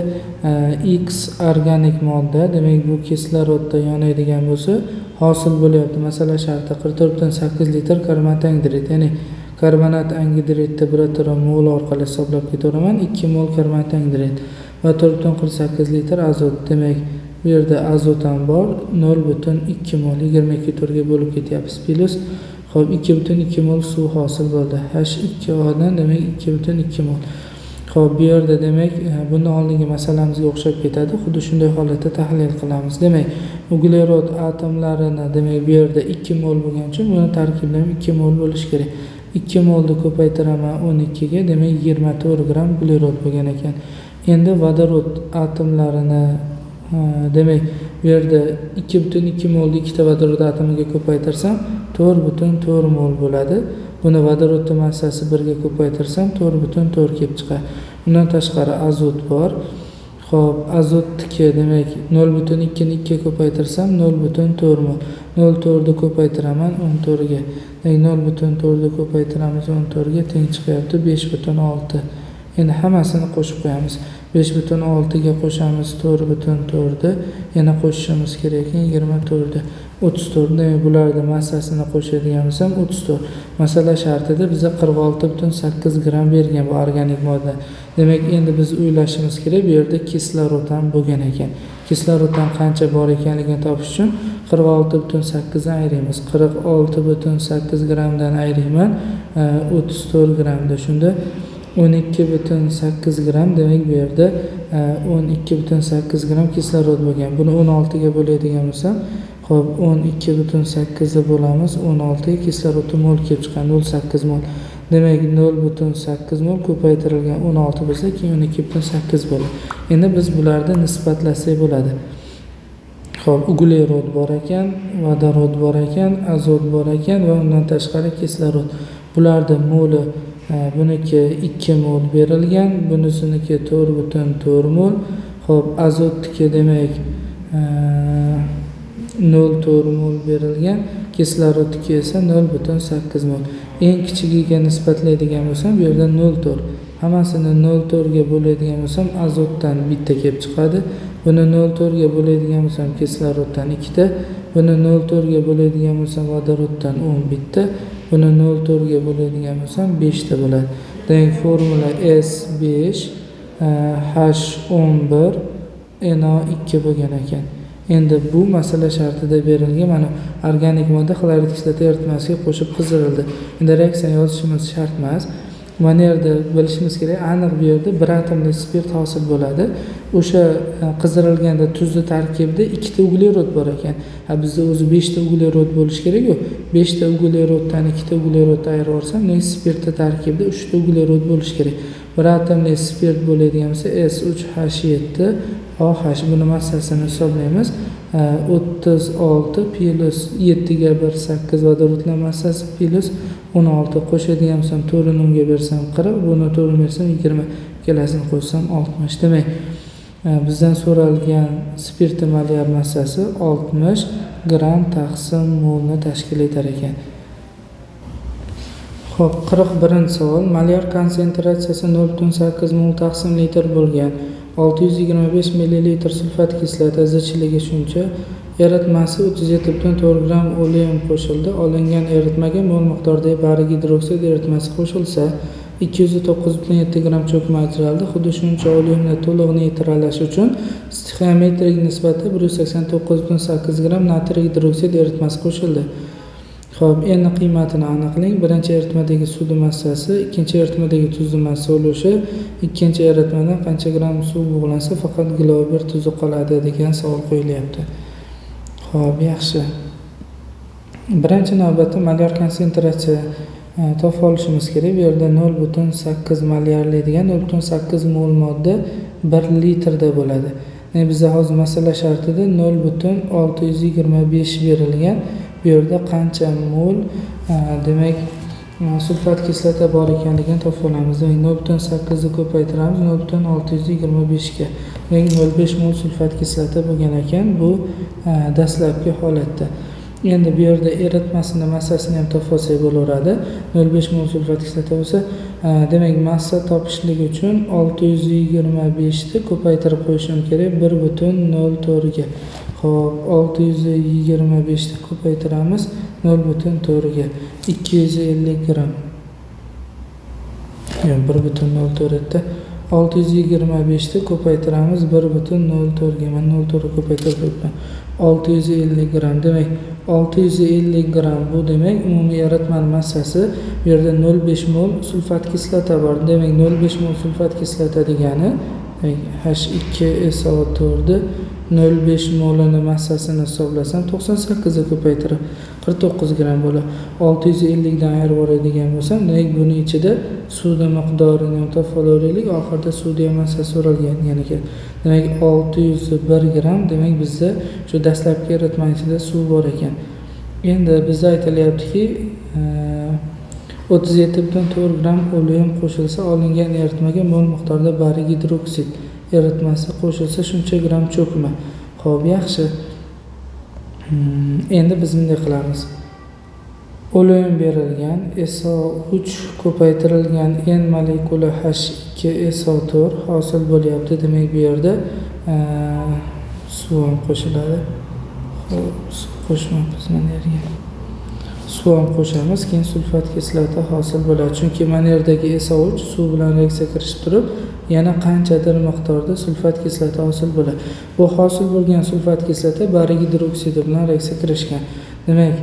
X organik modda, demak bu kislorodda yonadigan bo'lsa, hosil bo'lyapti. Masala sharti 44,8 litr karbonat angidrid, ya'ni karbonat angidridni birato'la mol orqali hisoblab ketaveraman. 2 mol karbonat angidrid va 4,48 litr azot. Demak, bu yerda azot ham bor, 0,2 mol, 22 ga bo'lib ketyapmiz. Plyus, xo'p, 2,2 mol suv hosil bo'ldi. H2O dan demak 2,2 mol. Xo'p, bu yerda demak bundan oldingi masalamizga o'xshab ketadi. Xuddi shunday holatda tahlil qilamiz. Demak, uglerod atomlarini, demak bu yerda 2 mol bo'lgani uchun buni tarkibida ham 2 mol bo'lishi kerak. 2 molni ko'paytiraman 12 ga, demak 24 gramm uglerod bo'lgan ekan. Endi vodorod atomlarini, demak bu yerda 2,2 molni ikkita vodorod atomiga ko'paytirsam 4,4 mol bo'ladi. Buni vodorodning massasi 1 ga ko'paytirsam 4,4 kelib chiqadi. Undan tashqari azot bor. Xo'p, azotniki demak 0,2 ni 2 ga ko'paytirsam 0,4 mol. 0,4 ni ko'paytiraman 14 ga. Demak 0,4 ni ko'paytiramiz 14 ga teng chiqyapti 5,6. Endi hammasini qo'shib qo'yamiz. 5,6 ga qo'shamiz 4,4 ni, yana qo'shishimiz kerak ekan 24 ni. 34. Demak, bularni massasini qo'shadigan bo'lsam 34. Masala shartida bizga 46,8 gramm bergan bu organik modda. Demak, endi biz o'ylashimiz kerak, bu yerda kislorod ham bo'lgan ekan. Kisloroddan qancha bor ekanligini topish uchun 46,8 dan ayiramiz. 46,8 grammdan ayirayman 34 grammda. Shunda 12,8 gramm, demak bu yerda 12,8 gramm kislorod bo'lgan. Buni 16 ga bo'ladigan bo'lsam, xo'p, 12,8 ga bo'lamiz, 16 ga kislorodni mol kelib chiqadi, 0,8 mol. Demak, 0,8 mol ko'paytirilgan 16 bo'lsa, keyin 12,8 bo'ladi. Endi biz bularni nisbatlasak bo'ladi. Xo'p, uglerod bor ekan, vodorod bor ekan, azot bor ekan va undan tashqari kislorod. Bularning moli, buniki 2 mol berilgan, bunisiniki 4,4 mol. Xo'p, azotniki demak 0,4 mol berilgan, kislorodniki esa 0,8 mol. Eng kichigiga nisbatlaydigan bo'lsam, bu yerda 0,4. Hammasini 0,4 ga bo'ladigan bo'lsam, azotdan bitta kelib chiqadi. Buni 0,4 ga bo'ladigan bo'lsam, kisloroddan 2 ta. Buni 0,4 ga bo'ladigan bo'lsam, vodoroddan 11 ta. Buni 0,4 ga bo'ladigan bo'lsam 5 ta bo'ladi. Demak, formula S5 H11 NO2 bo'lgan ekan. Endi bu masala shartida berilgan mana organik modda xlorid kislota eritmasiga qo'shib qizirildi. Endi reaksiyani yozishimiz shart emas. Mana yerda bilishimiz kerak, aniq bu yerda bir atomli spirt hosil bo'ladi. O'sha qizirilganda tuzni tarkibida 2 ta uglerod bor ekan. Ha, bizda o'zi 5 ta uglerod bo'lishi kerak-ku. 5 ta ugleroddan 2 ta uglerodni ayirib yuborsam, demak spirtni tarkibida 3 ta uglerod bo'lishi kerak. Bir atomli spirt bo'ladigan bo'lsa S3H7 OH, buni massasini hisoblaymiz. 36 plyus 7 ga 1 8 vodorodlar massasi plyus 16 qo'shadigan bo'lsam 4 ni 10 ga bersam 40, buni 4 bersam 20, ikkalasini qo'shsam 60. Demak, bizdan so'ralgan spirtni molyar massasi 60 gramm taqsim molni tashkil etar ekan. Xo'p, 41-savol. Molyar konsentratsiyasi 0,8 mol taqsim litr bo'lgan 625 millilitr sulfat kislota zichligi shuncha eritmasi 37,4 gramm oleum qo'shildi. Olingan eritmaga mol miqdordagi bariy gidroksid eritmasi qo'shilsa 209,7 gramm cho'kma ajraldi. Xuddi shuncha oleumni to'liq neytrallash uchun stixiometrik nisbatda 189,8 gramm natriy gidroksid eritmasi qo'shildi. Xo'p, endi qiymatini aniqlang. Birinchi eritmadagi suvning massasi, ikkinchi eritmadagi tuzning massa ulushi, ikkinchi eritmadan qancha gramm suv bug'lansa faqat glober tuzi qoladi degan savol qo'yilyapti. Xo'p, yaxshi. Birinchi navbatda molyar konsentratsiya topib olishimiz kerak. Bu yerda 0,8 molyarli degan 0,8 mol modda 1 litrda bo'ladi. Demak, bizda hozir masala shartida 0,625 berilgan. Bu yerda qancha mol demak sulfat kislota bor ekanligini topib olamiz. Demak, 0,8 ni ko'paytiramiz 0,625 ga. Demak, 0,5 mol sulfat kislota bo'lgan ekan bu dastlabki holatda. Endi bu yerda eritmasini massasini ham topib olsak bo'laveradi. 0,5 mol sulfat kislota bo'lsa, demak massa topishlik uchun 625 ni ko'paytirib qo'yishim kerak 1,04 ga. Xo'p, 625 ni ko'paytiramiz 0,4 ga. 250 gramm. Yo'q, 1,04 625 ni ko'paytiramiz 1,04 ga. Men 0,4 ga ko'paytirib qo'yibman. 650 gramm. Demak, 650 gramm bu demak umumiy eritmaning massasi. Bu yerda 0,5 mol sulfat kislota bor. Demak, 0,5 mol sulfat kislota degani demak H2SO4 0,5 molini massasini hisoblasam 98 ga ko'paytirib 49 gramm bo'ladi. 650 dan ayirib yuboradigan bo'lsam, demak buni ichida suvning miqdorini ham topib olaylik. Oxirida suvni ham massasi so'ralgan ekan. Demak 601 gramm, demak bizda shu dastlabki eritma ichida suv bor ekan. Endi bizda aytilyaptiki, 37,4 gramm oleum qo'shilsa olingan eritmaga mol miqdorda bariy gidroksid eritmasi qo'shilsa shuncha gramm cho'kma. Xo'p, yaxshi. Endi biz bunday qilamiz. Oleum berilgan SO3 ko'paytirilgan N molekula H2SO4 hosil bo'lyapti. Demak, bu yerda suv ham qo'shiladi. Xo'p, suv qo'shmabmiz mana yerga. Suv ham qo'shamiz, keyin sulfat kislota hosil bo'ladi. Chunki mana yerdagi SO3 suv bilan reaksiya kirishib turib, yana qanchadir miqdorda sulfat kislota hosil bo'ladi. Bu hosil bo'lgan sulfat kislota bariy gidroksidi bilan reaksiya kirishgan. Demak,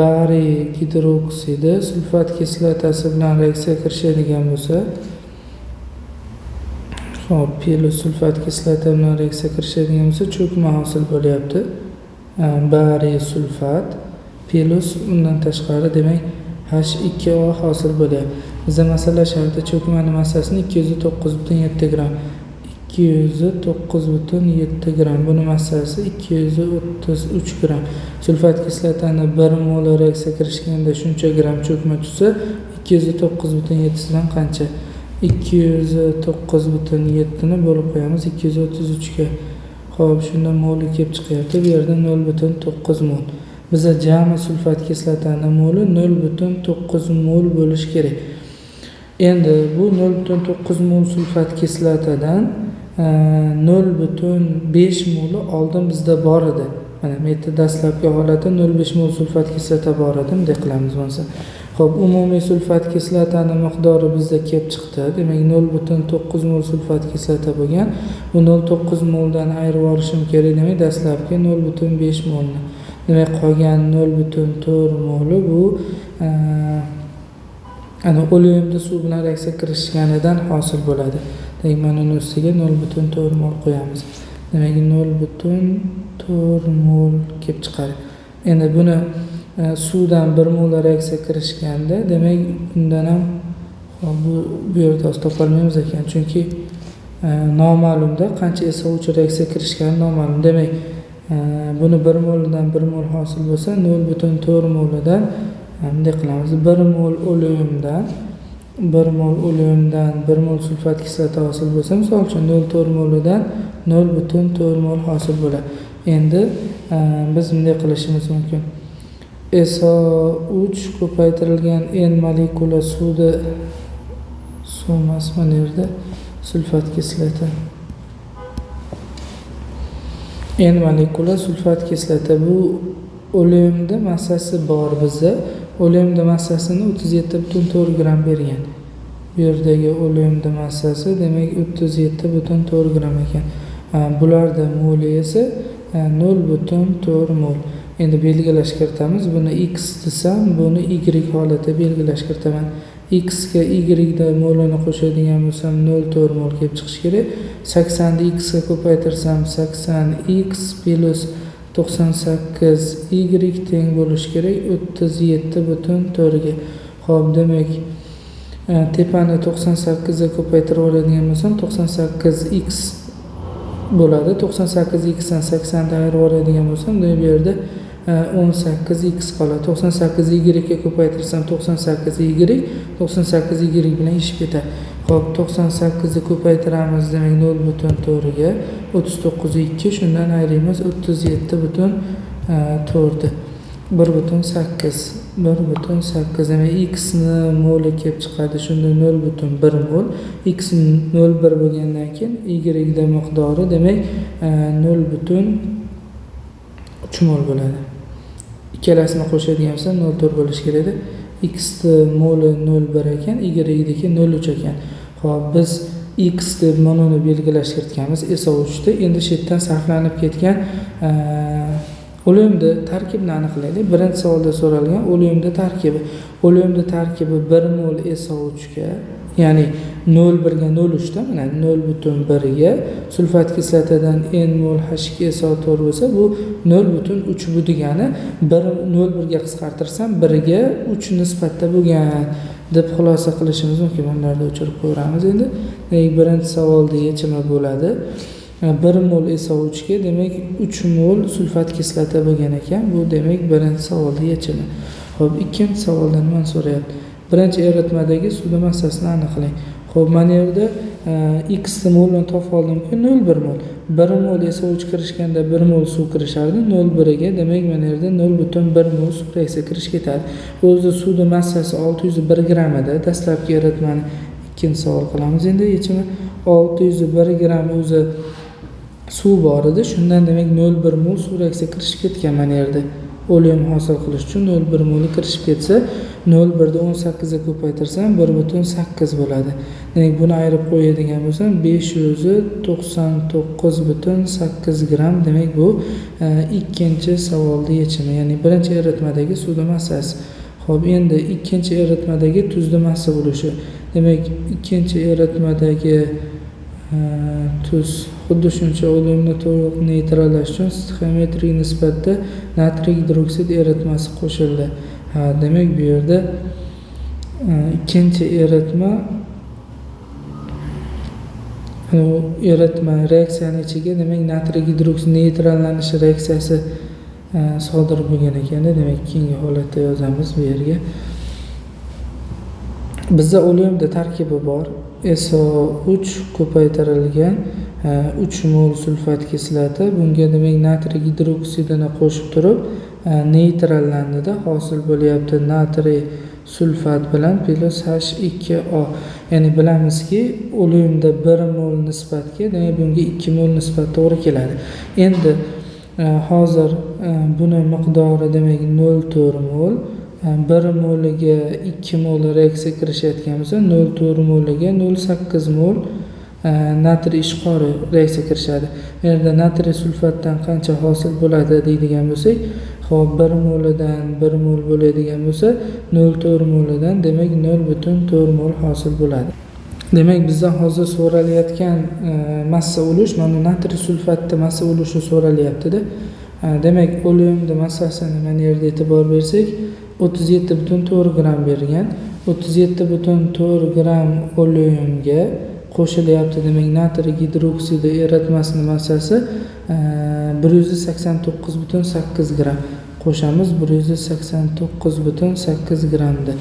bariy gidroksidi sulfat kislotasi bilan reaksiya kirishadigan bo'lsa, xo'p, plyus sulfat kislota bilan reaksiya kirishadigan bo'lsa, cho'kma hosil bo'lyapti. Bariy sulfat plyus undan tashqari demak H2O hosil bo'lyapti. Bizda masala sharti cho'kmani massasini 209,7 gramm. 209,7 gramm. Buni massasi 233 gramm. Sulfat kislotani 1 mol reaksiya kirishganda shuncha gramm cho'kma tushsa, 209,7 dan qancha? 209,7 ni bo'lib qo'yamiz 233 ga. Xo'p, shunda moli kelib chiqyapti. Bu yerda 0,9 mol. Biza jami sulfat kislotani moli 0,9 mol bo'lishi kerak. Endi bu 0,9 mol sulfat kislotadan 0,5 moli oldin bizda bor edi. Mana bu yerda dastlabki holatda 0,5 mol sulfat kislota bor edi. Bunday qilamiz bo'lmasa. Xo'p, umumiy sulfat kislotani miqdori bizda kelib chiqdi. Demak, 0,9 mol sulfat kislota bo'lgan. Bu 0,9 moldan ayirib yuborishim kerak. Demak, dastlabki 0,5 molni. Demak, qolgan 0,4 moli bu ana oleumda suv bilan reaksiya kirishganidan hosil bo'ladi. Demak, mana uni ustiga 0,4 mol qo'yamiz. Demak, 0,4 mol kelib chiqadi. Endi buni suvdan 1 mol reaksiya kirishganda, demak, undan ham bu yerda hozir topolmaymiz ekan, chunki noma'lumda qancha SO3 reaksiya kirishgani noma'lum. Demak, Buni 1 moldan 1 mol hosil bo'lsa, 0,4 molidan bunday qilamiz. 1 mol oleumdan 1 mol oleumdan 1 mol sulfat kislota hosil bo'lsa, misol uchun 0,4 molidan 0,4 mol hosil bo'ladi. Endi biz bunday qilishimiz mumkin. SO3 ko'paytirilgan N molekula suvda, suv emas, mana yerda sulfat kislota. N molekula sulfat kislota, bu oleumda massasi bor bizda. Oleumda massasini 37,4 gram bergan. Bu yerdagi oleumda massasi demak 37,4 gram ekan. Bularda moli esa 0,4 mol. Endi belgilash kiritamiz. Buni x desam, buni y holatda belgilash kiritaman. X ga y da molini qo'shadigan bo'lsam 0,4 mol kelib chiqishi kerak. 80 ni x ga ko'paytirsam 80x plus 98 y teng bo'lishi kerak 37,4 ga. Xo'p, demak tepani 98 ga ko'paytirib oladigan bo'lsam 98x bo'ladi. 98x dan 80 ni ayirib oladigan bo'lsam, demak bu yerda 18x qoladi. 98y ga ko'paytirsam 98y, 98y bilan eshib ketadi. Xo'p, 98 ni ko'paytiramiz, demak 0,4 ga 39,2, shundan ayiramiz 37,4. 1,8, 1,8, demak x ni moli kelib chiqadi. Shunda 0,1 mol. X 0,1 bo'lgandan keyin y da miqdori demak 0,3 mol bo'ladi. Ikkalasini qo'shadigan bo'lsam 0,4 bo'lishi kerak edi. X moli 0,1 ekan, y diki 0,3 ekan. Xo'p, biz x deb molini belgilash kiritganmiz SO3 da. Endi shu yerdan sarflanib ketgan oleumda tarkibini aniqlaylik. Birinchi savolda so'ralgan oleumda tarkibi. Oleumda tarkibi 1 mol SO3 ga, ya'ni 0,1 ga 0,3 da, mana 0,1 ga sulfat kislotadan N mol H2SO4 bo'lsa, bu 0,3 bu degani 0,1 ga qisqartirsam 1 ga 3 nisbatda bo'lgan deb xulosa qilishimiz mumkin. Bunlarni o'chirib qo'yamiz endi. Demak, birinchi savolda yechimi bo'ladi. 1 mol SO3 ga demak 3 mol sulfat kislota bo'lgan ekan. Bu demak birinchi savolda yechimi. Xo'p, ikkinchi savolda nimani so'rayapti? Birinchi eritmadagi suvda massasini aniqlang. Xo'p, mana yerda x molini topib oldimki 0,1 mol. 1 mol SO3 kirishganda 1 mol suv kirishardi, 0,1 ga demak mana yerda 0,1 mol suv reaksiya kirish ketadi. O'zi suvning massasi 601 gram edi. Dastlabki eritmani ikkinchi savol qilamiz. Endi yechimi 601 gram o'zi suv bor edi. Shundan demak 0,1 mol suv reaksiya kirishib ketgan mana yerda. Oleum hosil qilish uchun 0,1 moli kirishib ketsa, 0,1 ni 18 ga ko'paytirsam 1,8 bo'ladi. Demak, buni ayirib qo'yadigan bo'lsam 599,8 gram. Demak, bu ikkinchi savolning yechimi, ya'ni birinchi eritmadagi suvning massasi. Xo'p, endi ikkinchi eritmadagi tuzni massa ulushi. Demak, ikkinchi eritmadagi tuz xuddi shuncha oleumni to'liq neytrallash uchun stixiometrik nisbatda natriy gidroksid eritmasi qo'shildi. Ha, demak bu yerda ikkinchi eritma reaksiyani ichiga demak natriy gidroksid neytrallanish reaksiyasi sodir bo'lgan ekanda. Demak, keyingi holatda yozamiz bu yerga. Bizda oleumda tarkibi bor. SO3 ko'paytirilgan 3 mol sulfat kislota, bunga demak natriy gidroksidini qo'shib turib neytrallandida hosil bo'lyapti natriy sulfat bilan plus H2O. Ya'ni bilamizki, oleumda 1 mol nisbatga demak bunga 2 mol nisbat to'g'ri keladi. Endi hozir buni miqdori demak 0,4 mol. 1 moliga 2 mol reaksiya kirishayotgan bo'lsa, 0,4 moliga 0,8 mol natriy ishqori reaksiya kirishadi. Bu yerda natriy sulfatdan qancha hosil bo'ladi deydigan bo'lsak, xo'p, 1 molidan 1 mol bo'ladigan bo'lsa, 0,4 molidan demak 0,4 mol hosil bo'ladi. Demak, bizdan hozir so'ralayotgan massa ulush mana natriy sulfatda massa ulushi so'ralyapti-da. Demak, oleumda massasini mana yerda e'tibor bersak, 37,4 gram bergan. 37,4 gram oleumga qo'shilyapti. Demak, natriy gidroksidi eritmasini massasi 189,8 gramm. Qo'shamiz 189,8 grammda.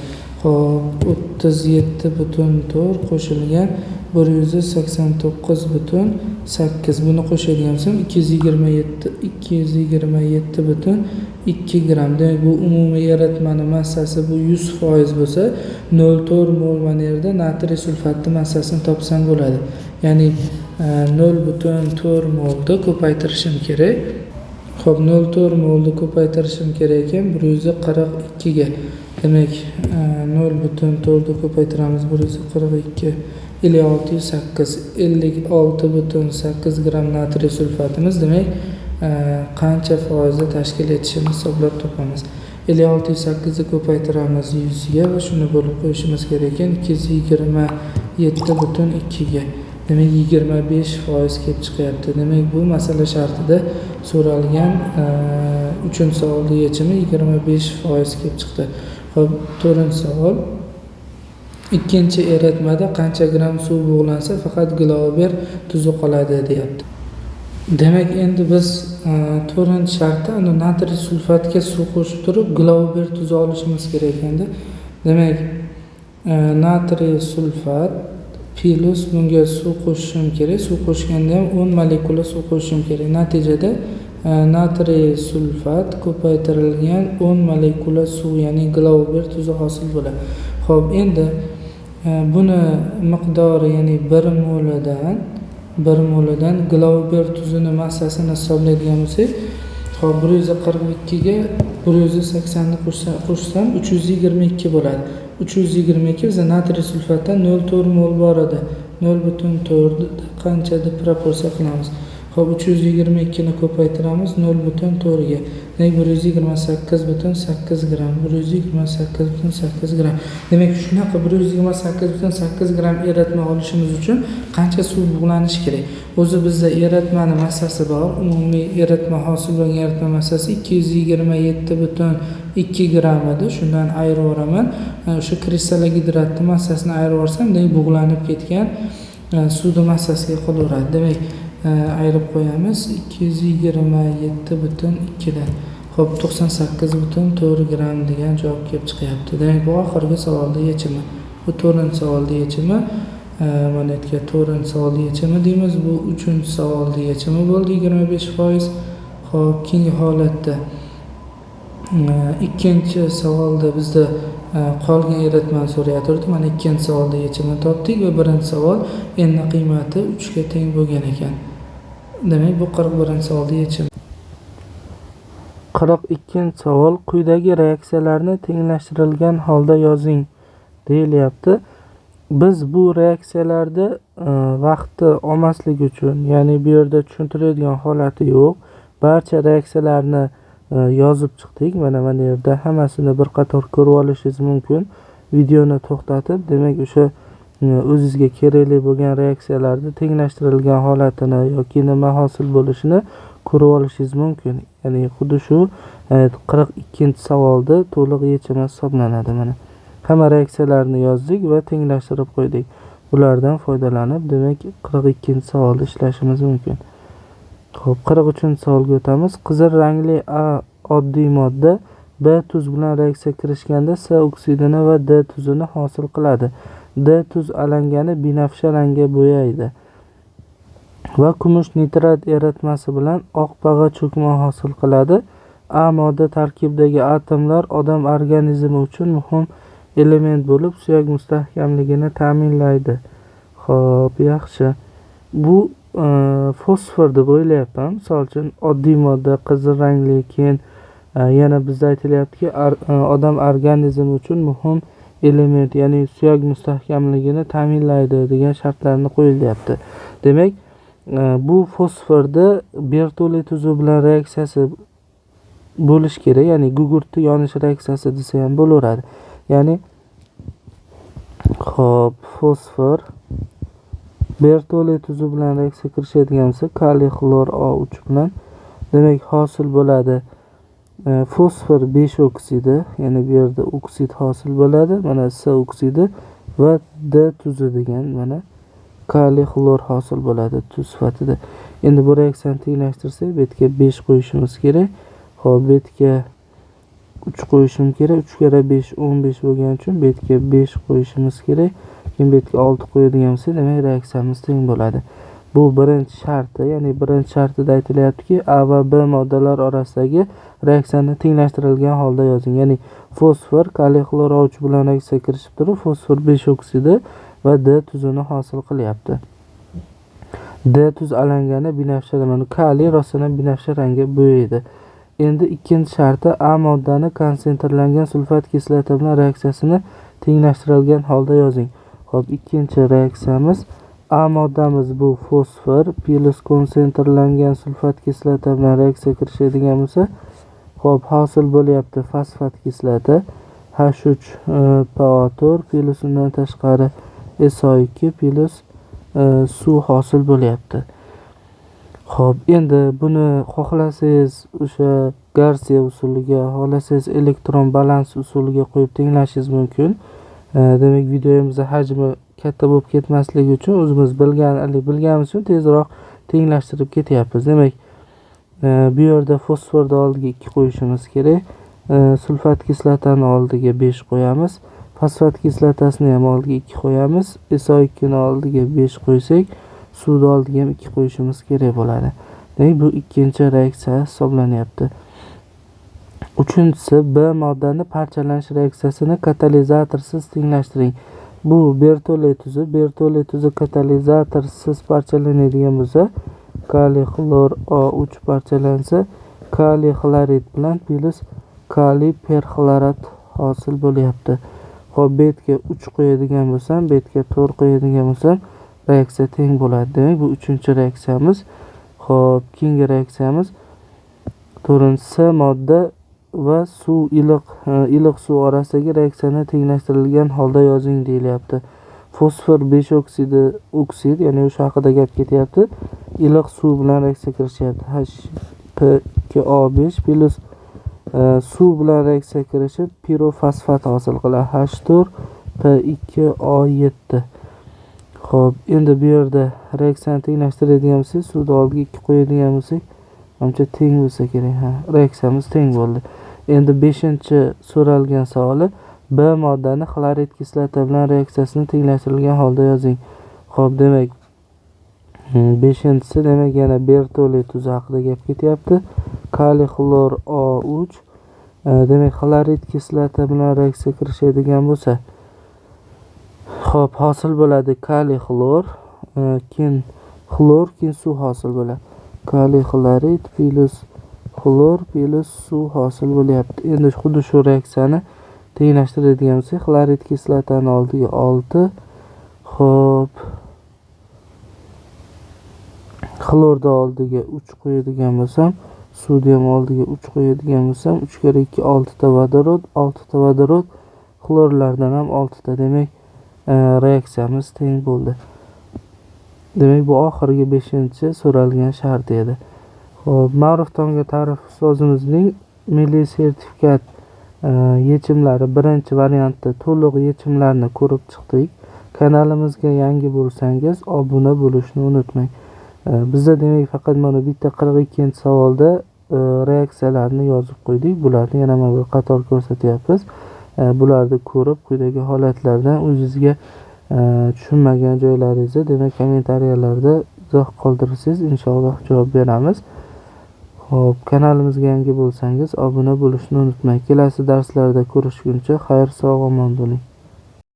Xo'p, 37,4 qo'shilgan 189,8, buni qo'shadigan bo'lsam 227,2 gramm. Demak, bu umumiy eritmani massasi bu 100% bo'lsa, 0,4 mol mana yerda natriy sulfatni massasini topsam bo'ladi. Ya'ni 0,4 molni ko'paytirishim kerak. Xo'p, 0,4 molni ko'paytirishim kerak ekan 142 ga. Demak, 0,4 ni ko'paytiramiz 142, 56,8, 56,8 gramm natriy sulfatimiz, demak, qancha foizni tashkil etishini hisoblab topamiz. 56,8 ni ko'paytiramiz 100 ga va shuni bo'lib qo'yishimiz kerak ekan 227,2 ga. Demak, 25% kelib chiqyapti. Demak, bu masala shartida so'ralgan 3-savolning yechimi 25% kelib chiqdi. Xo'p, 4-savol. Ikkinchi eritmada qancha gramm suv bug'lansa, faqat glauber tuzi qoladi deyapti. Demak, endi biz 4-shartda natriy sulfatga suv qo'shib turib glauber tuzi olishimiz kerak ekanda. Demak, natriy sulfat plus bunga suv qo'shishim kerak. Suv qo'shganda ham 10 molekula suv qo'shishim kerak. Natijada natriy sulfat ko'paytirilgan 10 molekula suv, ya'ni glauber tuzi hosil bo'ladi. Xo'p, endi buni miqdori, ya'ni 1 molidan glauber tuzini massasini hisoblaydigan bo'lsak, xo'p, 142 ga 180 ni qo'shsam 322 bo'ladi. 322 bizda natriy sulfatdan 0,4 mol bor edi. 0,4 qancha deb proporsiya qilamiz. Xo'p, 322 ni ko'paytiramiz 0,4 ga. Demak, 128,8 gramm, 128,8 gramm. Demak, shunaqa 128,8 gramm eritma olishimiz uchun qancha suv bug'lanishi kerak? O'zi bizda eritmani massasi bor. Umumiy eritma hosil bo'lgan eritma massasi 227,2 gramm edi. Shundan ayirib yuboraman. O'sha kristallogidratning massasini ayirib yuborsam, demak, bug'lanib ketgan suvning massasiga qolaveradi. Demak, ayirib qo'yamiz 227,2 dan. Xo'p, 98,4 gramm degan javob kelib chiqyapti. Demak, bu oxirgi savolning yechimi. Bu 4-savolning yechimi. Mana yerga 4-savolning yechimi deymiz. Bu 3-savolning yechimi bo'ldi 25%. Xo'p, keyingi holatda 2-savolda bizda qolgan eritmani so'rayotdi. Mana 2-savolda yechimini topdik va 1-savol n qiymati 3 ga teng bo'lgan ekan. Demak, bu 41-savolda yechimi. 42-savol. Quyidagi reaksiyalarni tenglashtirilgan holda yozing deyilyapti. Biz bu reaksiyalarda vaqtni olmaslik uchun, ya'ni bu yerda tushuntiradigan holati yo'q. Barcha reaksiyalarni yozib chiqdik. Mana yerda hammasini bir qator ko'rib olishingiz mumkin. Videoni to'xtatib, demak, o'sha o'zingizga kerakli bo'lgan reaksiyalarni tenglashtirilgan holatini yoki nima hosil bo'lishini ko'rib olishingiz mumkin. Ya'ni xuddi shu 42-savolda to'liq yechimi hisoblanadi. Mana hamma reaksiyalarni yozdik va tenglashtirib qo'ydik. Ulardan foydalanib, demak, 42-savolda ishlashimiz mumkin. Xo'p, 43-savolga o'tamiz. Qizil rangli A oddiy modda B tuz bilan reaksiya kirishganda S oksidini va D tuzini hosil qiladi. D tuz alangani binafsha rangga bo'yaydi va kumush nitrat eritmasi bilan oq pag'a cho'kma hosil qiladi. A modda tarkibidagi atomlar odam organizmi uchun muhim element bo'lib, suyak mustahkamligini ta'minlaydi. Xo'p, yaxshi. Bu fosfor deb o'ylayapman. Misol uchun, oddiy modda qizil rangli, keyin yana bizda aytilyaptiki, odam organizmi uchun muhim element, ya'ni suyak mustahkamligini ta'minlaydi degan shartlarni qo'yilyapti. Demak, bu fosforda Bertoli tuzi bilan reaksiyasi bo'lish kerak, ya'ni gugurtni yonish reaksiyasi desa ham bo'laveradi. Ya'ni xo'p, fosfor Bertoli tuzi bilan reaksiya kirishadigan bo'lsa, kaliy xlor O3 bilan, demak, hosil bo'ladi fosfor 5 oksidi, ya'ni bu yerda oksid hosil bo'ladi, mana S oksidi va D tuzi degan mana Kaliy xlor hosil bo'ladi tuz sifatida. Endi bu reaksiyani tenglashtirsak, bu yerga 5 qo'yishimiz kerak. Xo'p, bu yerga 3 qo'yishim kerak. 3 karra 5 15 bo'lgani uchun bu yerga 5 qo'yishimiz kerak. Keyin bu yerga 6 qo'yadigan bo'lsak, demak reaksiyamiz teng bo'ladi. Bu birinchi sharti, ya'ni birinchi shartida aytilyaptiki, A va B moddalar orasidagi reaksiyani tenglashtirilgan holda yozing. Ya'ni fosfor kaliy xlor O3 bilan reaksiya kirishib turib, fosfor 5 oksidi va D tuzini hosil qilyapti. D tuz alangani binafsha, mana kaliy rostdan ham binafsha rangga bo'yaydi. Endi ikkinchi sharti A moddani konsentrlangan sulfat kislota bilan reaksiyasini tenglashtirilgan holda yozing. Xo'p, ikkinchi reaksiyamiz A moddamiz bu fosfor plus konsentrlangan sulfat kislota bilan reaksiya kirishadigan bo'lsa, xo'p, hosil bo'lyapti fosfat kislota H3PO4 plus undan tashqari SO2 plus suv hosil bo'lyapti. Xo'p, endi buni xohlasangiz o'sha Garsiya usuliga, xohlasangiz elektron balans usuliga qo'yib tenglashingiz mumkin. Demak, videomizning hajmi katta bo'lib ketmasligi uchun o'zimiz bilganimiz uchun tezroq tenglashtirib ketyapmiz. Demak, bu yerda fosforni oldiga 2 qo'yishimiz kerak. Sulfat kislotani oldiga 5 qo'yamiz. Fosfat kislotasini ham oldiga 2 qo'yamiz. SO2 ni oldiga 5 qo'ysak, suvni oldiga ham 2 qo'yishimiz kerak bo'ladi. Demak, bu ikkinchi reaksiya hisoblanyapti. Uchinchisi B moddani parchalanish reaksiyasini katalizatorsiz tenglashtiring. Bu Bertolli tuzi. Bertolli tuzi katalizatorsiz parchalanadigan bo'lsa, kaliy xlor O3 parchalansa, kaliy xlorid bilan plus kaliy perxlorat hosil bo'lyapti. Xo'p, bu yerga 3 qo'yadigan bo'lsam, bu yerga 4 qo'yadigan bo'lsam, reaksiya teng bo'ladi. Demak, bu uchinchi reaksiyamiz. Xo'p, keyingi reaksiyamiz to'rtinchisi modda va suv iliq suv orasidagi reaksiyani tenglashtirilgan holda yozing deyilyapti. Fosfor 5 oksid, ya'ni o'sha haqida gap ketyapti. Iliq suv bilan reaksiya kirishyapti. H2O5 plus suv bilan reaksiya kirishib pirofosfat hosil qiladi. H4P2O7. Xo'p, endi bu yerda reaksiyani tenglashtiradigan bo'lsak, suvni oldiga 2 qo'yadigan bo'lsak, ancha teng bo'lsa kerak. Ha, reaksiyamiz teng bo'ldi. Endi 5-chi so'ralgan savoli B moddani xlorid kislota bilan reaksiyasini tenglashtirilgan holda yozing. Xo'p, demak, 5-chisi, demak, yana Bertolli tuzi haqida gap ketyapti. Kaliy xlor O3, demak, xlorid kislota bilan reaksiya kirishadigan bo'lsa, xo'p, hosil bo'ladi kaliy xlor, keyin xlor, keyin suv hosil bo'ladi. Kaliy xlorid plus xlor plus suv hosil bo'lyapti. Endi xuddi shu reaksiyani tenglashtiradigan bo'lsak, xlorid kislotani oldiga 6, xo'p, xlorni oldiga 3 qo'yadigan bo'lsam, suvni ham oldiga 3 qo'yadigan bo'lsam, 3 karra 2 6 ta vodorod, 6 ta vodorod, xlorlardan ham 6 ta. Demak, reaksiyamiz teng bo'ldi. Demak, bu oxirgi 5-chi so'ralgan shart edi. Xo'p, Ma'ruf Tong'a ta'rif ustozimizning milliy sertifikat yechimlari birinchi variantda to'liq yechimlarni ko'rib chiqdik. Kanalimizga yangi bo'lsangiz, obuna bo'lishni unutmang. Bizda demak faqat mana bitta 42-savolda reaksiyalarni yozib qo'ydik. Bularni yana mana bir qator ko'rsatyapmiz. Bularni ko'rib, quyidagi holatlardan o'zingizga tushunmagan joylaringizni demak kommentariyalarda izoh qoldirsangiz, inshaalloh javob beramiz. Xo'p, kanalimizga yangi bo'lsangiz, obuna bo'lishni unutmang. Kelasi darslarda ko'rishguncha xayr, sog' omon bo'ling.